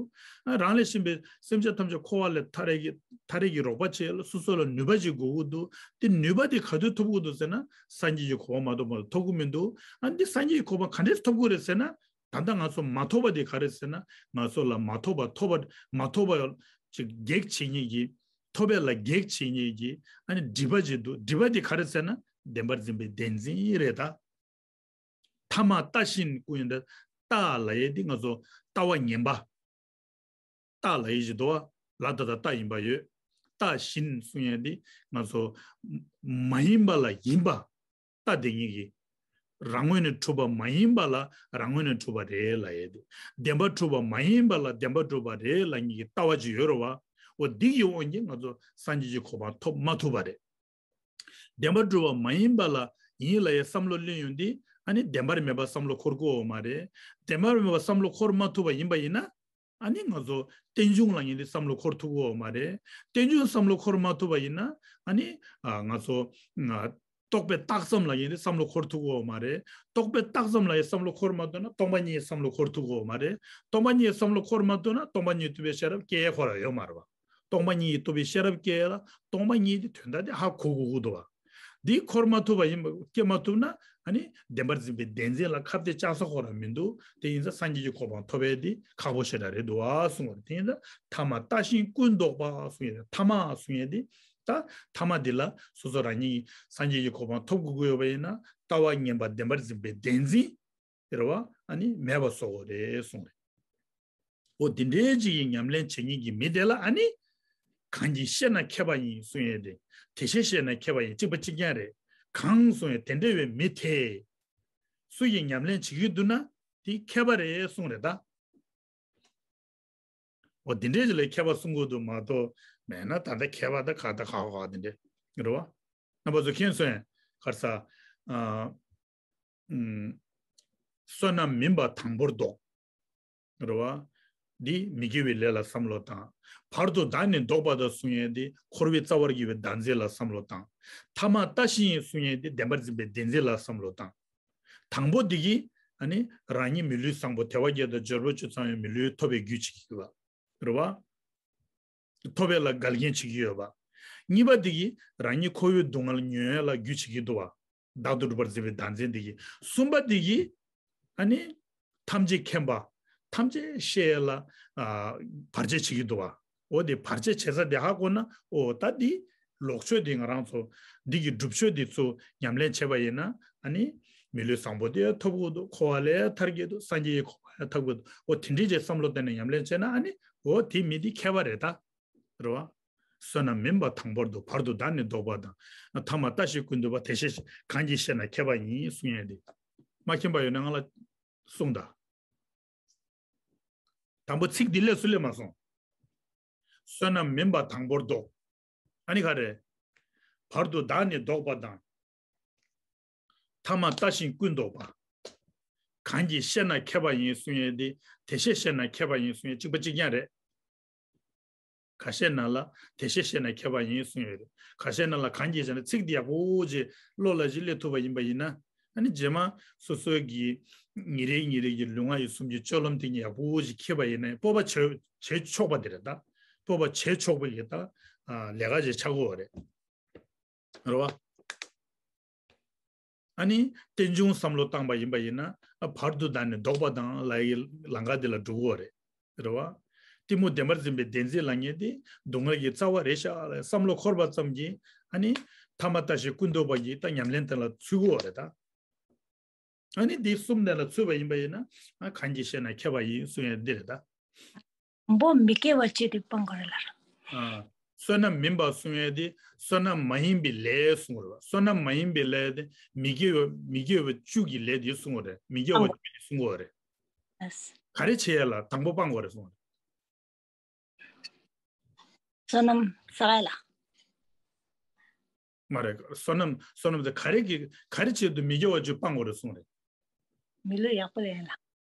ཨ་རང་ལས་གཞན་པའི་སེམས་ཅན་ཐམས་ཅད་འཁོར་བ་ལས་ཐར་ཡས་ཀྱི་ཐར་ཡས་ཀྱི་རོགས་པ་བྱེད་ལ་སོ་སོ་ལ་ནུས་པ་ཅིག་དགོས་ཀྱི་འདུག་དེ་ནུས་པ་དེ་ག་དུས་ཐོབ་ཀྱི་འདུག་ཟེར་ན་སངས་རྒྱས་ཀྱི་གོ་འཕང་མ་ཐོབ་མ་ཐོབ་ཐོབ་ཀྱི་མི་འདུག་ཨ་ནི་སངས་རྒྱས་ཀྱི་གོ་འཕང་ག་འདྲས་ཐོབ་དགོས་རེད་ཟེར་ན། ད་ལྟ་ང་ཚོ་མ་ཐོབ་པ་དེ་ག་རེ་ཟེར་ན། ང་ཚོ་ལ་མ་ཐོབ་པ་ཐོབ་པ་མ་ཐོབ་པ་ཅིག་གེགས་བྱེད་མཁན་གྱི་ཐོབ་པ་ལ་གེགས་བྱེད་མཁན་གྱི་ཨ་ནི་སྒྲིབ་པ་ཅིག་འདུག་སྒྲིབ་པ་དེ་ག་རེ་ཟེར་ན་བདེན་པར་འཛིན་པའི་བདེན་འཛིན་རེད་ད། ཐ་མ་ལྟ་ཞིང་ཀུན་ཡོད་ད། ལྟ་ལབ་ཡས་དེ་ང་ཚོ་ལྟ་བ་ངན་པ། ལྟ་ལབ་ཡས་ཅིག་འདུག་བ། ལ་ད་ད་ལྟ་ཡིན་པ་ཡོད། ལྟ་ཞིང་གསུང་ཡས་དེ་ང་ཚོ་མ་ཡིན་པ་ལ་ཡིན་པ། ལྟ་དེ་ཉིད་ཀྱིས། རང་ངོས་ནས་གྲུབ་པ་མ་ཡིན་པ་ལ་རང་ངོས་ནས་གྲུབ་པ་རེད་ལབ་ཡས་དེ། བདེན་པར་གྲུབ་པ་མ་ཡིན་པ་ལ་བདེན་པར་གྲུབ་པ་རེད་ལབ་མཁན་གྱི་ལྟ་བ་ཅིག་ཡོད་རེད་བ། འོ་འདི་ཡི་དབང་གིས་ང་ཚོ་སངས་རྒྱས་ཀྱི་གོ་འཕང་ཐོབ་མ་ཐུབ་པ་རེད། བདེན་པར་གྲུབ་པ་མ་ཡིན་པ་ལ་ཡིན་ལབ་ཡས་བསམ་བློ་སླེབས་ཡོང་དུས་ཨ་ནི་བདེན་པར་མེད་པ་བསམ་བློ་འཁོར་དགོས་བ་མ་རེད། བདེན་པར་མེད་པ་བསམ་བློ་འཁོར་མ་ཐུབ་པ་ཡིན་པ་ཡིན་ན། ཨ་ནི་ང་ཚོ་རྟེན་འབྱུང་ལབ་མཁན་དེ་བསམ་བློ་འཁོར་ཐུབ་ཀྱི་ཡོད་མ་རེད། རྟེན་འབྱུང་བསམ་བློ་འཁོར་མ་ཐུབ་པ་ཡིན་ན་ཨ་ནི་ཨ་ང་ཚོ་ང་ རྟོག་པས་བཏགས་ཙམ་ལ་ཡིན་ཏེ་བསམ་བློ་འཁོར་ཐུབ་ཀྱི་ཡོད་མ་རེད། རྟོག་པས་བཏགས་ཙམ་ལ་ཡིན་བསམ་བློ་འཁོར་མ་ཐུབ་ན་སྟོང་པ་ཉིད་བསམ་བློ་འཁོར་ཐུབ་ཀྱི་ཡོད་མ་རེད། སྟོང་པ་ཉིད་བསམ་བློ་འཁོར་མ་ཐུབ་ན་སྟོང་པ་ཉིད་རྟོགས་པའི་ཤེས་རབ་སྐྱེ་ཡས་ཁོ་རང་ཡོད་མ་རེད་བ། སྟོང་པ་ཉིད་ཀྱིས་རྟོགས་པའི་ཤེས་རབ་སྐྱེ་ཡས་ལ་སྟོང་པ་ཉིད་དེ་དོན་དག་དེ་ཧ་གོ་དགོས་ཀྱི་འདུག་བ། འདི་འཁོར་མ་ཐུབ་པ་ཡིན་པ་སྐྱེ་མ་ཐུབ་ན་ཨ་ནི་བདེན་པར་འཛིན་པའི་བདེན་འཛིན་ལ་ཁ་གཏད་བཅག་ས་ཁོ་རང་མི་འདུག་དེ་ཡིན་ཙང་སངས་རྒྱས་ཀྱི་གོ་འཕང་ཐོབ་ཡས་དེ་ཁག་པོ་ཞེ་དྲག་རེད་འདུག་བ་གསུངས་པ་རེད། དེ་ཡིན་ཙང་ཐ་མ་ལྟ་ཞིང་ཀུན་བཟློག་པ་གསུངས་ཡས་རེད། ཐ་མ་གསུངས་ཡས་དེ་ད་ཐ་མ་འདི་ལ་སོ་སོ་རང་ཉིད་སངས་རྒྱས་ཀྱི་གོ་འཕང་ཐོབ་དགོས་ཀྱི་ཡོད་པ་ཡིན་ན་ལྟ་བ་ངན་པ་བདེན་པར་འཛིན་པའི་བདེན་འཛིན་རེད་བ། ཨ་ནི་མེད་པ་བཟོ་དགོས་རེད་གསུངས་རེད། འོ་དེ་འདྲའི་ཅིག་གི་ཉམས་ལེན་བྱེད་མཁན་གྱི་མི་དེ་ལ་ཨ་ནི་གང་གིས་བཤད་ན་མཁས་པ་ཡིན་གསུང་ཡས་དེ། དེ་བཞིན་བཤད་ན་མཁས་པ་ཡིན་གཅིག་པ་གཅིག་རྐྱང་རེད། གང་གསུང་ཡས་དེ་འདྲ་བའི་མི་དེ་སུ་ཡིས་ཉམས་ལེན་བྱེད་ཀྱི་འདུག་ན་དེ་མཁས་པ་རེད་གསུང་རེད་ད། འོ་དེ་འདྲའི་ཅིག་ལ་མཁས་པ་གསུང་དགོས་འདུག་མ་གཏོགས་མེད་ན་ད་ལྟ་མཁས་པ་ད་ག་ད་ག་ག་དེ་འདྲ་རེད་བ། རྣམ་པ་ཚོ་མཁྱེན་སོང་ཡ། ག་རེ་ཟ། ཨ། ཨུམ། བསོད་ནམས་མིན་པ་དང་པོར་བཟློག་རེད་བ། འདི་མི་དགེ་བའི་ལས་ལ་བསམ་བློ་བཏང་། བར་དུ་བདག་ནི་བཟློག་པ་དང་གསུང་ཡས་འདི་འཁོར་བའི་རྩ་བར་གྱུར་པའི་བདག་འཛིན་ལ་བསམ་བློ་བཏང་། ཐ་མ་ལྟ་ཞིང་གསུང་ཡས་འདི་བདེན་པར་འཛིན་པའི་བདེན་འཛིན་ལ་བསམ་བློ་བཏང་། དང་པོ་འདི་གིས་ཨ་ནི་རང་ཉིད་མི་ལུས་བཟང་པོ་དལ་བ་བརྒྱད་དང་འབྱོར་པ་བཅུ་ཚང་བའི་མི་ལུས་ཐོབ་པའི་རྒྱུ་བྱེད་ཀྱི་ཡོད་པ་རེད་བ། ཐོབ་པ་ལ་འགལ་རྐྱེན་བྱེད་ཀྱི་ཡོད་པ། གཉིས་པ་འདི་གིས་རང་ཉིད་འཁོར་བའི་སྡུག་བསྔལ་མྱོང་ཡས་ལ་རྒྱུ་བྱེད་ཀྱི་འདུག་བ། བདག་ཏུ་གྲུབ་པར་འཛིན་པའི་བདག་འཛིན་འདི་གིས། གསུམ་པ་འདི་གིས་ཨ་ནི་ཐམས་ཅད་མཁྱེན་པ། ཐམས་ཅད་ཤེས་ཡས་ལ་ཨ་བར་ཆད་བྱེད་ཀྱི་འདུག་བ། འོ་དེ་བར་ཆད་བྱེད་ས་དེ་ཧ་གོ་ན་འོ་ད་འདི་ལོག་ཕྱོགས་འདི་ང་རང་ཚོ་འདི་གི་སྒྲུབ་ཕྱོགས་འདི་ཚོ་ཉམས་ལེན་བྱས་པ་ཡིན་ན་ཨ་ནི་མི་ལུས་བཟང་པོ་དེ་ཐོབ་དགོས་འདུག་འཁོར་བ་ལས་ཐར་གྱི་འདུག་སངས་རྒྱས་ཀྱི་གོ་འཕང་ཡང་ཐོབ་དགོས་འདུག་འོ་དེ་འདྲའི་ཅིག་བསམ་བློ་བཏང་ནས་ཉམས་ལེན་བྱས་ན་ཨ་ནི་འོ་དེ་མི་དེ་མཁས་པ་རེད་ད། རེད་བ། བསོད་ནམས་མིན་པ་དང་པོར་བཟློག་བར་དུ་བདག་ནི་བཟློག་པ་དང་། ཐ་མ་ལྟ་ཞིང་ཀུན་བཟློག་པ། དེ་བཞིན་གང་གིས་བཤད་ན་མཁས་པ་ཡིན་གསུང་ཡས་དེ། མ་མཁྱེན་པ་ཡོད་ན་ང་ལ་གསུངས་དང་། དང་པོ་ཚིག་འདི་ལས་སུ་ལས་མ་སོང་། བསོད་ནམས་མིན་པ་དང་པོར་བཟློག་ཨ་ནི་ག་རེ། བར་དུ་བདག་ནི་བཟློག་པ་དང་། ཐ་མ་ལྟ་ཞིང་ཀུན་བཟློག་པ། གང་གིས་བཤད་ན་མཁས་པ་ཡིན་གསུང་ཡས་དེ། དེ་བཞིན་བཤད་ན་མཁས་པ་ཡིན་གསུང་ཡས་གཅིག་པ་གཅིག་རྐྱང་རེད། ཁ་ཤས་ན་ལ་དེ་བཞིན་བཤད་ན་མཁས་པ་ཡིན་གསུང་ཡོད་རེད། ཁ་ཤས་ན་ལ་གང་གིས་བཤད་ན་ཚིག་འདི་ཡག་པོ་ཅིག་བློ་ལ་ཅིག་སླེབས་ཐུབ་པ་ཡིན་པ་ཡིན་ན། ཨ་ནི་རྗེས་མ་སོ་སོའི་གི་ཉིན་རེ་ཉིན་རེ་གི་ལུས་ངག་ཡིད་གསུམ་གྱི་སྤྱོད་ལམ་དེ་ཉིད་ཡག་པོ་ཅིག་འཁྱེར་བ་ཡིན་ན་སྤོབས་པ་བྱེད་བྱེད་ཆོག་པ་དེ་རེད་ད། སྤོབས་པ་བྱེད་ཆོག་པ་ཡིན་ད། ཨ་ལས་ཀ་ཅིག་ཆགས་ཀྱི་ཡོད་རེད། རེད་བ། ཨ་ནི་རྟེན་འབྱུང་བསམ་བློ་བཏང་པ་ཡིན་པ་ཡིན་ན་ཨ་བར་དུ་བདག་ནི་བཟློག་པ་དང་ལ་ཡི་ལམ་ཁ་འདི་ལ་འགྲོ་གི་ཡོད་རེད། རེད་བ། གཏི་མུག་བདེན་པར་འཛིན་པའི་བདེན་འཛིན་ལབ་མཁན་དེ་སྡུག་བསྔལ་གྱི་རྩ་བ་རེད་ཤག་ལ་བསམ་བློ་འཁོར་བ་ཙམ་གྱིས་ཨ་ནི་ཐ་མ་ལྟ་ཞིང་ཀུན་བཟློག་པ་གྱིས་ད་ཉམས་ལེན་དེ་ལ་ཚུད་ཀྱི་ཡོད་རེད་ད། ཨ་ནི་འདི་གསུམ་དེ་ལ་ཚུད་པ་ཡིན་པ་ཡིན་ན་ཨ་གང་གིས་བཤད་ན་མཁས་པ་ཡིན་གསུང་ཡས་འདི་རེད་ད། དང་པོ་མི་དགེ་བ་བཅུ་དེ་སྤང་དགོས་རེད་ལ། ཨ། བསོད་ནམས་མིན་པ་གསུང་ཡས་དེ་བསོད་ནམས་མ་ཡིན་པའི་ལས་གསུང་གི་རེད་བ། བསོད་ནམས་མ་ཡིན་པའི་ལས་དེ་མི་དགེ་བ་མི་དགེ་བ་བཅུ་གི་ལས་དེ་གསུང་གི་རེད། མི་དགེ་བ་སྤང་དགོས། བཅུ་དེ་གསུང་གི་རེད། ལགས། ག་རེ་བྱེད་ཡས་ལ་དང་པོ་སྤང་དགོས་རེད་གསུང་གི་རེད། བསོད་ནམས་བསགས་ཡས་ལ། མ་རེད། བསོད་ནམས་བསོད་ནམས་དེ་ག་རེ་གི་ག་རེ་བྱེད་དུ་མི་དགེ་བ་བཅུ་སྤང་དགོས་རེད་གསུང་གི་རེད། མི་ལུས་ཡག་པོ་ལེན་ལ།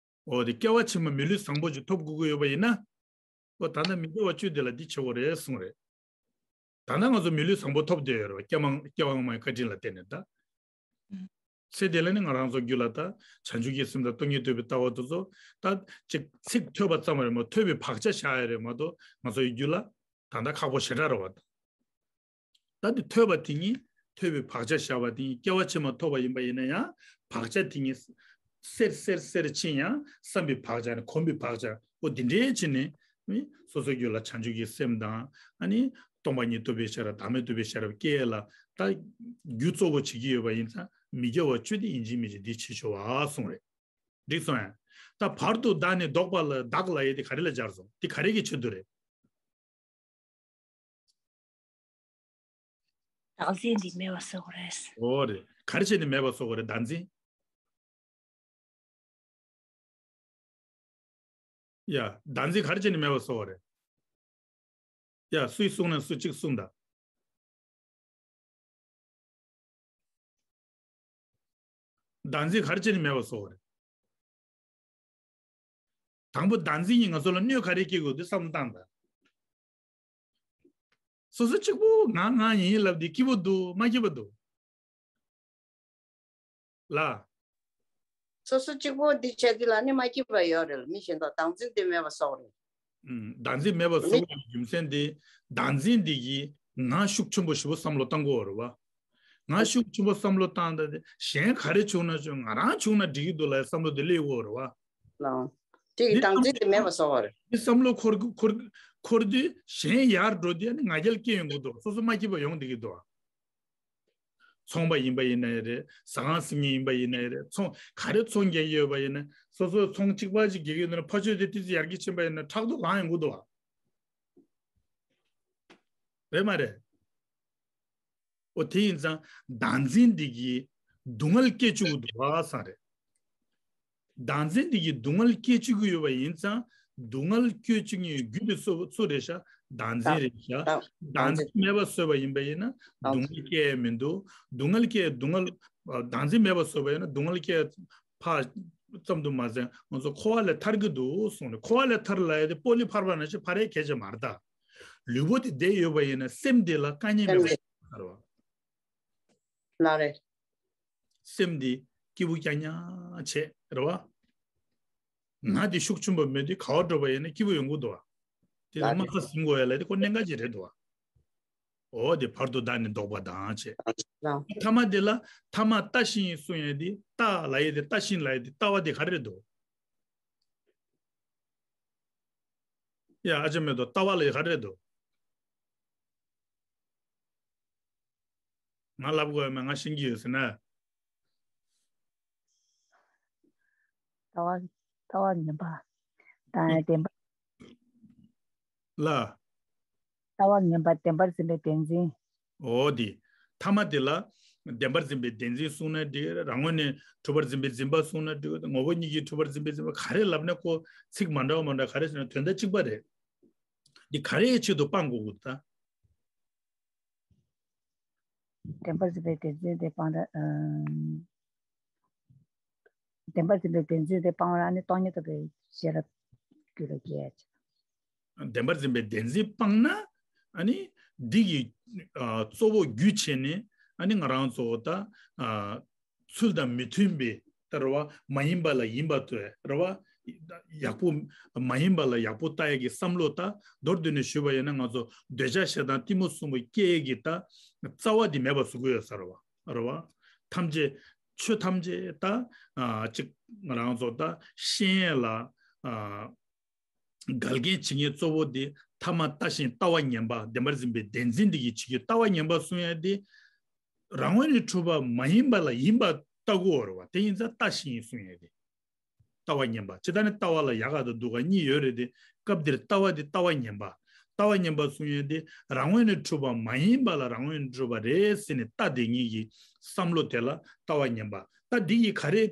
འོ་དེ་སྐྱེ་བ་ཕྱི་མ་མི་ལུས་བཟང་པོ་ཅིག་ཐོབ་དགོས་ཀྱི་ཡོད་པ་ཡིན་ན། ཨོ་ད་ལྟ་མི་དགེ་བ་བཅུ་དེ་ལ་འདི་བྱེད་དགོས་རེད་གསུངས་རེད། ད་ལྟ་ང་ཚོ་མི་ལུས་བཟང་པོ་ཐོབ་བསྡད་ཡོད་རེད་བ། སྐྱེ་བ་སྐྱེ་བ་སྔ་མའི་བཀའ་དྲིན་ལ་བརྟེན་ནས་ད། ཨུམ། ཚེ་འདི་ལ་ནི་ང་རང་ཚོ་རྒྱུད་ལ་ད་བྱང་ཆུབ་ཀྱི་སེམས་དང་སྟོང་ཉིད་རྟོགས་པའི་ལྟ་བ་དེ་ཚོ་ད་ཅིག་ཚིག་ཐོས་པ་ཙམ་རེད་མ་གཏོགས་ཐོས་པའི་བག་ཆགས་བཞག་ཡ་རེད་མ་གཏོགས་ང་ཚོའི་རྒྱུད་ལ་ད་ལྟ་ཁག་པོ་ཞེ་དྲག་རེད་བ། ད་འདི་ཐོས་པ་དེ་ཉིད་ཐོས་པའི་བག་ཆགས་བཞག་པ་དེ་ཉིད་སྐྱེ་བ་ཕྱི་མ་ཐོབ་པ་ཡིན་པ་ཡིན་ན་ཡང་བག་ཆགས་དེ་ཉིད་སེར་སེར་སེར་ཕྱིན་ཡང་བསམ་པའི་བག་ཆགས་ནི་གོམས་པའི་བག་ཆགས་ཨོ་འདི་འདྲའི་ཕྱིན་ནས་སོ་སོའི་རྒྱུད་ལ་བྱང་ཆུབ་ཀྱི་སེམས་དང་ཨ་ནི་སྟོང་པ་ཉིད་རྟོགས་པའི་ཤེས་རབ་བདག་མེད་རྟོགས་པའི་ཤེས་རབ་སྐྱེ་ལ་ད་རྒྱུ་གཙོ་བོ་བྱེད་ཀྱི་ཡོད་པ་ཡིན་ཙང་མི་དགེ་བ་བཅུ་དེ་ཡིན་གཅིག་མིན་གཅིག་འདི་བྱེད་ཆོག་པ་གསུངས་རེད། འགྲིག་སོང་ཡང་། ད་བར་དུ་བདག་ནི་བཟློག་པ་ལ་བདག་ལ་ཡོད་དེ་ག་རེ་ལ་སྦྱར་སོང་དེ་ག་རེ་གི་ཆེད་དུ་རེད། བདག་འཛིན་འདི་མེད་པ་བཟོ་དགོས་རེད། འོ་རེད། ག་རེ་བྱས་ནས་མེད་པ་བཟོ་དགོས་རེད་བདག་འཛིན། ཡ། བདག་འཛིན་ག་རེ་བྱས་ནས་མེད་པ་བཟོ་དགོས་རེད། ཡ། སུས་གསུངས་ན་སུ་གཅིག་གསུངས་དང་། བདག་འཛིན་ག་རེ་བྱས་ནས་མེད་པ་བཟོ་དགོས་རེད། དང་པོ་བདག་འཛིན་གྱིས་ང་ཚོ་ལ་གནོད་ག་རེ་སྐྱེལ་དགོས་འདུག་བསམ་བློ་བཏང་དང་། སོ་སོ་གཅིག་པུ་ང་ང་ཡིན་ལབ་དེ་སྐྱིད་པོ་འདུག་མ་སྐྱིད་པ་འདུག་ལ། སོ་སོ་གཅིག་པོ་འདི་བྱས་འདི་ལ་ནི་མ་སྐྱིད་པ་ཡོད་རེད། མི་གཞན་དག་བདག་འཛིན་དེ་མེད་པ་བཟོ་རེད། ཨུམ། བདག་འཛིན་མེད་པ་བཟོ་བའི་རྒྱུ་མཚན་དེ། བདག་འཛིན་འདི་གིས་ང་ཤུགས་ཆེན་པོ་ཞེ་པོ་བསམ་བློ་བཏང་དགོས་རེད་བ། ང་ཤུགས་ཆེན་པོ་བསམ་བློ་བཏང་ད་དེ་གཞན་ག་རེ་བྱུང་ན་བྱུང་། ང་རང་བྱུང་ན་འགྲིག་གི་འདུག་ལབ་བསམ་བློ་དེ་སླེབས་ཡོད་རེད་བ། ལགས། དེ་གི་འདི་བདག་འཛིན་དེ་མེད་པ་བཟོ་བ་རེད། འདི་བསམ་བློ་འཁོར་འཁོར་འཁོར་དུས་གཞན་ཡར་འགྲོ་དུས་ཨ་ནི་ང་རྒྱལ་སྐྱེ་ཡོང་གི་འདུག་སོ་སོ་མ་སྐྱིད་པ་ཡོང་བསྡད་ཀྱི་འདུག་ཚོང་པ་ཡིན་པ་ཡིན་ན་ཡང་རེད། ཟ་ཁང་ཟིན་མཁན་ཡིན་པ་ཡིན་ན་ཡང་རེད། ཚོང་ག་རེ་ཚོང་རྒྱག་གི་ཡོད་པ་ཡིན་ན། སོ་སོའི་ཚོང་གཅིག་པ་ཅིག་རྒྱག་གི་ཡོད་ན་ཕ་ཆོས་དེ་ཏི་ཙི་ཡར་རྒྱས་ཕྱིན་པ་ཡིན་ན་ཕྲག་དོག་ལངས་ཡོང་གི་འདུག་བ། རེད་མ་རེད། འོ་དེ་ཡིན་ཙང་བདག་འཛིན་འདི་གིས་སྡུག་བསྔལ་སྐྱེ་བཅུག་གི་འདུག་བ་ས་རེད། བདག་འཛིན་འདི་གིས་སྡུག་བསྔལ་སྐྱེ་བཅུག་གི་ཡོད་པ་ཡིན་ཙང་། སྡུག་བསྔལ་སྐྱེ་བཅུག་མཁན་རྒྱུ་དེ་སུ་སུ་རེད་ཤག་བདག་འཛིན་རེད་ཤག་བདག་བདག་འཛིན་འཛིན་མེད་པ་བཟོས་པ་ཡིན་པ་ཡིན་ན་བདག་སྡུག་བསྔལ་སྐྱེ་ཡ་མི་འདུག་སྡུག་བསྔལ་སྐྱེ་སྡུག་བསྔལ་བདག་འཛིན་མེད་པ་བཟོས་པ་ཡིན་ན་སྡུག་བསྔལ་སྐྱེ་ཕ་ཙམ་དུ་མ་ཟད་ང་ཚོ་འཁོར་བ་ལས་ཐར་གྱི་འདུག་གསུངས་ནས། འཁོར་བ་ལས་ཐར་ལབ་ཡ་དེ་སྤོ་ལོ་ཕར་བ་ན་ཆེ་ཕ་རེ་སྐད་ཆ་མ་རེད་ད། ལུས་པོ་དེ་བསྡད་ཡོད་པ་ཡིན་ན་སེམས་དེ་ལ་དཀའ་ངལ་མེད་པ་ཡིན་ན་ཐར་བ། ལགས་རེད། སེམས་འདི་སྐྱིད་པོ་རྐྱང་རྐྱང་བྱས་རེད་བ། ང་འདི་ཤུགས་ཆེན་པོ་མེད་དུས་ག་བ་འགྲོ་བ་ཡིན་ན་སྐྱིད་པོ་ཡོང་གི་འདུག་བ། དེ་ལ་ལགས་མ་རེད། ཁ་ཟིན་དགོས་ཡ་ལ་དེ་ཁོ་གནད་འགག་ཅིག་རེད་འདུག་བ། འོ་དེ་བར་དུ་བདག་ནི་ལྡོག་པ་དང་བྱས། ལགས། ཐ་མ་དེ་ལ་ཐ་མ་ལྟ་ཞིང་གསུང་ཡ་དེ། ལྟ་ལབ་ཡ་དེ། ལྟ་ཞིང་ལབ་ཡ་དེ། ལྟ་བ་དེ་ག་རེ་རེད་འདུག་ཡ་ཨ་ཅག་མེད་དོ། ལྟ་བ་ལ་ཡ་ག་རེ་རེད་འདུག་ང་ལབ་དགོས་ཡོད་མེད། ང་ཤེས་ཀྱི་ཡོད་ཟེར་ན། ལྟ་བ་ལྟ་བ་ངན་པ་དང་བདེན་པ། ལ། ལྟ་བ་ངན་པ་བདེན་པར་འཛིན་པའི་བདེན་འཛིན། འོ་དེ། ཐ་མ་དེ་ལ་བདེན་པར་འཛིན་པའི་བདེན་འཛིན་གསུངས་ན་འགྲིག་རང་ངོས་ནས་གྲུབ་པར་འཛིན་པའི་འཛིན་པ་གསུངས་ན་འགྲིག་ངོ་བོ་ཉིད་ཀྱིས་གྲུབ་པར་འཛིན་པའི་འཛིན་པ་ག་རེ་ལབ་ན་ཁོ་ཚིག་མ་འདྲ་བ་མ་འདྲ་ག་རེ་ཟེར་ན་དོན་དག་གཅིག་པ་རེད། འདི་ག་རེའི་ཆེད་དུ་སྤང་དགོས་ཀྱི་འདུག་ད། བདེན་པར་འཛིན་པའི་བདེན་འཛིན་དེ་སྤང་ད། ཨམ། བདེན་པར་འཛིན་པའི་བདེན་འཛིན་དེ་སྤང་བར་ཨ་ནི་སྟོང་ཉིད་རྟོགས་པའི་ཤེས་རབ་རྒྱུད་ལ་སྐྱེ་ཡ་བྱ། བདེན་པར་འཛིན་པའི་བདེན་འཛིན་སྤངས་ན། ཨ་ནི་འདི་གི་ཨ་གཙོ་བོ་རྒྱུ་བྱས་ནས་ཨ་ནི་ང་རང་ཚོ་ད་ཨ་ཚུལ་དང་མི་མཐུན་པའི་ད་རེད་བ། མ་ཡིན་པ་ལ་ཡིན་པ་ལྟོས་རེད་བ། ཡག་པོ་མ་ཡིན་པ་ལ་ཡག་པོ་ལྟ་ཡ་གི་བསམ་བློ། ད་མདོར་བསྡུས་ནས་ཞུས་པ་ཡིན་ན་ང་ཚོ་འདོད་ཆགས་ཞེ་སྡང་གཏི་མུག་གསུམ་པོ་སྐྱེ་ཡ་གི་ད་རྩ་བ་འདི་མེད་པ་བཟོ་གི་ཡོད་ས་རེད་བ། རེད་བ། ཐམས་ཅད་ཆོས་ཐམས་ཅད་ད་ཨ་ཅིག་ང་རང་ཚོ་ད་ཤེས་ཡས་ལ་ཨ་འགལ་རྐྱེན་བྱེད་མཁན་གཙོ་བོ་དེ་ཐ་མ་ལྟ་ཞིང་ལྟ་བ་ངན་པ། བདེན་པར་འཛིན་པའི་བདེན་འཛིན་འདི་གིས་བྱེད་རྒྱུ་ལྟ་བ་ངན་པ་གསུང་ཡས་དེ། རང་ངོས་ནས་གྲུབ་པ་མ་ཡིན་པ་ལ་ཡིན་པ་ལྟ་དགོས་རེད་བ། དེ་ཡིན་ཙང་ལྟ་ཞིང་གསུང་ཡས་དེ། ལྟ་བ་ངན་པ། ཇི་ལྟར་ནི་ལྟ་བ་ལ་ཡག་ག་དང་སྡུག་ག་གཉིས་ཡོད་རེད་དེ། སྐབས་འདིར་ལྟ་བ་དེ་ལྟ་བ་ངན་པ། ལྟ་བ་ངན་པ་གསུང་ཡས་དེ་རང་ངོས་ནས་གྲུབ་པ་མ་ཡིན་པ་ལ་རང་ངོས་ནས་གྲུབ་པ་རེད་ཟེར་ནས་ལྟ་དེ་ཉིད་ཀྱི་བསམ་བློ་དེ་ལ་ལྟ་བ་ངན་པ། ད་འདི་ཡིས་ག་རེ་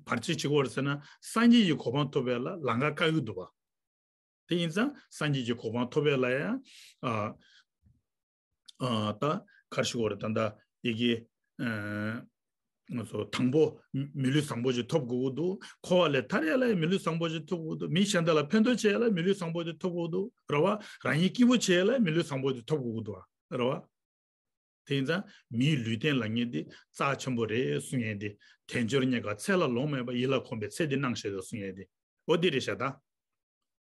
བར་ཆད་བྱེད་ཀྱི་ཡོད་རེད་ཟེར་ན། སངས་རྒྱས་ཀྱི་གོ་འཕང་ཐོབ་པའི་ལ་ལམ་ཁ་བཀག་གི་འདུག་བ། དེ་ཡིན་ཙང་སངས་རྒྱས་ཀྱི་གོ་འཕང་ཐོབ་པའི་ལ་ཡང་ཨ་ཨ་ད་ག་རེ་ཞུ་དགོས་རེད། ད་ལྟ་ཡི་གེ་ཨ་ང་ཚོ་དང་པོ་མི་ལུས་བཟང་པོ་ཞིག་ཐོབ་དགོས་ཀྱི་འདུག་འཁོར་བ་ལས་ཐར་ཡ་ལ་ཡང་མི་ལུས་བཟང་པོ་ཞིག་ཐོབ་དགོས་ཀྱི་འདུག་མི་གཞན་དག་ལ་ཕན་ཐོགས་བྱེད་ཡ་ལ་མི་ལུས་བཟང་པོ་དེ་ཐོབ་དགོས་ཀྱི་འདུག་རེད་བ། རང་ཉིད་སྐྱིད་པོ་བྱེད་ཡ་ལ་མི་ལུས་བཟང་པོ་དེ་ཐོབ་དགོས་ཀྱི་འདུག་བ། རེད་བ། དེ་ཡིན་ཙང་མིའི་ལུས་རྟེན་ལབ་མཁན་དེ་རྩ་ཆེན་པོ་རེད་གསུང་ཡས་དེ། དལ་འབྱོར་རྙེད་དཀའ་ཚེ་ལ་ལོང་མེད་པ། ཡིད་ལ་གོམས་པའི་ཚེ་འདི་གནང་ཞེས་སོ་གསུང་ཡས་དེ། འོ་འདི་རེད་ཤག་ད།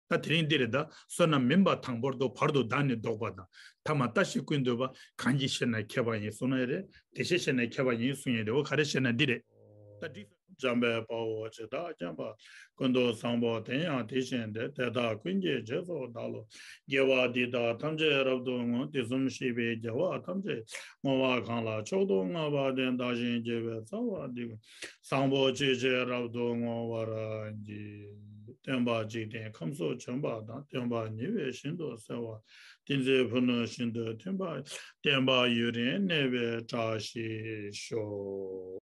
ད་དེ་རིང་འདི་རེད་ད། བསོད་ནམས་མིན་པ་དང་པོར་རྟོགས། བར་དུ་བདག་ནི་ལྡོག་པ་དང་། ཐ་མ་ལྟ་ཞིང་ཀུན་འདུས་པ། གང་གིས་ཤེ་ན་མཁས་པ་ཡིན་གསུངས་ན་ཡ་རེད། དེ་ཤེས་ཤེ་ན་མཁས་པ་ཡིན་གསུང་ཡས་དེ། འོ་ག་རེ་ཤེ་ན་འདི་རེད། ད་འགྲིག་སོང་། འཇམ་དཔལ་དཔའ་བོས་ཇི་ལྟར་མཁྱེན་པ། ཀུན་ཏུ་བཟང་པོ་དེ་ཡང་དེ་བཞིན་ཏེ། དེ་དག་ཀུན་གྱི་རྗེས་སུ་བདག་སློབ་ཅིང་། དགེ་བ་འདི་དག་ཐམས་ཅད་རབ་ཏུ་བསྔོ། དུས་གསུམ་གཤེགས་པའི་རྒྱལ་བ་ཐམས་ཅད་བསྔོ་བ་གང་ལ་མཆོག་ཏུ་བསྔགས་པ་དེས། བདག་གཞན་བགྱིས་པའི་རྩ་བ་འདི་ཀུན། བཟང་པོ་ཇི་བཞིན་རབ་ཏུ་བསྔོ་བར་བགྱི། སྟོན་པ་འཇིག་རྟེན་ཁམས་སུ་བྱོན་པ་དང་། སྟོན་པ་ཉེ་བའི་ཞིང་དུ་གསལ་བ། ཏིང་འཛིན་ཕུ་ནུ་ཞིང་དུ་ཐིམ་པ། བསྟན་པ་ཡུན་རིང་གནས་པའི་བཀྲ་ཤིས་ཤོག།